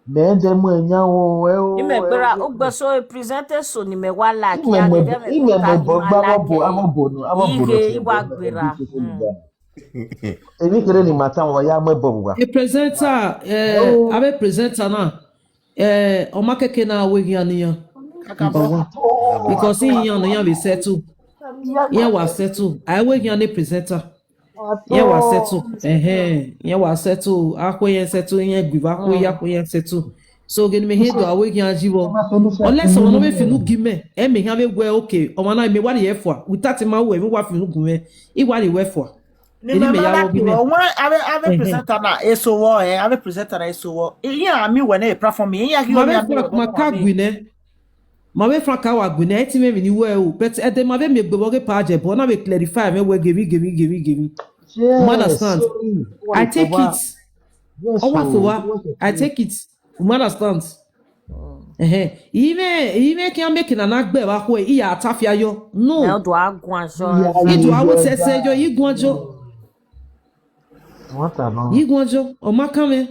Mẹ de mu ẹyan ru, ẹ o. Imẹ gbera, ẹ o. Ugbeso e present eso ni mẹ wa like, imẹ ya mu ẹbọ, imẹ mu ẹbọ gba avbe ọbo, avbe ọbo nọ, avbe ọbo nọ. Ighe, I wa gbera. Emwi kherhe ne ima tama, wa ya mu ẹbọ vbe uwa. A presenter, eh, avbe presenter na, eh, ọ ma keke na wẹ eghian ne iran. Number one. Because iran ne iran vbe settle. Iran wa settle. A i wẹ eghian ne presenter. Iran wa settle. Ẹhẹn, iran wa settle. A khu iran settle, iran gui vbe a khu, ya khu iran settle. So, ghe ne mẹ hia do a wẹ eghian yi vbọ. Unless ọmwa ne ọ vbe fi unu gi mẹ, ẹ mẹ hia vbe wẹ, okay, ọmwa na, mẹ wa rhie fua. Without ma wẹ, mẹ wa fi unu gu mwẹ, I wa rhie wẹ fua. Ni mẹ ma ya like wọ, ọmwa avbe, avbe presenter na eso vbọ, eh, avbe presenter na eso vbọ. Iran a miẹn uwẹ ne platform, iran ghi ma vbe Frank ma ka gui nẹ. Ma vbe Frank a wa gui nẹ, ẹ ti mwẹ emwi ne I wẹ o, but ẹdẹ ma vbe miẹn egbe vbe ọghe pa jẹ, but ọ na vbe clarify mwẹ wẹ gevbi, gevbi, gevbi, gevbi. You understand? I take it. Ọ wa fo wa, I take it. You understand? Ẹhẹn. Imẹ, imẹ khian make na na gbe vbe akhuẹ, I ya ta fia yọ. No. Ẹ, ọ do a guan jọ. I do a wẹ sẹsẹ yọ, I guan jọ. I guan jọ, ọ ma kan mwẹ.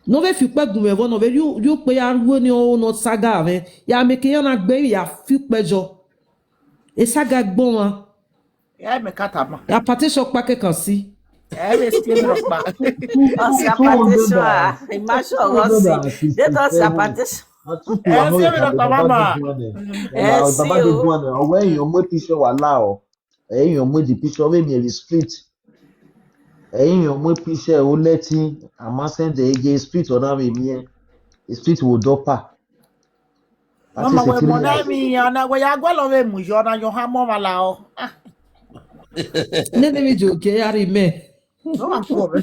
Ne ọ vbe fi ukpẹ gu mwẹ vbọ, ne ọ vbe rhie, rhie ukpẹ ya ruẹ ne ọ, ne ọ saga mwẹ. Ya make iran na gbe, ya fi ukpẹ jọ. E saga gbe ọmwa. Ya mẹ ka tama. Ya partition kpa kekan si. Ẹ vbe si emwi rhọkpa. Ọ si partition a, I ma sure ọ si. They don't si partition. Ẹ si emwi rhọkpa, mama. Ẹ si o. Ọ wẹ iran mu picture wa la o. Ẹ iran mu the picture vbe miẹn vbe street. Ẹ iran mu picture o lẹtin, a ma send ẹre ghe street, ọ na vbe miẹn. Street wo dọpa. Mama, wẹ mọ na emwi iran na, wẹ ya gualọ vbe mu yọ na, yọ ha mọ vba la o. Ah. Nene vbe joke ya rhie mẹ. Ọ ma khuọ mwẹ.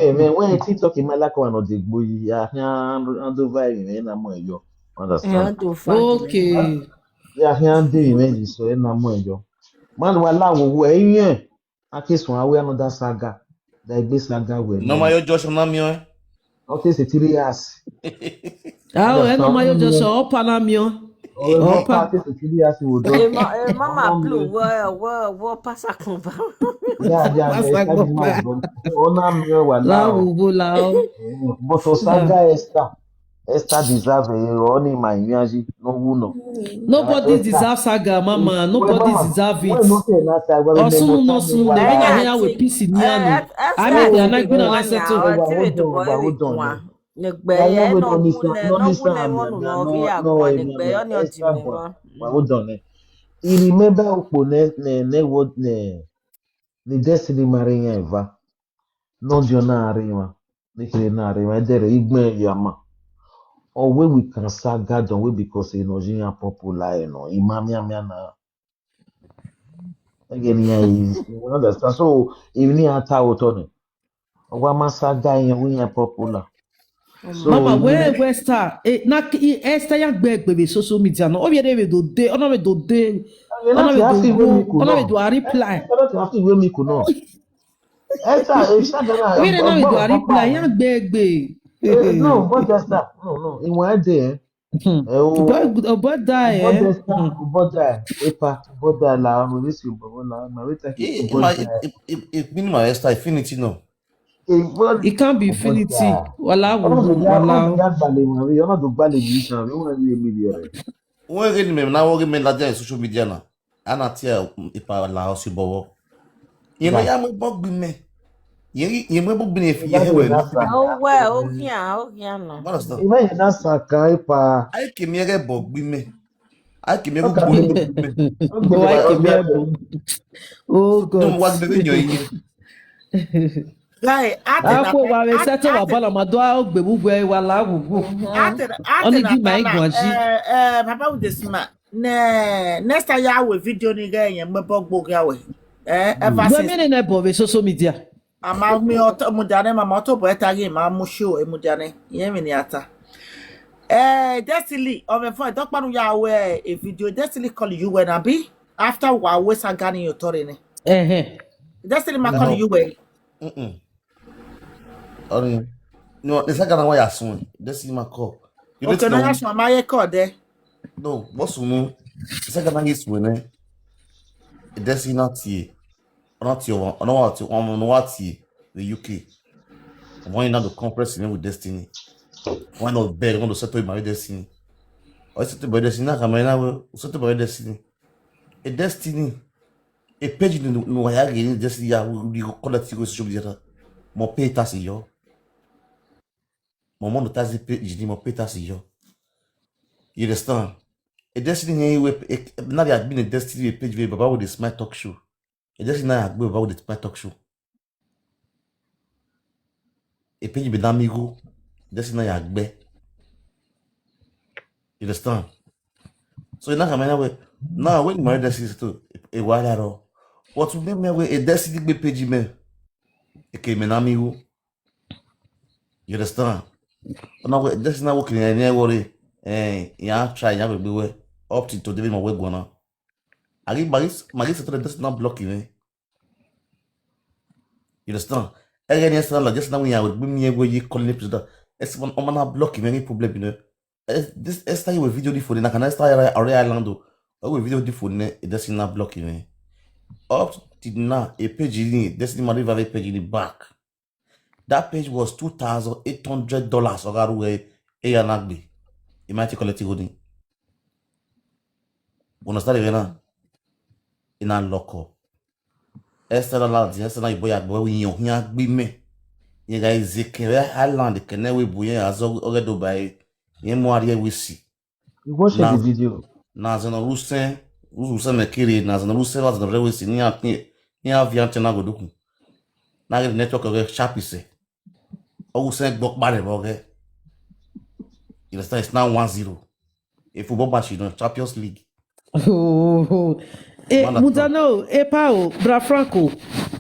Ẹmwẹ, wẹ TikTok ma la kọ nọ degbo yi, ya khian hand over ẹmwẹ na mu ẹre yọ. Understand? Hand over. Okay. Ya khian de ẹmwẹ yi so, ẹ na mu ẹre yọ. Man, wa la wo wo, ẹ yẹn. A ke suẹn a wẹ another saga, da egbe saga wẹ. Ne ọ ma yo Josh, ọ na miẹn ọẹn. Ọ te serious. Ah, ẹ ne ọ ma yo Josh, ọ pa na miẹn ọẹn. Ọ pa te serious wo dọ. E ma, e mama blue, wọ, wọ, wọ pasa kun ba. Ya, ya, pasa kun ba. Ọ na miẹn ọẹn wa la o. La wo wo la o. But ọ saga Esther. Esther deserve e, ọ ni ma yan yi, no wu nọ. Nobody deserve saga, mama. Nobody deserve it. Ọ sunu, no sunu, ne vbe na hia wẹ peace ni anu. A na gbe na na settle. Nẹgbẹ ẹ nọ wu nẹ, nọ wu nẹ, ẹmwẹ unu nọ ghi ya guan nẹgbẹ ọ ni ọ di mẹ wa. I remember okpo ne, ne, ne wo ne, ne Destiny ma rre iran eva. Ne ọ diọn na rre emwa, ne kherhe na rre emwa, ẹdẹrẹ igbẹn ya ma. Ọ wẹ we can saga dọn wẹ because enọ ye iran popular enọ, I ma mianmian na. Ẹghẹ ne iran, you understand? So, emwi ne iran ta otọ nẹ. Ọ wa ma saga iran wẹ iran popular. So, mama, wẹ, wẹ Esther, eh, na ki, Esther ya gbe egbe vbe social media na. Ọ vbe rre vbe do de, ọ na vbe do de, ọ na vbe do, ọ na vbe do a reply. Ẹ na ti a fi iwe mi ku nọ. Esther, eh, Esther, na, vbe rre na vbe do a reply, ya gbe egbe. Eh, no, but Esther, no, no, iwan ẹdẹ, eh. Hmm. Eh, o, but, but that, but eh, Esther, hmm. But that, epa, but that la, mo be si, but la, ma we take it, but that. It, it, it, it, mean my Esther, Infinity, no. It can't be Infinity. Wala wo, wala wo. Ọna do gbalẹ mi, ọna do gbalẹ mi, isan, mi wan ri emi vbe ẹre. Wẹ ghe ne mẹ na wọ ghe mẹ ladian social media na. A na tie epa la ọse bọvbọ. Yẹn ne ya mu ẹbọ gbe mẹ. Yẹn, yẹn mu ẹbọ gbe mẹ, yẹn hẹ wẹ. Owẹ, oghian, oghian nọ. Imẹ yẹn na sa kan epa. A ke miẹn ẹghẹ ẹbọ gbe mẹ. A ke miẹn ẹghẹ ẹbọ gbe mẹ. Wa ke miẹn ẹbọ. Oh God. Wa gbe mẹ yọ iye. Guy, a te na, a khuẹ wa vbe settle wa bọlọ, ma do a ogbe vbe uwẹ wa la ghughu. A te na, a te na, ọni gi ma i guan ji. Eh, eh, Papa with the smile. Ne, next time ya we video ni ghe yẹn, mẹ bọ gbo gha wẹ. Eh, ever Wẹ since. Miẹn nene ẹbọ vbe social media. A ma miẹn ọtọ mudia nẹ, ma ma ọtọ bọ ẹta ghi ma mu show mudia nẹ. Irẹn emwi ne a ta. Eh, Destiny, ọ mwẹ fọ, ẹdọkpa nu ya wẹ a video. Destiny call you when abi after wa wẹ saga ni otọ rre nẹ. Ẹhẹn. Destiny ma call No. you well. Mm-mm. Ọni, no, the second one ya sun. Destiny ma call. You Okay, let no know. Ya sun, ma ye call there. No, what's no? The second one is when, eh, Destiny na tie. Ọ na tie, ọ na wa tie, ọ na wa tie the U K. Why not the conference with Destiny? Why not beg, want to settle my Destiny? Or settle my Destiny, na come na we settle my Destiny. A Destiny, a page in the no ya get Destiny ya we go collect you social media. Mo pay tax yo. Mo monetize the page ni, mo pay tax yo. You understand? A Destiny here we, na they have been a Destiny page where Baba with the smart talk show. A Destiny na ya gbe Baba with the smart talk show. A page be na mi go. A Destiny na ya gbe. You understand? So na come na we, now when my Destiny to a while at all. What we me we a Destiny gbe page me. Eke me na mi go. You understand? Ọna wẹ, Destiny na work in any worry. Eh, ya try ya be we up to today ma we gwana. Agi magi magi settle Destiny na block me. You understand? Ẹghẹ ni Destiny la Destiny na we ya we gbe mi we ye calling presenter. Esi man ọma na block me, any problem, you know. Eh, this Esther, you a video di phone na, can Esther area island o. I will video di phone ne Destiny na block me. Up to now, a page in Destiny ma revive a page in the back. That page was two thousand eight hundred dollars. Oga ruwe e ya na gbe. I might collect it. You understand it now? In a lock up. Esther la, Esther na ibo ya gbe we yan yan gbe me. Ye ga izeke we island kene we bu yan azo oge do ba e. Ye mu ariẹ we si. You go share Na the video. Na zeno rusen, rusen me kiri, na zeno rusen, na zeno rewe si ni a ni a vi antenna go duku. Na get network oge sharp ise. O rusen gbo kpare bo ge. You understand? It's now one zero. A football match, you know, Champions League. Oh, eh, Man, that's Mudano, eh, Pao, Bra Franco.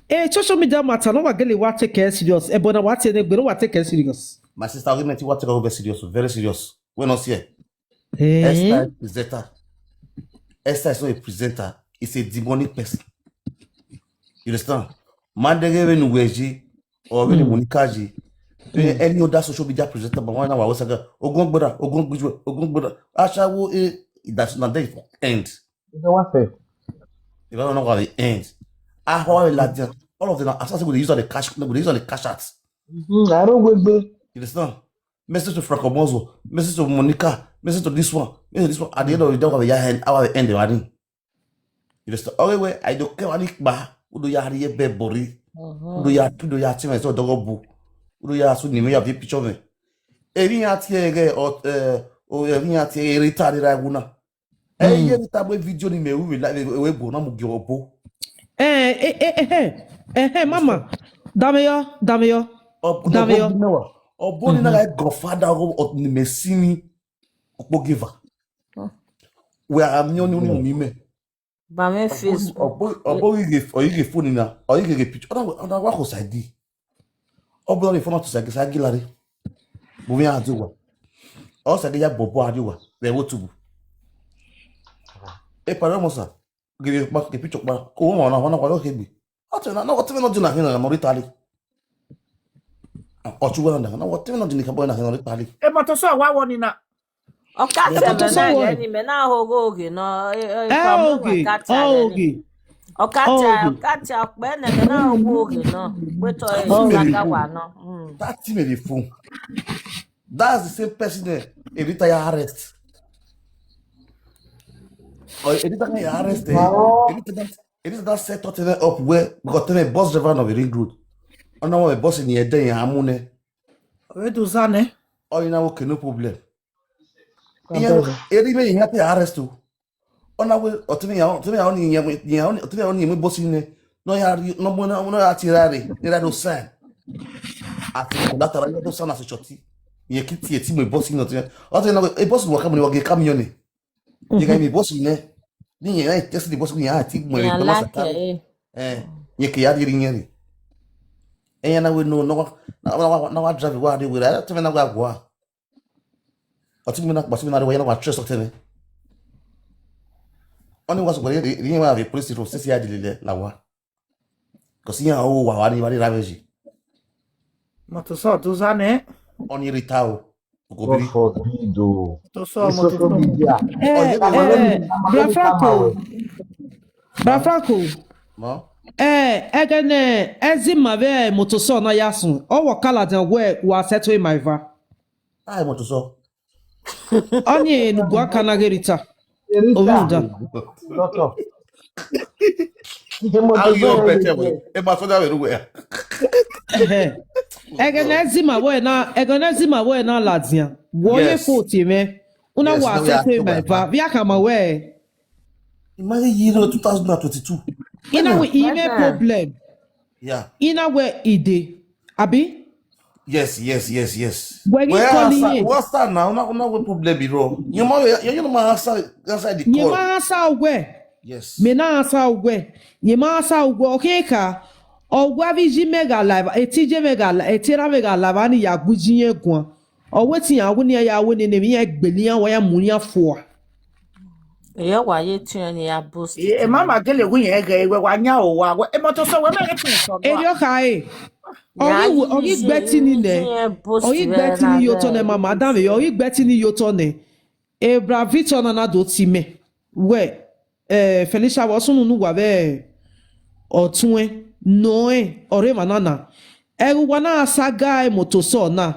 Eh, social media matter, no wa gele wa take care serious. Eh, but na wa take, no wa take care serious. My sister, argument, you want to take over serious, very serious. We're not here. Eh? Esther is a presenter. Esther is not a presenter. It's a demonic person. You understand? Man, they gave in Uweji or in Monica G. Eh, any other social media presenter, but one hour was like, Ogun Gbera, Ogun Gbera, Ogun Gbera. Ashawo, eh, that's not there for end. You know what? If I don't know what the end. I how I like them. All of them are assassin with the use of the cash, with the use of the cash out. Mm-hmm. I don't go, go. You understand? Message to Franco Mozo, message to Monica, message to this one, message to this one. At the end of the day, our end, our end, the wedding. You understand? Okay, where I don't care any kpa, who do ya ri ebe bori, who do ya, who do ya team so dogo bu, who do ya su ni me ya vi picture me. Evi ya tie ge o, eh, o evi ya tie ge rita ri ra guna. Eh, ye rita gbe video ni me u la we bo na mu gi obo. Eh, eh, eh, eh, eh, eh, mama. Dame yo, dame yo. Dame yo. Obo ni na ga godfather o ni me si ni okpo giver. We are mi oni oni mi me. Ba me Facebook. Obo obo ge ge phone na. O ge ge picture. Ona ona wa ko side. Ọ bụrụ ife ọ na tụsa gị sa gị larị. Bụ ya adị ụwa. Ọ sa gị ya bọbọ adị ụwa. Wee wotu bụ. E para mọ sa. Gị ma ke picture kpa. Ko ma na na kwa ke bi. Ọ tụ na na ọ tụ na dị na hịna na rita li. Ọ tụ wa na na ọ tụ na dị na ka bọ na hịna rita li. E ma to so wa wọ ni na. Ọ ka tẹ mẹ na yẹ ni mẹ na ho oghe oghe nọ. Ẹ oghe, ọ oghe. Ọ ka tẹ, ọ ka tẹ ọkpẹ nẹ mẹ na ho oghe oghe nọ. Wẹ tọ e saga wa nọ. That thing may be phone. That's the same person there. Edita ya arrest. Or Edita ya arrest. Edita that set up up where because tell me boss driver of the ring road. Ọ na wọ boss ni ẹdẹ yẹn amune. Ọ do zane. Ọ na okay, no problem. Eri me ya te arrest o. Ọ na wẹ ọtẹn ya ọtẹn ya ni yẹn ọtẹn ya ni yẹn boss ni. No ya no mo na no ya ti ra re. Ni ra do sign. Ati ko la tara yo do sign as a shorty. Yẹn ki ti ti mo boss ni ọtẹn. Ọtẹn na wẹ boss wa ka mo ni wa ge ka mi yo ni. Yẹn ga mi boss ni. Ni yẹn ai test the boss ni ai ti mo e boss ka. Ẹn, yẹn ke ya rhie iyẹn rre. Ẹyan na wẹ no, na wa, na wa, na wa drive wa rre werriẹ, te mwẹ na wa gua. Ọtẹn mwẹ na, ọtẹn mwẹ na rre wa, ya na wa trust ọtẹn mwẹ. Ọni wa sokpan rhie, rhie wa vbe police station, sisi a dele lẹ la wa. Because iran ọre wa wa ni wa rre ra vbe yi. Motosọ do za nẹ. Ọni rita o. God forbid o. Motosọ, social media. Eh, eh, Bra Franco. Bra Franco. Mọ? Eh, ẹghẹ ne Ezima vbe Motosọ na ya sunu, ọ wẹ ọ ka ladian wẹ wa settle ma eva. Ai, Motosọ. Ọni ne ugbua ka na ghe Rita. Ovbi uda. Doctor. How you bet we? E ma so da vbe ru wẹ. Ẹghẹ ne Ezima wẹ na, ẹghẹ ne Ezima wẹ na ladian. Wọ ye Yes. quote mwẹ. Una Yes, wa now we are settle ma October, eva. Vbe a khama wẹ. Imagine year two thousand and twenty-two. Ina we ime problem. Yeah. Ina we ide. Abi? Yes, yes, yes, yes. Wẹ ghi Well, call answer, iye. What's that now? Una, una we problem bro. You ma, you, you know my answer, answer the Ye call. Ma answer wẹ. Yes. Me na answer wẹ. Ye ma answer wẹ. Okay ka. Ọ wa vbe iye mẹ gha la, etẹn iye mẹ gha la, etẹn erha mẹ gha la, vbe a ni ya gu iye iran guan. Ọ wẹ te iran wu ne iran ya wẹ nene emwi iran gbele iran, wa ya mu iran fua. Eyẹ wa ye tiẹn ni ya boast. E, e ma ma gele wu yẹn ghẹ, wẹ wa yan o wa, wẹ, e Motosọ wẹ mẹ ghe tun sọ nua. Erriọ kha e. Ọ ghi wu, ọ ghi gbe ẹtin ni nẹ. Ọ ghi gbe ẹtin ni ye otọ nẹ, mama, danmwehọ, ọ ghi gbe ẹtin ni ye otọ nẹ. Ebra Victor na na do tie mẹ. Wẹ, eh, Felicia, vbe ọ sunu ne uwa vbe ọtuẹn, nọ rẹn, ọ rre emwa na na. Ẹghẹ uwa na saga Motosọ na,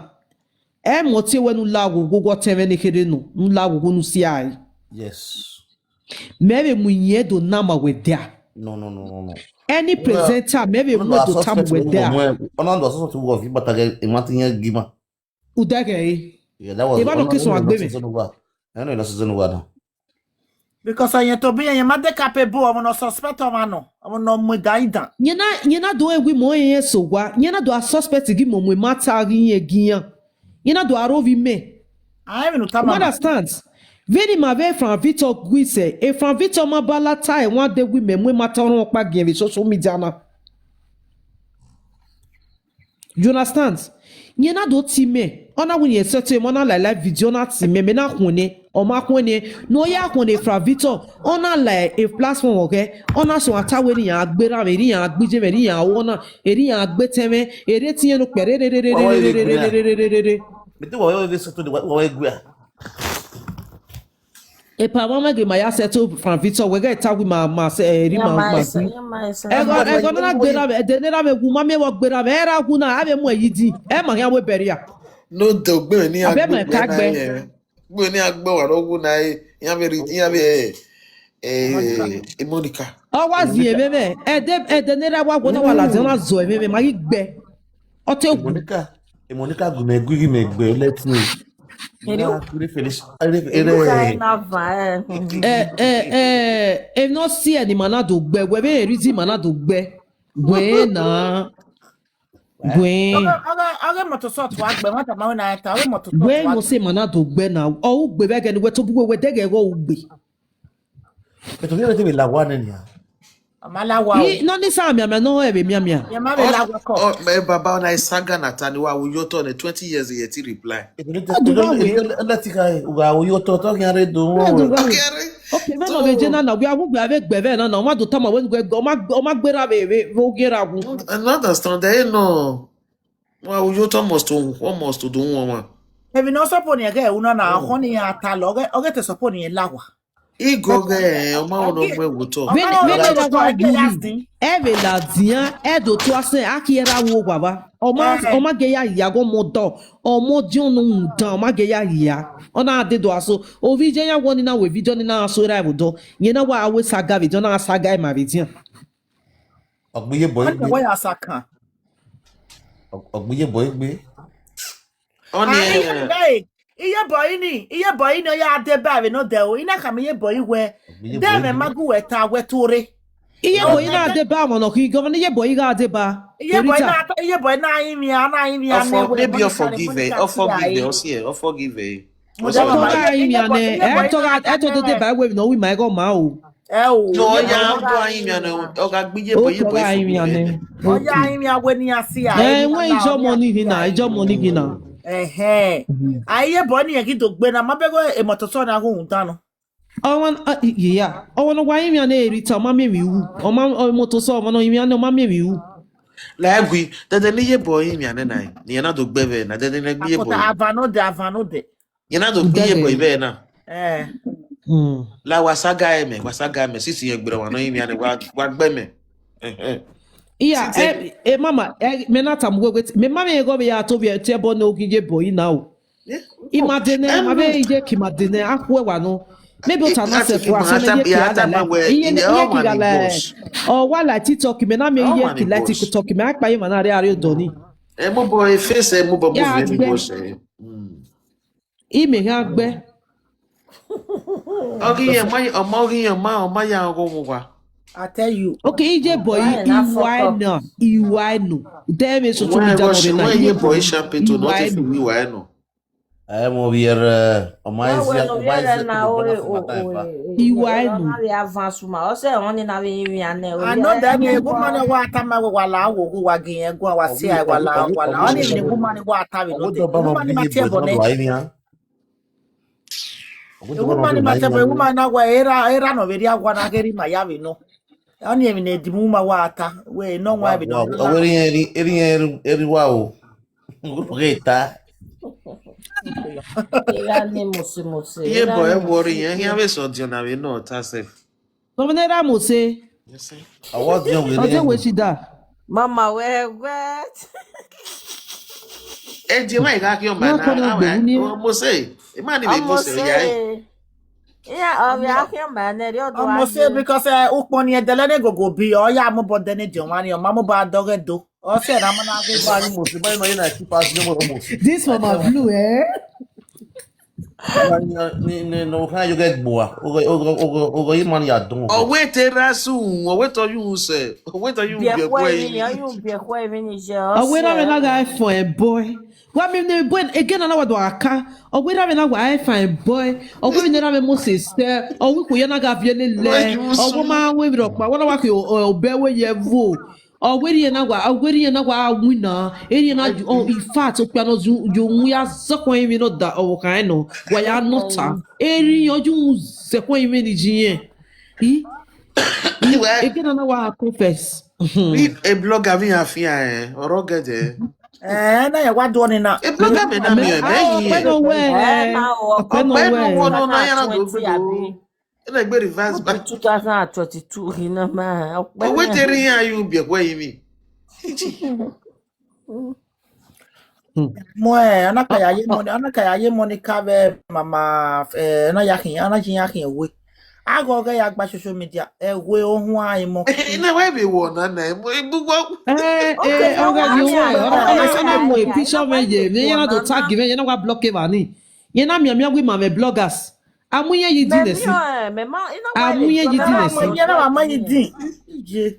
ẹ mọ tie wẹ ne u la ghwoghwo, wẹ ọtẹn mwẹ ne kherhe nọ, ne u la ghwoghwo ne u si ae. Yes. Mẹ vbe mu iyẹn do na ma wẹ dia. No, no, no, no, no. Any presenter, mẹ vbe mu do ta mu wẹ dia. Ọna do suspect wọ fi bata ghe, emwa te iyẹn gi ma. Udaghẹ re. Yeah, that was Eva no one kiss of one the agbe losses mẹ. On the world. I know the losses on the world now. Because ayẹn tobọ iran, ma de capable, ọmọ ne ọ suspect ọmwa nọ, ọmọ ne ọ mu ẹga idan. Yẹn na, yẹn na do egui mọ yẹn so wa, yẹn na do a suspect ghi mọ mu mata ghi yẹn gi iran. Yẹn na do a ro vbe imẹ. A rẹn vbene u tama You na. Understand? Vbene ima vbe Frank Victor gui sẹ, e Frank Victor ma ba la ta ẹre wan de wi mẹ mu mata ọrọnmwọkpa giẹn vbe social media na. You understand? Yẹn na do tie mẹ, ọ na wẹ ne irẹn sẹtin mẹ, ọ na la live video, ọ na tie mẹ, mẹ na khuẹnnẹ, ọ ma khuẹnnẹ, ne ọ ya khuẹnnẹ Frank Victor, ọ na la e platform ọghẹ, ọ na suẹn ata wẹ ne iran gbe erha mwẹ, ne iran gbe iye mwẹ, ne iran ru ọna, ne iran gbe etẹn mwẹ, erha etẹn iran ne okpia re re re re re Wa wa re re re re re re re re re. Mẹ te wa wa re Saturday, wa wa re gua. Epa mama ghe ma ya settle Frank Victor, wẹ ghẹ ta wi ma, ma se, eh, ri ma, ma gui. Ẹghọ, ẹghọ na gbe erha mwẹ, ẹdẹ ne erha mwẹ wu, ma miẹn vbe ọ gbe erha mwẹ, erha wu na, a vbe mu ẹre yi di, ẹ ma khian wẹ bẹrriẹ. No de ogbe ni a Abẹ gbe ma ka wẹ na gbe. Ye. Gbe ni a gbe wa ro wu na e, iran vbe ri, iran vbe, eh, eh, Monica. Ọ wa zin emwi mwẹ, ẹdẹ, ẹdẹ ne erha wa wo na wa ladian na zọ emwi mwẹ, ma ghi gbe. Ọ te wu. Monica, Monica gu mẹ gui ghi mẹ gbe, let me. Ere Na kure finish. Ere, ere. Ere. Ẹ, ẹ, ẹ, emwi ne ọ si ẹre ne ima na do gbe, wẹ vbe eri di ima na do gbe. Wẹ na. Wẹ. Ọghe, ọghe, ọghe Motosọ tua gbe, ma tama wẹ na ta, ọghe Motosọ Wẹ tua mo gbe. Se ima na do gbe na. Ọ u gbe vbe ẹghẹ ne wẹ tobọ uwẹ wẹ dẹghẹ ẹghẹ u gbe. Ẹto vbe te vbe la wa nẹ nia. Ọ ma la wa o. I, nọ ni sa miamia, nọ ẹ vbe miamia. Ye ma vbe la wa kọ. Ọ, mẹ baba na saga na ta ni wa wu yo tọ nẹ twenty years yet he reply. Ẹto vbe te, Adu wa wẹ. Ẹto vbe te ka, wa wu yo tọ, tọ khian re do. Adu wa wẹ. Okay, vẹ nọ vbe je na na, wẹ a wu gbe avbe gbe vẹ na na, ọ ma do tama wẹ, ọ ma, ọ ma gberra vbe, vbe, vbe ogie ra wu. I don't understand that, no. Wa wu yo tọ must, almost do wọn wa. Emwi ne ọ suppose ne ghẹ una na, ọkhọ ni ya ta lọ, ọ ghẹ, ọ ghẹ te suppose ne la wa. Igo ghẹ, ọ ma wẹ ne ọ mu ẹwu tọ. Vbene, vbene ra wa wu yi, ẹ vbe ladian, ẹ do tua sẹ, a ki ra wo owa vba. Ọ ma, ọ ma gẹ ya hia, gọ mọ dọ, ọ mọ diọn ne u dan, ọ ma gẹ ya hia. Ọ na dee do aso, ovbi iye ya wọ ni na wẹ video ni na so ra ẹvbo dọ. Yẹn na wa wẹ saga vbe edian, na saga ima vbe edian. Ọ gbe iye bọ egbe. Wẹ ya sa kan. Ọ, ọ gbe iye bọ egbe. Ọni Ah, iye bọ ini, iye bọ ini, ọ ya deba vbe nọ dẹ o. I na khama iye bọ iwẹ. Ọ gbe iye bọ egbe. Dẹ mwẹ ma gu wẹ ta wẹ tuorre. Iye bọ ina deba ọmọ nọ khin, gọvanọ iye bọ igha deba. Iye bọ ina, iye bọ ina yin mia, na yin mia nẹ wẹ. Maybe ọ forgive, ọ forgive, ọ si ẹ, ọ forgive. Ọ tọgha yin mia nẹ, ẹ tọgha, ẹ to dede ba wẹ nọ wi ma ẹghọ ma o. Ẹ o, ọ ya do a rinmwian nẹ, ọ gha gbe iye boy, iye boy fo gbe mwẹ. Ọ ya rinmwian wẹ ne iran si a. Ẹ, wẹ ijọmọ ni ghi na, ijọmọ ni ghi na. Ẹhẹn. A iye boy ne iran ghi do gbe na, ma bẹghe emọtosọ na ghu rhunmwuda nọ. Ọmwa, a, i- iya, ọmwa ne ọ wa rinmwian ne Rita, ọ ma miẹn emwi ru. Ọ ma, emọtosọ, ọmwa ne ọ rinmwian nẹ, ọ ma miẹn emwi ru. La ẹgui, dẹdẹ ne iye boy rinmwian nẹ na, ne iran na do gbe vbe na, dẹdẹ ne gbe iye boy. Avan nodẹ, avan nodẹ. Iran na do gbe iye boy vbe na. Eh. La wa sa ga ẹmẹ, wa sa ga ẹmẹ, sisi yẹn gberra ọmwa ne ọ rinmwian nẹ, wa, wa gbe ẹmẹ. Ẹhẹn. Iya, Sisi. E, e mama, e, mẹ na tama uwẹ wẹ, mẹ ma mwẹ igho vbe ya to vbe tie ẹbọ ne oghi iye boy na o. I ma de nẹ, ma vbe iye ki ma de nẹ, a khuẹ wa nọ. Maybe ota na sẹ fua, so mẹ iye ki a da la. Iye ne iye ki gha la. Ọ wa la TikTok, mẹ na miẹn iye ki la TikTok, mẹ a kpa ye ma na rre arre odọ ni. Ẹ mobọ e face, ẹ mobọ move ni boss. Imẹ gha gbẹ. Ọ ghi yẹn ma, ọmọ ghi yẹn ma, ọmọ ya ọghọ vbe owa. I tell you. Okay, iye boy, iwa ẹnọ, iwa ẹnọ. Dẹ mẹ so to mi da nọ rre na. Iye boy champagne to not if we wa ẹnọ. Ẹ mọ vbiẹ rẹ, ọ ma Wa ezi, wẹ nọ ọ ma vbiẹ ezi rẹ na ẹkẹdẹ o na e fuma o ta ẹfa. E Iwa ẹnọ. Na vbe advance uma. Ọ sẹ wọn ni na vbe yin vbe anẹ o. Anọ dẹ ni egbu mani wa tama wẹ wa la wo gu wa gi yẹn gu wa si a wa la wa la. Ọ ni egbu mani wa ta vbe nọ de. Egbu mani ma tie ẹbọ nẹ. Egbu mani ma tie ẹbọ, egbu mani na wa era era nọ vbe ria wa na ghe ri ma ya vbe nọ. Ọ ni emwi ne edimu ma wa ta wẹ nọ wa vbe nọ. Ọ wẹ ri ri ri ri wa o. Ghe ta. Iran ni mose mose. Iye bọ ẹ worry yẹn, iran vbe sẹ ọdiọn na vbe nọ ọta sef. Sọmọ ne ra mose. Ọwọ ọdiọn wẹ Ọjọ wẹ si da. Mama wẹ wẹ. Ediọn ma gha khian ọma na, mose. Ima ni vbe mose ya. Iran ọ vbe a khian ọma nẹ rri ọdọ. Ọ mose because ukpọn ni ẹdẹlẹ ne gogo bi ọ ya mobọ dẹ ne ediọn mwa ni ọ ma mobọ a dọghẹ do. Ọ sẹ na ma na ghe ba ni mose ba ni ma ye na keep as no more mose. This one ma blue, eh? Ni ni ni no kha yo get gboa. Ogo ogo ogo ogo yi man ya dun. Ọ wẹ te ra su, ọ wẹ tọ yu se, ọ wẹ tọ yu bi ẹkọ yi. Yu bi ẹkọ yi ni je. Ọ wẹ ra me na ga fine boy. Wa mi ne boy again na wa do aka. Ọ wẹ ra me na wa fine boy. Ọ wẹ mi ne ra me Moses. Ọ wẹ ko ya na ga vie lele. Ọ wẹ ma wẹ mi rokpa. Wa na wa ke obẹ wẹ ye vo. Ọ wẹ rhie na wa, ọ wẹ rhie na wa win na, erhie na, oh, in fact, okpia nọ zu yo mu ya zọkọ emwi nọ da ọvbokhan nọ, wa ya nọ ta. Erhie ọ ju mu zẹkọ emwi ni ji yẹn. I, i, ege na na wa confess. A blogger vbe iran fian ẹn, ọre ọ gẹdẹ. Eh, na ya wa do ni na. A blogger mẹ na miẹn, mẹ yi. Ọpẹ nọ wẹ, ọpẹ nọ wẹ. Ọpẹ nọ wẹ nọ na ya na do gbe do. Ena egbe reverse back. Two thousand and twenty-two, he na ma. Ọ wẹ te rhie iran yu biẹ khuẹ yi mi. Mu ẹ, ọ na ka ya ye money, ọ na ka ya ye money ka vbe mama, eh, ọ na ya khian, ọ na ji iran khian we. Aghọ ghẹ ya gba social media, ẹ we ohun a imọ. Ina wa be wo na na, mo ibu wo. Eh, eh, ọ gha ye wẹ, ọ na, ọ na mu picture mẹ ye, mẹ ya na do tag mẹ, ya na wa block evba ni. Ya na mianmian wẹ ima mwẹ bloggers. A mu iran ye idin nẹ si. A mu iran ye idin nẹ si. Iran na wa ma ye idin. Je.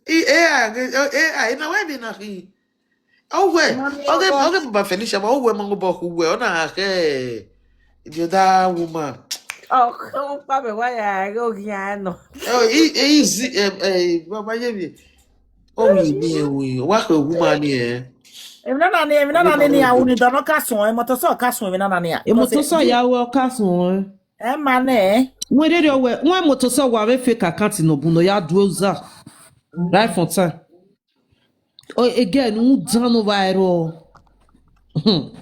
I, eh, ah, eh, ah, ina wa be na khi. Ọ wẹ, ọ ghe, ọ ghe Baba Felicia, ma ọ wẹ ma ngo bọ khu wẹ, ọ na khe the other woman. Ọ kpa mẹ wa ya ghe oghian nọ. Eh, i, i, zi, eh, eh, Baba ye mi. Ọ wi ni ẹ wi, wa khe woman ni ẹ. Emwi nana ni, emwi nana ni ni a wu ni dọ nọ ka suẹn, emọtosẹ ọ ka suẹn emwi nana ni a. Emọtosẹ ya wẹ ọ ka suẹn. Ẹ ma nẹ. Wẹ rere ọ wẹ, wẹ emọtosẹ wa vbe fake account nọ bun nọ ya du oza. Right from time. O, again, u dan no va ẹrọ.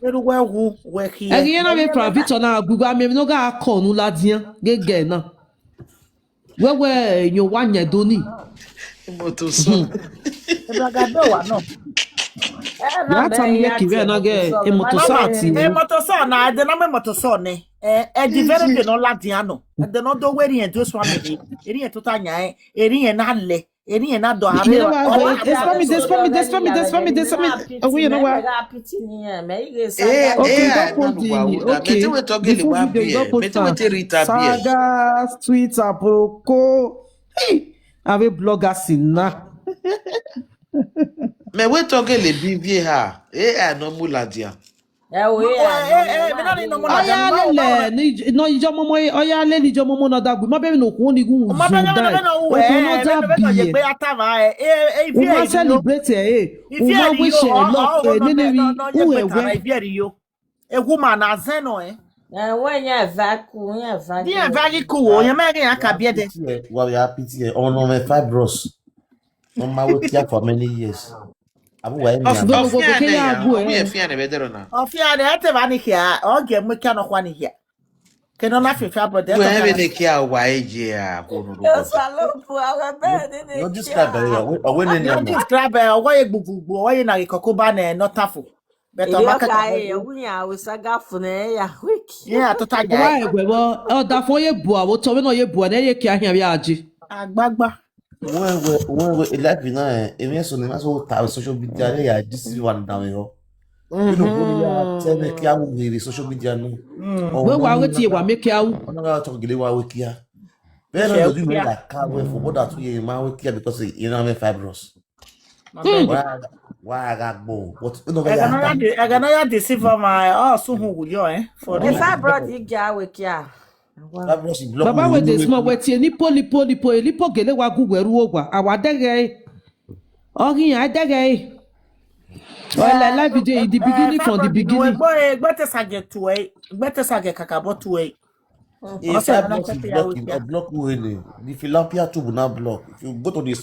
Eru wẹ wu, wẹ khiẹ. Ẹghe iran na vbe pra Victor na gu gha miẹn emwi ne ọ gha kọ unu ladian, gege na. Wẹ wẹ, yan wa yan do ni. Emọtosẹ. Ebragado wa nọ. Ya ta mi ye ki vẹ na ghe, emọtosẹ ati. Emọtosẹ na, ẹdẹ na mẹ emọtosẹ nẹ. Eh, ẹdẹ vẹrẹ de nọ ladian nọ. Ẹdẹ nọ do wẹ eriẹn do sua mẹ de. Eriẹn tota yan, eriẹn na lẹ. Eriẹn na do ave. Despa mi, despa mi, despa mi, despa mi, despa mi. Awe yẹn na wa. Okay, don't post the, okay. Before video, you don't post am. Saga, Twitter, Proko. Hey, ave bloggers na. Mẹ wẹ tọ gele bi vie ha. Eh, I no mu ladian. Ẹ o, e a Ọ ya lele ne ij- ne ijọmọmọ, ọ ya lele ijọmọmọ ne ọ da gbe, ma bẹvbe ne okhuo ni ghun zun da, okhuo ne ọ da biẹ. U ma celebrate ẹre, u ma wish ẹ luck, ẹ nene vbe u ẹwẹ. Ewu ma na zẹ nọ ẹ. Ẹwẹ yan eva ku, yan eva Iran va ghi ku wo, yan ma ghi yan ka biẹ dẹ. Wa ya pity ẹ, ọmọ nọ mwẹ fibroids. Ọ ma wẹ kia for many years. Abu wa eni Ọf- Ọfian nẹ ya, ọmọ ẹfian nẹ vbe ẹdẹrọ na. Ọfian nẹ, ẹ te va ni khia, ọ gie mu kia nọ khua ni khia. Ke nọ na fiafia brother. Wẹ vbe ne kia wa eje a ko no do. Osalobua, wẹ bẹghe ne ne No describe ẹ, ọ wẹ ne No describe ẹ, ọ wẹ ye gbugbugbu, ọ wẹ ye na ghi kọkọ ba nẹ nọ tafo. But ọ ma kaka. Ọwinna we saga fu nẹ ya quick. Yeah, tota Wa jẹ. Ẹgbẹ vbọ, ọdafọn ye bua, vbe otọ vbene ọ ye bua nẹ, ye kia khian vbe aje. Agbagba. Wẹ wẹ wẹ wẹ life na, emwi eso ne ma so ta social media ne ya deceive wa na vbe ho. You know, go ya tell me kia wu vbe social media no. Wẹ wa wẹ tie wa make a wu. Ọna ga tọ gele wa wẹ kia. Very well, you know that car wẹ for what that ye ma wẹ kia because you know fibroids. Wa wa ga gbo, but you know Ẹgẹ ne ọ ya de- ẹgẹ ne ọ ya deceive ma, ọ sunu wu yọ ẹ. For real. Fibroid i ga wẹ kia. Fibroids block. Baba we dey small, we tie ni poli poli poli, ni po gele wa gu wẹ ru ogwa, a wa dẹghẹ ẹre. Ọ ghi yan dẹghẹ ẹre. Ọ la live video in the beginning, from the beginning. Egbe te sa gẹ tuẹ, egbe te sa gẹ kakabọ tuẹ. If I block, block, block you really. The fallopian tube now block. If you go to the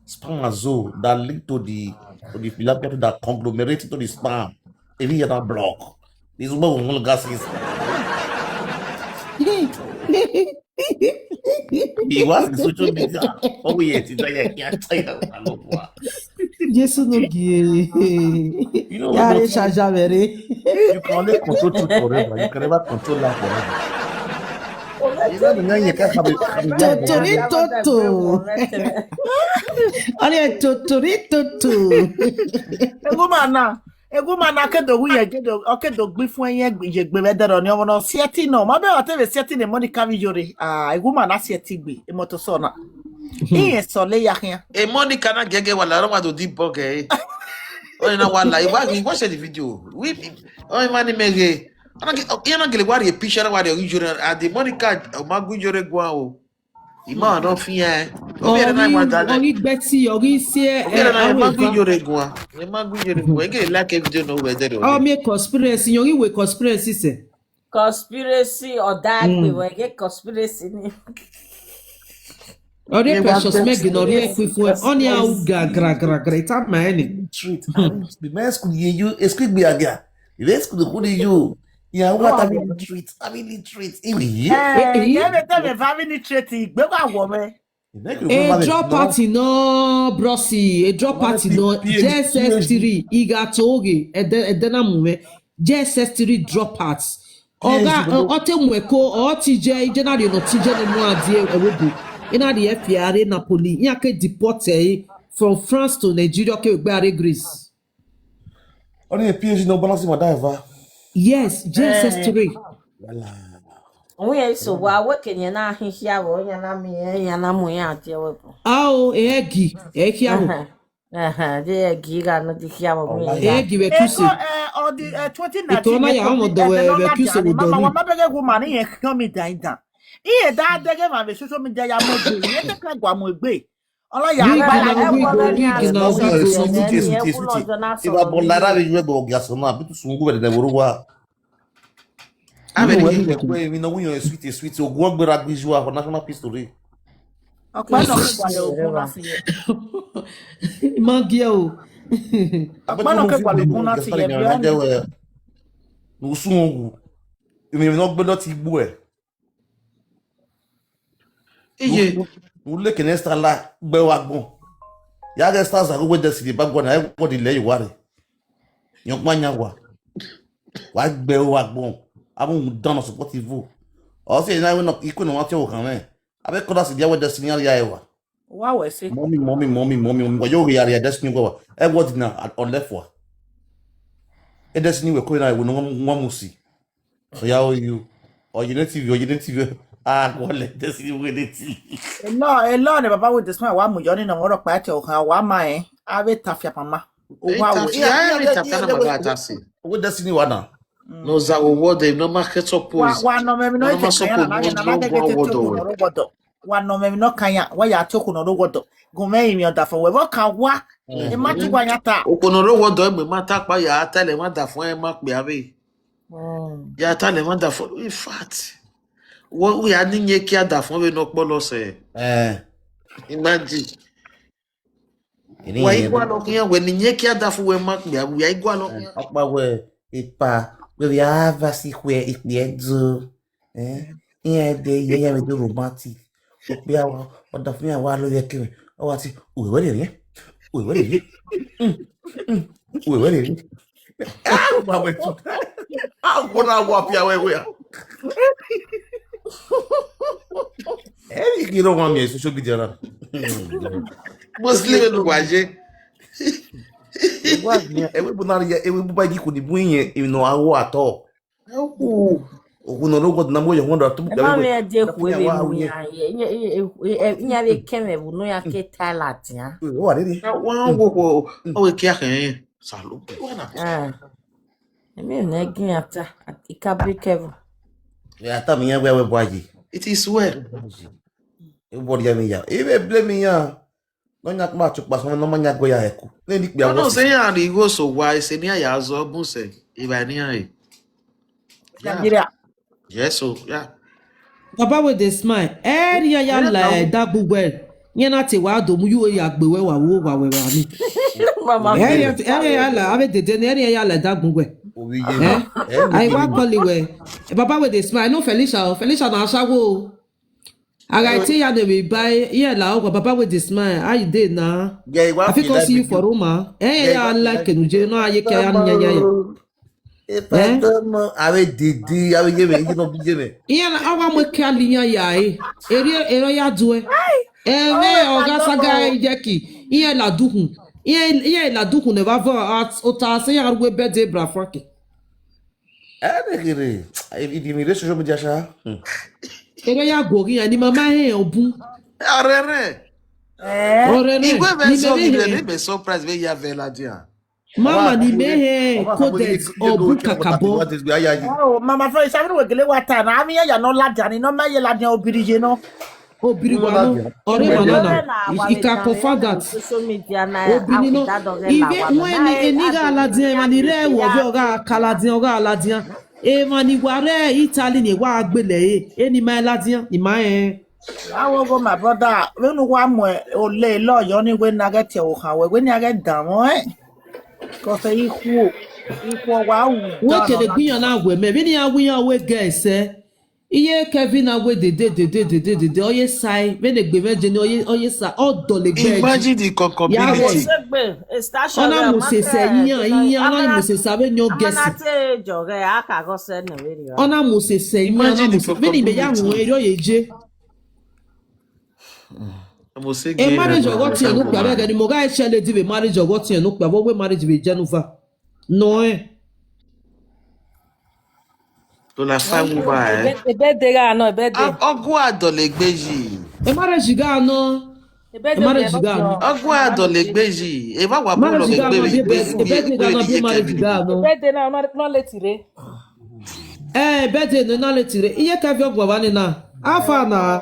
sperm zone that link to the to the fallopian tube that conglomerate to the sperm, if you hear that block, this woman will gases. He was in social media. Oh yeah, it's like I can't tell you that. Jesu no gie. You know Ya what? Re shaja vbe re. You can only control truth forever. You can never control life forever. You know the man you can't have it. Totori toto. Ọni totori toto. Egoma na, egoma na ke do wu ye ke do, ọ ke do gbi fun ẹyẹn gbi ye gbe vbe dẹrọ ni ọmọ na siẹti nọ. Ma bẹ wa te vbe siẹti ne Monica vbe iyore. Ah, egoma na siẹti gbe, emoto sọ na. Iye sọ le ya khian. E Monica na gẹgẹ wa la, ọ wa do di bọgẹ e. Ọ na wa la, I wa, I watch the video. We, ọ ma ni mẹ ghe. Ọ na ge- ọ- iran na gele wa rhie picture na wa rhie iyore, and the Monica, ọ ma gu iyore guan o. I ma nọ fian. Ọ vbe na wa Ọghi dale. Ọghi gbẹti, ọghi sie Ọ vbe na ma gu iyore guan. Ẹ ma gu iyore guan. Ẹ gele like video no we dẹrọ. Ọ miẹn conspiracy, ọghi we conspiracy sẹ. Conspiracy, ọ da gbe wẹ ghe conspiracy ni. Ọ rhie Precious Meg ne ọ rhie ẹkui fue, ọ ni a u ga gra gra gra, it up my enemy. Treat. The man school ye you, excuse me again. The man school the who you. Yeah, what I mean treat. I mean treat. Iwe ye. Eh, ye me tell me family treat. Igbe wa wo me. A drop out no, brosi, a drop out no. J S S three, iga toge, ẹdẹ ẹdẹ na mu mwẹ. J S S three drop out. Ọgha, ọ te mu ẹko, ọ ti je, ije na rhie nọ ti je ne mu a die ẹwobo. I na rhie ẹfia rre Napoli. Iran ke deport ẹre from France to Nigeria, ke egbe a rre Greece. Ọ ni P H D no balance ma da eva. Yes, J S S three. Wala. Uwẹ so wa wẹ ke yẹn na hin khia vbe, yẹn na mi, yẹn na mu yẹn a tie wẹ ko. Ao, e ẹgi, e khia vbe. Aha, de ẹgi gha nọ di khia vbe. Ọmọ E ya. ẹgi vbe Eko, kuse. Eh, ọ di, eh, twenty nineteen, Eko na ya eko ọmọ di, dọwẹ eh, vbe no kuse ya ni, vbe mama, dọni. Wa ma bẹghe woman ni yẹn khian mi dan dan. Iye da dẹghe ma vbe social media ya mu egbe, iye te ka gua mu egbe. Ọla ya Wig gba na la wig, wig na wig, wig na wig, wig. Sweetie, sweetie, sweetie. Iba bọ la ra vbe yu ẹgbẹ ọgia sọ na, bi tu sun gu vbe dede vbe ru wa. Ave ni ye kwe mi no wi yo sweet sweet ogu ogbe ra gbe ju for national history. Ọkpẹ nọ ke gbalẹ ogun na fi ye. Ma gie o. Ọkpẹ nọ ke gbalẹ ogun na fi ye. Usun ogu. Emi no gbe dọti igbu ẹ. Iye. U leke ne Esther la gbe wa gbọn. Ya ghe Esther za ghe wẹ Destiny ba guan na, ẹ wọ di lẹ ye wa re. Yan ọkpa yan wa. Wa gbe wa gbọn. Abun dan no support ivo. Ọ si na we no ikwe no wa tie okhan mwẹ. Abẹ kọda si dia wẹ Destiny ya ya ẹ wa. Wa wẹ se. Mọmi, mọmi, mọmi, mọmi, mọmi, wa yo ghe ya ya Destiny wa. Ẹ wọ di na, ọ lẹ fua. E Destiny wẹ ko na, wẹ no wa mu si. Oya, o you. Oyene T V, Oyene T V. Ah, go let this you win it. Elọ, elọ ne baba with this man wa mu yọ ni na wọrọ kpa ẹtẹ okhan wa ma ẹ. Ave tafia mama. Owa wo. Tafia, ave tafia na baba tasi. Owẹ Destiny wa na. Ne ọ zagha owọdọ, emwi ne ọ ma khẹ suppose. Wa nọ mwẹ emwi ne ọ ma suppose ne ọ guan owọdọ wẹ. Wa nọ mwẹ emwi ne ọ kan yan, wa ya tie okhuo ne ọ rre owọdọ. Gu mwẹ rinmwian ọdafẹn wẹ, vbe ọ kan wa, I ma te wa yan ta. Okhuo ne ọ rre owọdọ, emwi ma ta kpa ya ta lẹ, ma da fọn, ẹ ma kpia vbe. Ya ta lẹ, ma da fọn. In fact, wẹ, u ya ne iyẹn kia da fọn vbe ne ọ kpọlọ sẹ. Eh. Imagine. Wa i gualọ khian, wẹ ne iyẹn kia da fọn, wẹ ma kpia, wa i gualọ khian. Ọkpa wẹ, epa, wẹ vbe a va si khuẹ ikpia do. Eh, iran de ye, iran vbe do romantic. Okpia wa, ọdafẹn iran wa lo ye kevbe. Ọ wa ti, uwe wẹ rere, uwe wẹ rere, uwe wẹ rere. Ah, wa wẹ tu. Ah, wo na wa pia wẹ wẹ a. Ẹ i ghi rọ wan miẹn social media na. Muslim enu wa ye. Ewe bu na ye, ewe bu ba yi ko ni bu yen, you know, awo atọ. Okhuo ne ọ rre owọdọ na mu yọ hundred, to. Ẹ ma mwẹ ẹdẹ khu ebe mu iran ye, iran vbe kẹmwẹ vbe unu ya ke ta ladian. Ọ wa rere. Wa wo khuo, ọ wẹ kia khẹ. Salope. Wa na. Ah. Emi ne gi iran ta, I can be careful. Ya ta mi iran wẹ wẹ bua yi. It is well. Everybody ya mi ya. Even blame me ya. Ne ọ yan kpa chokpa sọmọ ne ọ ma yan gbe ya ẹku. Ne ni kpia. Ọna wọ sẹ iran ni igho so wa, ese ne iran ya zọ bun sẹ, evba ne iran re. Nigeria. Yes, so, yeah. Baba wey dey smile, ẹre iran ya la ẹdẹ agbọn uwẹ, iran na te wa do mu ye uwẹ ya gbe wẹ wa wo wa wẹ wa ni. Mama. Ẹre iran, ẹre iran ya la, avbe dede ni, ẹre iran ya la ẹdẹ agbọn uwẹ. Ovbi iye. Eh? Ẹre iran. Ai wa call wẹ. Baba wey dey smile, no Felicia o, Felicia na ashawo o. A gha te ya ne vbe ba iran la owa, Baba wey dey smile, how you dey na? Yeah, I fit come see you for Roma. Eh, ya like enu je, no, aye ke ya ni ya ya. If I don't know, I will didi, I will give it, you know, give it. Iran, a wa mu eke a la iran ya e. Eri, ero ya duẹ. Ẹmwẹ ọgha saga ijẹki, iran la dukhun. Iran, iran la dukhun ne evba vọ, ota sẹ iran rhie bẹdẹ bra Frankie. Ẹnẹ kherhe, I, I, I, I, social media sha. Hmm. Ere ya guọghọ iran, ni mama hẹ ọbun. Ọrẹrẹ. Eh. Ọrẹrẹ. Igwe vẹ ni so mẹ ni vbe he. Ni mẹ surprise vbe ya vẹ ladian. Mama ni mẹ hẹ coded ọbun kakabọ. Oh, Mama Felicia, avbe wẹ gele wa ta na, avbe iran ya nọ ladian, ni nọ ma ye ladian obirri ye nọ. Obirri wa nọ, ọre wa nọ na. You can confirm that. Social media na, obirri nọ. Ive wẹ ni eni gha ladian, emwa ni rre ẹvbo ọvbe ọ gha ka ladian, ọ gha ladian. Emwa ni wa rre Italy ni wa gbele ẹre, eni ma ladian, ni ma rẹn. Awo go, my brother, vbene uwa mu ole lọyọ ni, wẹ ne a ghẹ tie ẹvbo khan wẹ, wẹ ne a ghẹ danmwẹ ọnrẹn. Because ikhuo, ikhuo wa ru. Wẹ kele gbe iran na wẹ mẹ, vbene iran wẹ iran wẹ gẹ ẹsẹ. Iye Kevin na wẹ dede, dede, dede, dede, ọ ye sa ẹe, vbene egbe mwẹ je ni, ọ ye, ọ ye sa, ọ dọlegbe ẹe. Imagine the concomitancy. Ya wẹ. Ọ na mu sese iyan, iyan, ọ na mu sese avbe iyan ọ gẹsi. Ọ na mu sese iyan, ọ na mu sese, vbene imẹ ya ru ẹre, ọ ye je. Marriage ọghe ọtiẹn ne okpia vbe ẹghẹ ni, mẹ ọ gha share lady vbe marriage ọghe ọtiẹn ne okpia, vbe ọ wẹ marriage vbe Genova. Nọ ẹn. To la fa wu ba ẹ. Ebede gha nọ, ebede. Ọgua dọlegbe yi. E marriage gha nọ. Ebede marriage gha nọ. Ọgua dọlegbe yi. Eva wa bu lọ gbe gbe. Ebede gha nọ, bi marriage gha nọ. Ebede na, ọ na leti rre. Eh, ebede ne na leti rre. Iye Kevin ọgua vba ni na. Afa na.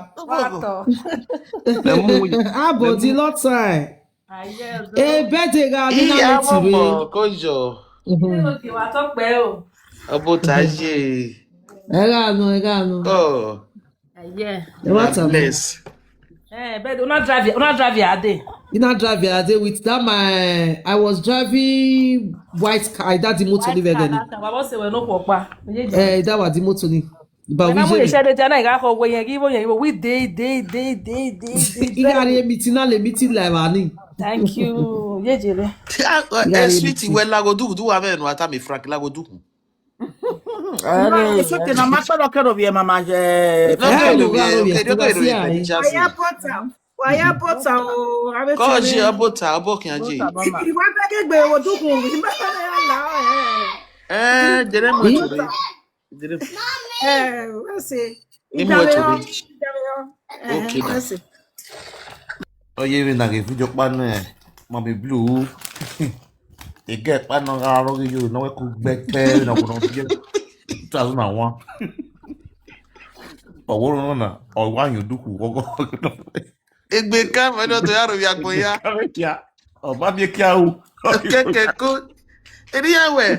Abọ the Lord time. Ebede gha ni na leti rre. Kojo. Obota ye. Ẹ gha nọ, ẹ gha nọ. Oh. Yeah. Ẹ wa ta bless. Eh, but una drive, una drive your day. Una drive your day with that my, I was driving white car, that the motor ni vẹ gẹ ni. Wa bọ se wẹ no kpọkpa. Eh, that was the motor ni. Ba wi je. Na mo ye share the jana ga ko we yen gi wo yen wo we day, day, day, day, day, day. Igari meeting na le meeting live ani. Thank you. Ye jere. Eh, sweetie, we lagodugu, du wa vbe no ata mi Frank lagodugu. It's okay, na ma kpẹrẹ kẹrẹ ovbi ẹ, mama, je. Wa ya bota, wa ya bota o, ave. Kọ je, ọ bota, ọ bọ kian je. Iwa bẹ ke gbe wo dukun, ima ya la o, eh. Eh, jere mo jere. Jere. Eh, we se. Ni mo jere. Okay, we se. Ọ ye vbe na ghe video kpa nẹ, Mami Blue. Ege kpa nọ gha rọ ghe yo, nọ wẹ ku gbẹ kẹ, nọ ku nọ ye. two thousand and one. Ọwọrọnrọn na, ọ wa yan odukhu ọgọ. Egbe kan mwẹ ne ọ do ya rovbiẹ agbọn ya. Egbe kan mwẹ kia, ọ ma miẹn kia ru. Kẹkẹ ko, erriọ wẹ,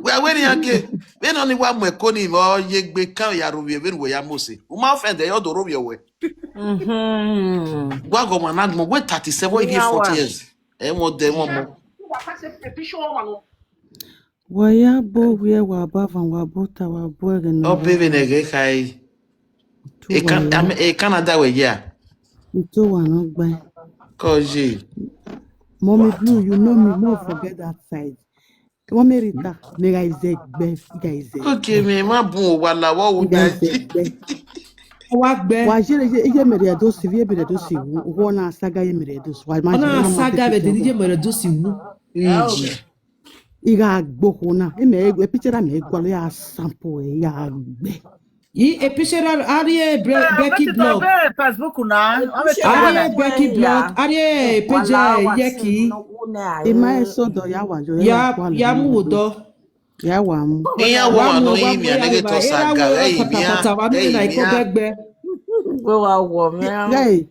wẹ wẹ ne iran ke, vbene ọni wa mu ẹko ni, ọ ye egbe kan ya rovbiẹ vbene uwẹ ya mose. U ma offend, ẹ, ọ do rovbiẹ wẹ. Mhm. Wa gọ ọmwa na agbọn, wẹ thirty seven, even forty years. Ẹ, wọn dẹ wọn mọ. Wa ya gbe ovbi ẹre, wa ba avan, wa ba ota, wa bu ẹghẹ ne ọ ba. Ọ be vbene ẹghẹ kha ẹre. E Canada wẹ ya? Ito wa nọ gbae. Kọ ye. Mommy Blue, you know me, no forget that side. Mommy Rita, mẹ gha izẹ gbe, gha izẹ. Okay, mẹ ma bun owa la, wa wu na. Gha izẹ gbe. Wa gbe. Wa je, je, je mẹ rẹ do si, vbe mẹ rẹ do si wu. Wọ na saga ye mẹ rẹ do si. Wa ma je, na saga vbe de ye mẹ rẹ do si wu. Iji. I gha gbe okhuo na, imẹ, e picture na mẹ gualọ ya sample ẹ, ya gbe. I e picture a rhie Becky blog. Facebook na. A rhie Becky blog, a rhie page Iyẹki. I ma eso dọ ya wa yo, ya mu wo dọ. Ya wa mu. Iran wo wa nọ yi miẹn ne ghe tọ saga, ẹ yi miẹn, patapata wa ne na ikọ bẹgbe. Gbe wa wọ miẹn.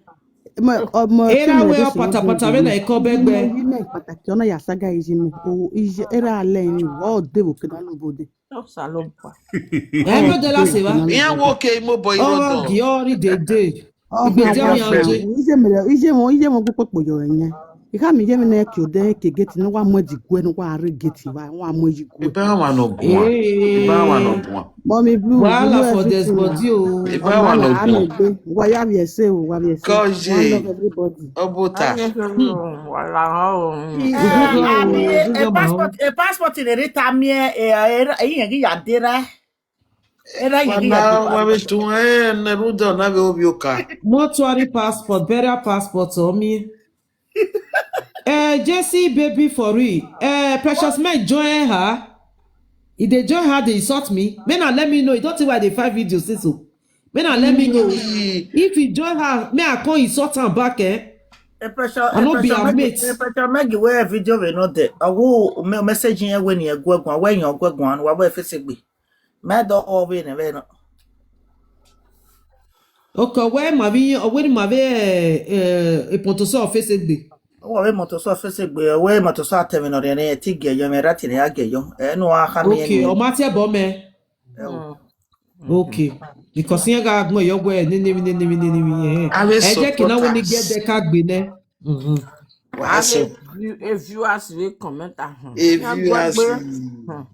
Ọmọ erha wẹ patapata vbe na ikọ bẹgbe. Imẹ pataki ọna ya saga iji mẹ. O ije erha lẹ ni, ọ de vbe okena lobode. Osalobua. Ẹ mẹ de la se va. Iran wo ke imo bọ iro dọ. Ọ gi ọ ri dede. Igbe dia mi anje. Ije mẹ, ije mọ, ije mọ gbokpokpo yọ ẹyẹn. Ikha mi ye vbe ne ke odẹ ke gate ne wa mu ẹdiguẹ ne wa rre gate va, wa mu ẹdiguẹ. Ebe a wa nọ guan. Ebe a wa nọ guan. Mommy Blue, wahala for this body o. Ebe a wa nọ guan. Wa ya vbe ẹse o, wa vbe ẹse. Kọye. One love everybody. Obota. Ami e passport, e passport ne rita mi e, e, e, e, ya dera. Era yi wa na, wa vbe tun, eh, ne rhunmwuda na vbe ovbi oka. Mortuary passport, burial passport, ọ miẹn. Eh, J C baby for real. Eh, Precious, mẹ join her. If they join her, they insult me. May na let me know. You don't think why they find video since so. May na let me know. If you join her, may I come insult am back, eh? E Precious, I no be her mate. E Precious, Maggie, where video we no dey. I will message you when you go, go, when you go, go, and what we face it be. Mẹ dọ ọ vbe ne vbe nọ. Okay, ọ wẹ ma vbe, ọ wẹ ne ima vbe, eh, eh, imoto sẹ ọ face egbe. Ọ wẹ imoto sẹ ọ face egbe, ọ wẹ imoto sẹ a tẹ mwẹ ne ọ rhiẹnrhiẹn, te I gie yọ, mwẹ ra tie ne a gie yọ. Ẹ ne uwa kha miẹn. Okay, ọ ma tie ẹbọ mẹ. Ẹ o. Okay. Because iran gha gbẹn yọ wẹ nene emwi, nene emwi, nene emwi, eh. Ẹ jẹ ke na wẹ ne I gie ẹdẹ ka gbe nẹ. Mhm. Wa a so. View-, e viewers vbe comment ahun. E viewers. Hmm.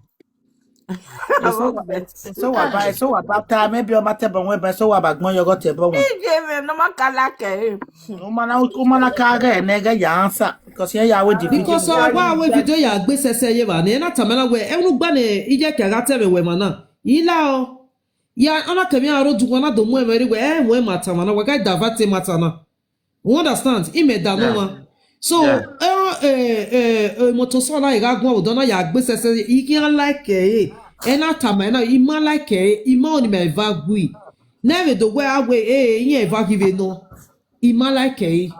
So wa ba, so wa ba ta, maybe ọ ma tẹ ẹbọ wẹ, but so wa ba gbọn yọ gọ tẹ ẹbọ wẹ. Ije mẹ, no ma ka like ẹ. No ma na, no ma na ka ghẹ nẹ ghẹ ya answer, because iran ya wẹ the video. Because ọ wa wẹ video ya gbe sẹsẹ ye va nẹ, na tama na wẹ, ẹ unu gba nẹ, I jẹ ke a gha tẹ mwẹ wẹ ma na. I la ọ. Ya, ọ na kẹ mwẹ aro du, wa na do mu ẹmwẹ rre wẹ, ẹ, wẹ ma tama na, wa gha divert ma ta na. You understand? Imẹ da nọ ọmwa. So, eh, eh, eh, imoto sẹ na gha guan vbe odọ na ya gbe sẹsẹ, I khian like ẹre. Ẹ na tama na, I ma like ẹre, I ma ọni ma eva gui. Ne vbe do wẹ a wẹ, eh, iran eva ghi vbe nọ. I ma like ẹre.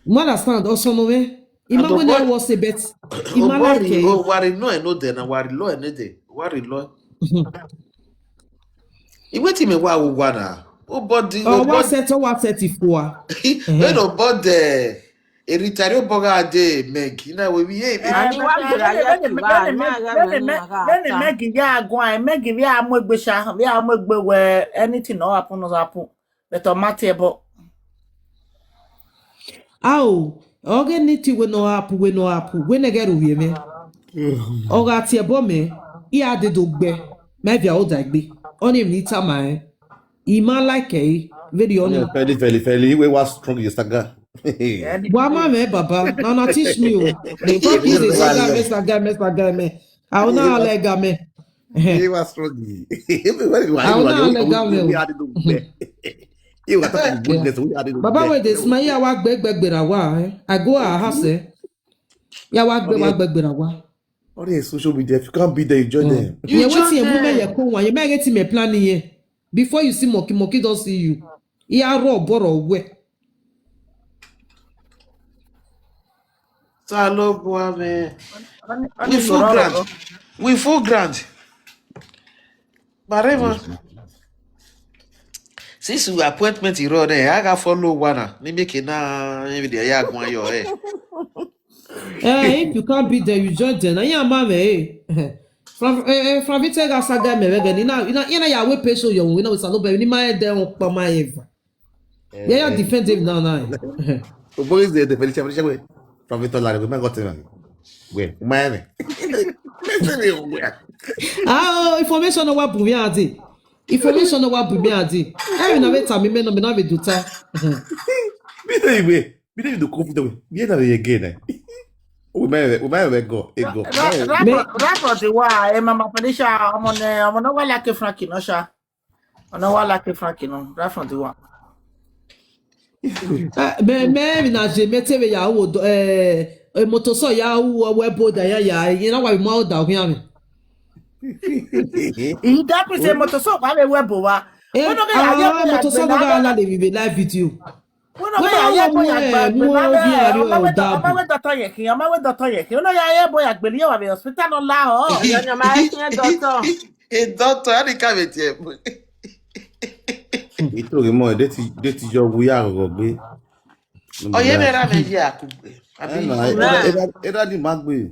You understand? Ọsọnọ mwẹ. I ma wẹ ne I was a bet. I ma like ẹre. Wa rre nọ ẹ nodẹ na, wa rre lọ ẹ nodẹ. Wa rre lọ. Iwẹ te imẹ wa ru owa na. Obọdi, ọ wa set, ọ wa set fua. Vbene obọdi, eh, Rita rhie obọ gha de Meg, na wẹ vbe ye. Ani wa gbera ye ti ba, ma gha wẹ ni ma gha ta. Vbene Meg ya guan, Meg vbe a mu egbe sha, vbe a mu egbe wẹ anything no happen, no happen. But ọ ma tie ẹbọ. Ao, ọ ghe ne I tie wẹ ne ọ happen, wẹ ne ọ happen, wẹ ne ghẹ rhovbiẹ mwẹ. Ọ gha tie ẹbọ mẹ, I a dede ogbẹ, ma via oda egbe. Ọni emwi ne I tama rẹn. I ma like ẹre, vberriọ ọni. Fẹli, fẹli, fẹli, iwe wa strong ye saga. Wa ma mwẹ baba, na una teach me o. The fuck is a saga, me saga, me saga, me. I will not like game. He was struggling. Everybody was, I will not let down. We had it. He was talking goodness. We had it. Baba, where this man, ya wa gbe gbe gbe ra wa, eh? I go a house, eh? Ya wa gbe wa gbe gbe ra wa. All the social media, if you can't be there, you join them. Yeah, wetin e mu me ye ko wa, ye me get me plan here. Before you see monkey, monkey don see you. Iya ro bọrọ wẹ. Osalobua mwẹ. We full ground. We full ground. Mare mwa. Since we appointment rọ nẹ, a gha follow wa na, ne make na video ya guan yọ ẹ. Eh, if you can't beat them, you join them. Na ya ma mẹ, eh. From, eh, eh, from it ga saga mẹ vẹgẹ ni na, na, na ya we peso yo, we na we salo be ni ma ẹdẹ on pa ma eva. Yeah, yeah, defend him now, now. Obo is the defend Felicia, Felicia we. From it all, we might got him. We, my name. Ah, oh, information no wa bu mi adi. Information no wa bu mi adi. Eh, na we tell me, me no, me na we do ta. Bi de we, bi de do confident we. Bi na we again, eh. We might, we might we go, e go. Right from the wa, eh, Mama Felicia, ọmọ ne, ọmọ ne wa like Frankie, no sha. Ọna wa like Frankie nọ, right from the one. Eh, mẹ, mẹ, emwi na je mẹ te vbe ya ru odọ, eh, emoto sọ ya ru ọwẹ boda ya ya, iye na wa vbe mu odọ khian mẹ. That means emoto sọ wa vbe ru ẹbo wa. Eh, Wẹ nọ ghe ya ye ah, ẹbo ya emoto gbe sọ na gha ghe la le vbe live video. Wẹ nọ Wẹ ghe ya na ye mu ẹbo ya gbe ẹ, gbe mu na ghe ovbi ariọ ọmọ wẹ dọ, ọmọ odabo. Wẹ dọtọ yẹ khian, ọmọ wẹ dọtọ yẹ khian. Wẹ nọ ya ye ẹbo ya gbe ne iye wa vbe hospital nọ la ọ. Ọyọ ni ọma ẹ khian dọtọ. Doctor, a ni ka vbe tie ẹbo. Ito ghe mọ, de ti, de ti yọ wu ya ghọghọ gbe. Ọ ye mwẹ ra mẹ ye akugbe. Abi Ẹ na, Amen. Era, era, era ni ma gbe.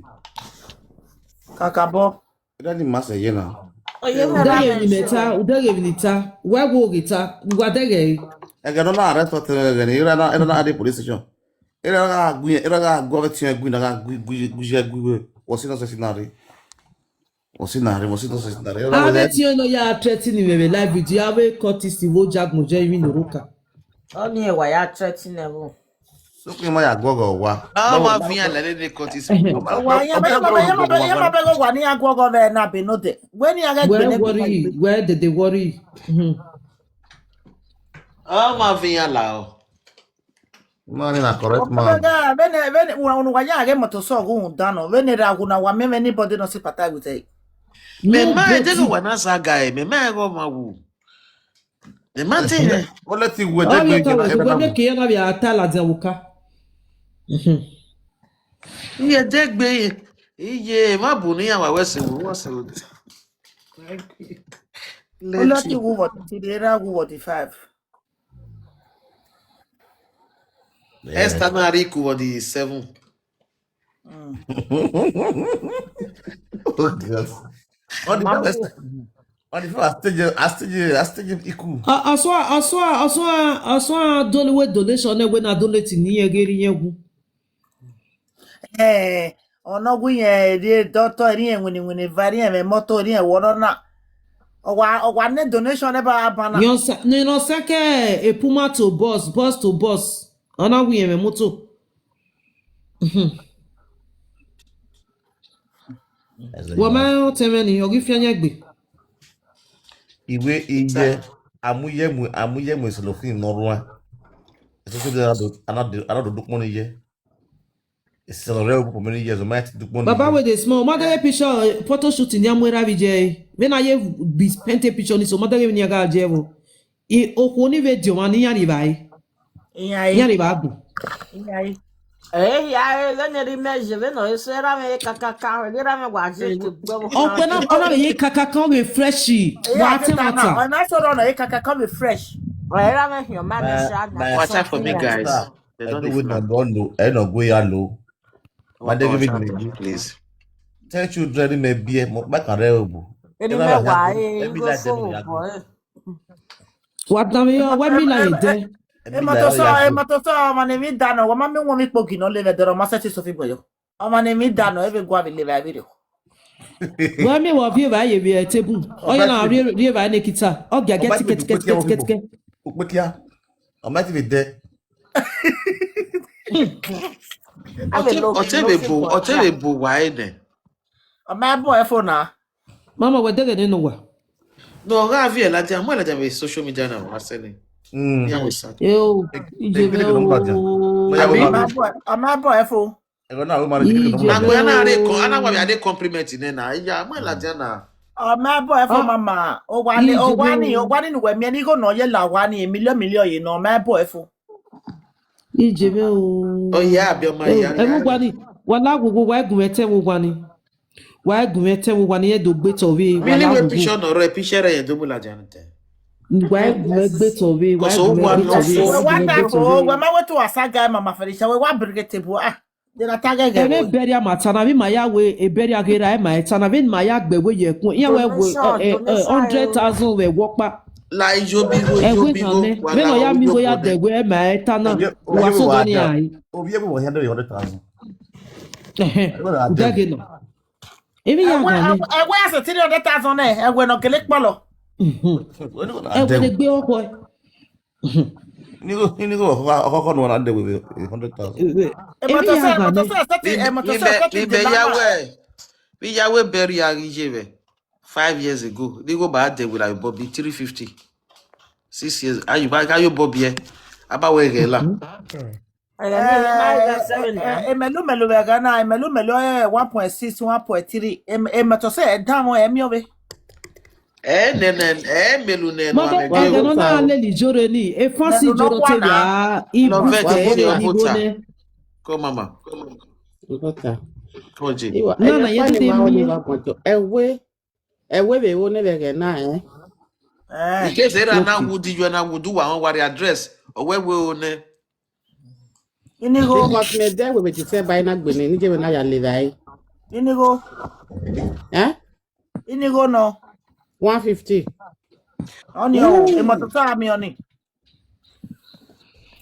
Kakabọ. Era ni ma sẹ ye na. Ọ ye mwẹ Ude ra ghe mẹ emwi ne ta, sure. Ude ghe emwi ne ta, wẹ wo ghe ta, wa dẹghẹ re. Ẹghẹ ne ọ na arrest ọtẹn ẹghẹ ni, era na, era na de police station. Era gha gui, era gha gu ọvbẹ tiẹn gui na gha gui, gui, gui, gui, gui, wọ si nonsense na re. Wọ si na re, wọ si nonsense na re. Era Avbe wẹ tiẹn nọ ya threaten mwẹ vbe live video, avbe cultist vbe ojagbọn jẹ emwi ne rroka. Ọni ẹ wa ya threaten ẹvbo. Sokun ma ya guọghọ wa. A ma vian lẹ ne cultist. Wa ya ma ya ma ya ma ya ma bẹghe wa ni ya guọghọ vbe na be no de. Wẹ ni a gha Wẹ gbe ne gbe wa worry, igbe. Wẹ dede worry. Mhm. A ma vian la o. Man na correct man. Vbene, vbene, unu, unu wa ya ghe moto sọ ghun dan nọ. Vbene ra ghun na wa mẹ anybody no sympathize with it. Mẹ No ma ẹ deghe joking. Wa na sa ga ẹ, mẹ ma ẹ ghe ọmwa wu. Mẹ ma te hẹ. Ọ lẹ ti wẹ Ọ dẹgbe vbe ka yena, wẹ yena wẹ na mẹ ke yena vbe a ta ladian vbe oka. Mhm. Iye dẹgbe, iye, ma bu ne iran wa wẹ se wo, wa se wo. Ọ lẹ Let's ti see. Wu wọ ti de ra wu wọ di five. Yeah. Esther na ri ku wọ di seven. Mm. Oh God. All the Mama best. All the first stage, I stage, I stage iku. Ọsua, ọsua, ọsua, ọsua dole we donation ne we na donate ni yẹn ghe ri yẹn wu. Eh, ọna gu yẹn rie doctor, rie winniwinni va, rie mwẹ moto, rie wọ nọ na. Ọ wa, ọ wa ne donation ne ba ba na. Yọn sa, ne nọ sa ke e puma to boss, boss to boss. Ọna gu yẹn mwẹ moto. Mhm. Wọ ma rẹn otẹn mwẹ ni, ọ ghi fian yan egbe. Iwe iye, amu ye mu, amu ye mu isolofin nọ ruan. Eso so de ana do, ana do, ana do dukpọn ni ye. Esi sẹ nọ rre obo many years, ọ ma ti dukpọn ni Baba ye. Wey dey small, ma deghe picture, eh, photo shoot ni a mu erha vbe iye. Vbene a ye be paint picture ni so, ma deghe vbene iran gha ye vbo. I, okhuo ni vbe diọn mwa ne iran rri evbare. Iran Iran rre. Rre evbare gbu. Iran rre. Eh, hia, eh, vbene rre imẹ ye, vbene ọ sẹ erha mwẹ kakaka, erha mwẹ wa ye ke gbe vbe Ọ kpẹ na, ọ na vbe ye kakaka, ọ vbe fresh. Wa Iran te teta na, mata. Ọ na sọrọ nọ, eh, kakaka, ọ vbe fresh. Ọ erha mwẹ hiọn ma nẹ My, sha na. My Water for me, guys. They don't Ẹdẹ need wẹ nọ flour. Nọ lo, ẹ nọ gue ya lo. Ma de give me Water, please. Ten children ni mẹ biẹ, mo kpa kan rẹ obo. Eni Erha mẹ wa, eh, Emi go la de so mi ya obo, go. Eh. Wa dan vbe yọ, wẹ mi la ye dẹ. Emi la Emoto ya so, go. Emoto so, ọmọ ne emwi da nọ, wa ma miẹn uwẹ mi kpo gi nọ le vbe ẹdẹrẹ, ọ ma sẹtin so fi gbẹn yọ. Ọmọ ne emwi da nọ, e vbe gua vbe le vbe vbe rọ. Wẹ miẹn wẹ ọ viẹ evbare ye vbe table. Ọ ya na rrie, rrie evbare ne kita. Ọ gia gẹ tikẹ, tikẹ, tikẹ, tikẹ, tikẹ. Ukpekia. Ọ ma ti vbe dẹ. Ọ te, ọ te vbe bo, ọ te vbe bo wa ẹnẹ. Ọ ma bọ ẹfo na. Mama, wẹ dẹghe nene uwa. No, ọ gha viẹ ladian, mu ladian vbe social media na, wa sẹ ni. Mm. Ya wẹ sa. Yo, ije vẹ o. Ọ ma bọ, ọ ma bọ ẹfo. Ẹghẹ na, wẹ ma rre Ije. Agbọn ya na rre kọ, a na wa vbe a de compliment nẹ na. Iya, mu ladian na. Ọ ma bọ ẹfo, mama. O wa ni, o wa ni, o wa ni ne uwẹ miẹn ni igho ne ọ ye la wa ni, million, million ye nọ, ọ ma bọ ẹfo. Ije vẹ o. Ọ ya, abi ọma ya. Ẹmwẹ uwa ni, wa la ghwoghwo, wa gu mwẹ te ẹmwẹ uwa ni. Wa gu mwẹ tẹ vbe owa ne irẹn do gbe tọ vbe, wa la ghogho. Picture nọ rẹ, picture rẹ yẹn do mu ladian nẹ tẹ. Wa gu mwẹ gbe tọ vbe, wa gu mwẹ gbe tọ vhe, wa gu mwẹ gbe tọ vhe. Wẹ ma wẹ te uwa sa ga Mama Felicia, wẹ wa bring it table, ah. De na ta ghẹghẹ. Ẹmwẹ burial ma ta na, vbe ima ya wẹ burial ghe ra, ima ta na, vbe ima ya gbe wẹ ye ẹkun, iran wẹ wẹ hundred thousand vbe ẹvbo ọkpa. La iyobi igho, ẹvbo iyobi igho, vbene ọ ya miẹn igho ya dẹ wẹ ima ta na, wa sẹ odọ ni rae. Ovbi ẹvbo wẹ hundred thousand. Ẹhẹn, u dẹghe nọ. Emwi ya gha nẹ. Ẹwẹ a sẹ three hundred thousand nẹ, ẹwẹ ne ọ gele kpọlọ. Ẹwẹ ne gbe ọkhọ. Inigho, inigho, ọkhọ, ọkhọ ne wa na dẹ wẹ hundred thousand. Emwi ya gha nẹ. Ibe, ibe ya wẹ, ibe ya wẹ burial ghi ye vbe five years ago. Inigho ba dẹ wẹ la bọ bi three fifty. Six years. Ayu ba, ayo bọ biẹ. A ba wẹ ghẹ la. Ẹghẹ ne ima gha seven na. Emẹlu mẹlu vbe ẹghẹ na, emẹlu mẹlu ọre one point six, one point three. Em-, emọtọ sẹ ẹ danmwẹ ẹ miẹn ọvbe. Ẹ nẹnẹ, ẹ melu nẹ nọ. Mother, amẹ ẹghẹ nọ na lele ijoro ni, e fancy ijoro te vbe a ibu te vbe ni gho nẹ. Come, mama. Butter. Come, Jay. Iwa, na na ẹyẹ dede mi. Ẹwe, ẹwe vbe wo ne vbe ẹghẹ na, eh? Eh. Ike se ra na wudu, you na wudu wa wọn wa re address. Ọwẹ we o nẹ. Inigho. Because me de we be December na gbe ni, ni je we na ya le dai. Inigho. Eh? Inigho nọ. One fifty. Ọni o, emọtọ sa mi ọni.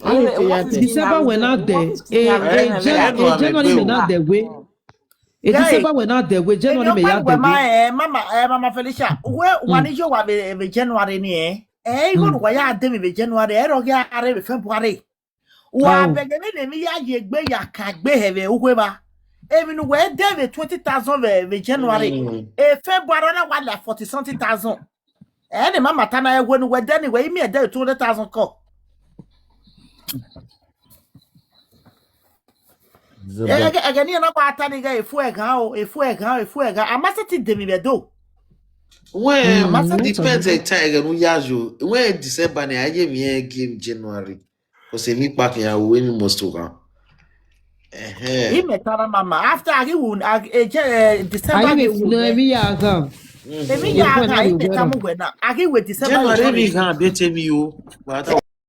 One fifty ya de. December wẹ na dẹ, e, e, Jan-, e, January mẹ na dẹ wẹ. E December wẹ na dẹ wẹ, January mẹ ya dẹ wẹ. Mama, eh, Mama Felicia, wẹ wa ni yo wa vbe, vbe January ni, eh? Eh, igho ne uwa ya dẹ vbe January, ẹ rọ ghi a rre vbe February. Wa bẹghe vbene emwi ya ye egbe ya ka egbe hẹ vbe uwu evba. Emwi ne uwẹ dẹ vbe twenty thousand vbe, vbe January, e February na wa la forty something thousand. Ẹ ne Mama ta na, ẹwe ne uwẹ dẹ ni, wẹ i miẹn dẹ two hundred thousand kọ. Ẹghẹ, ẹghẹ ne iran na wa ta ni ghe, efu ẹghan o, efu ẹghan o, efu ẹghan. A ma sẹtin de emwi vbe Ẹdo. Wẹ, a ma sẹtin depend the time ẹghẹ ne u ya yo. Wẹ December ni, a ye emwi ẹnrẹn gie January. Cause emwi kpa khian ru emwi must to ghan. Ẹhẹn. Imẹ ta na, Mama. After a ghi wu, a ghi, eh, Je-, eh, December a ghi wu nẹ, emwi ya ghan. Emwi ya ghan, imẹ ta mu wẹ na. A ghi wẹ December. January emwi ghan, bete emwi o.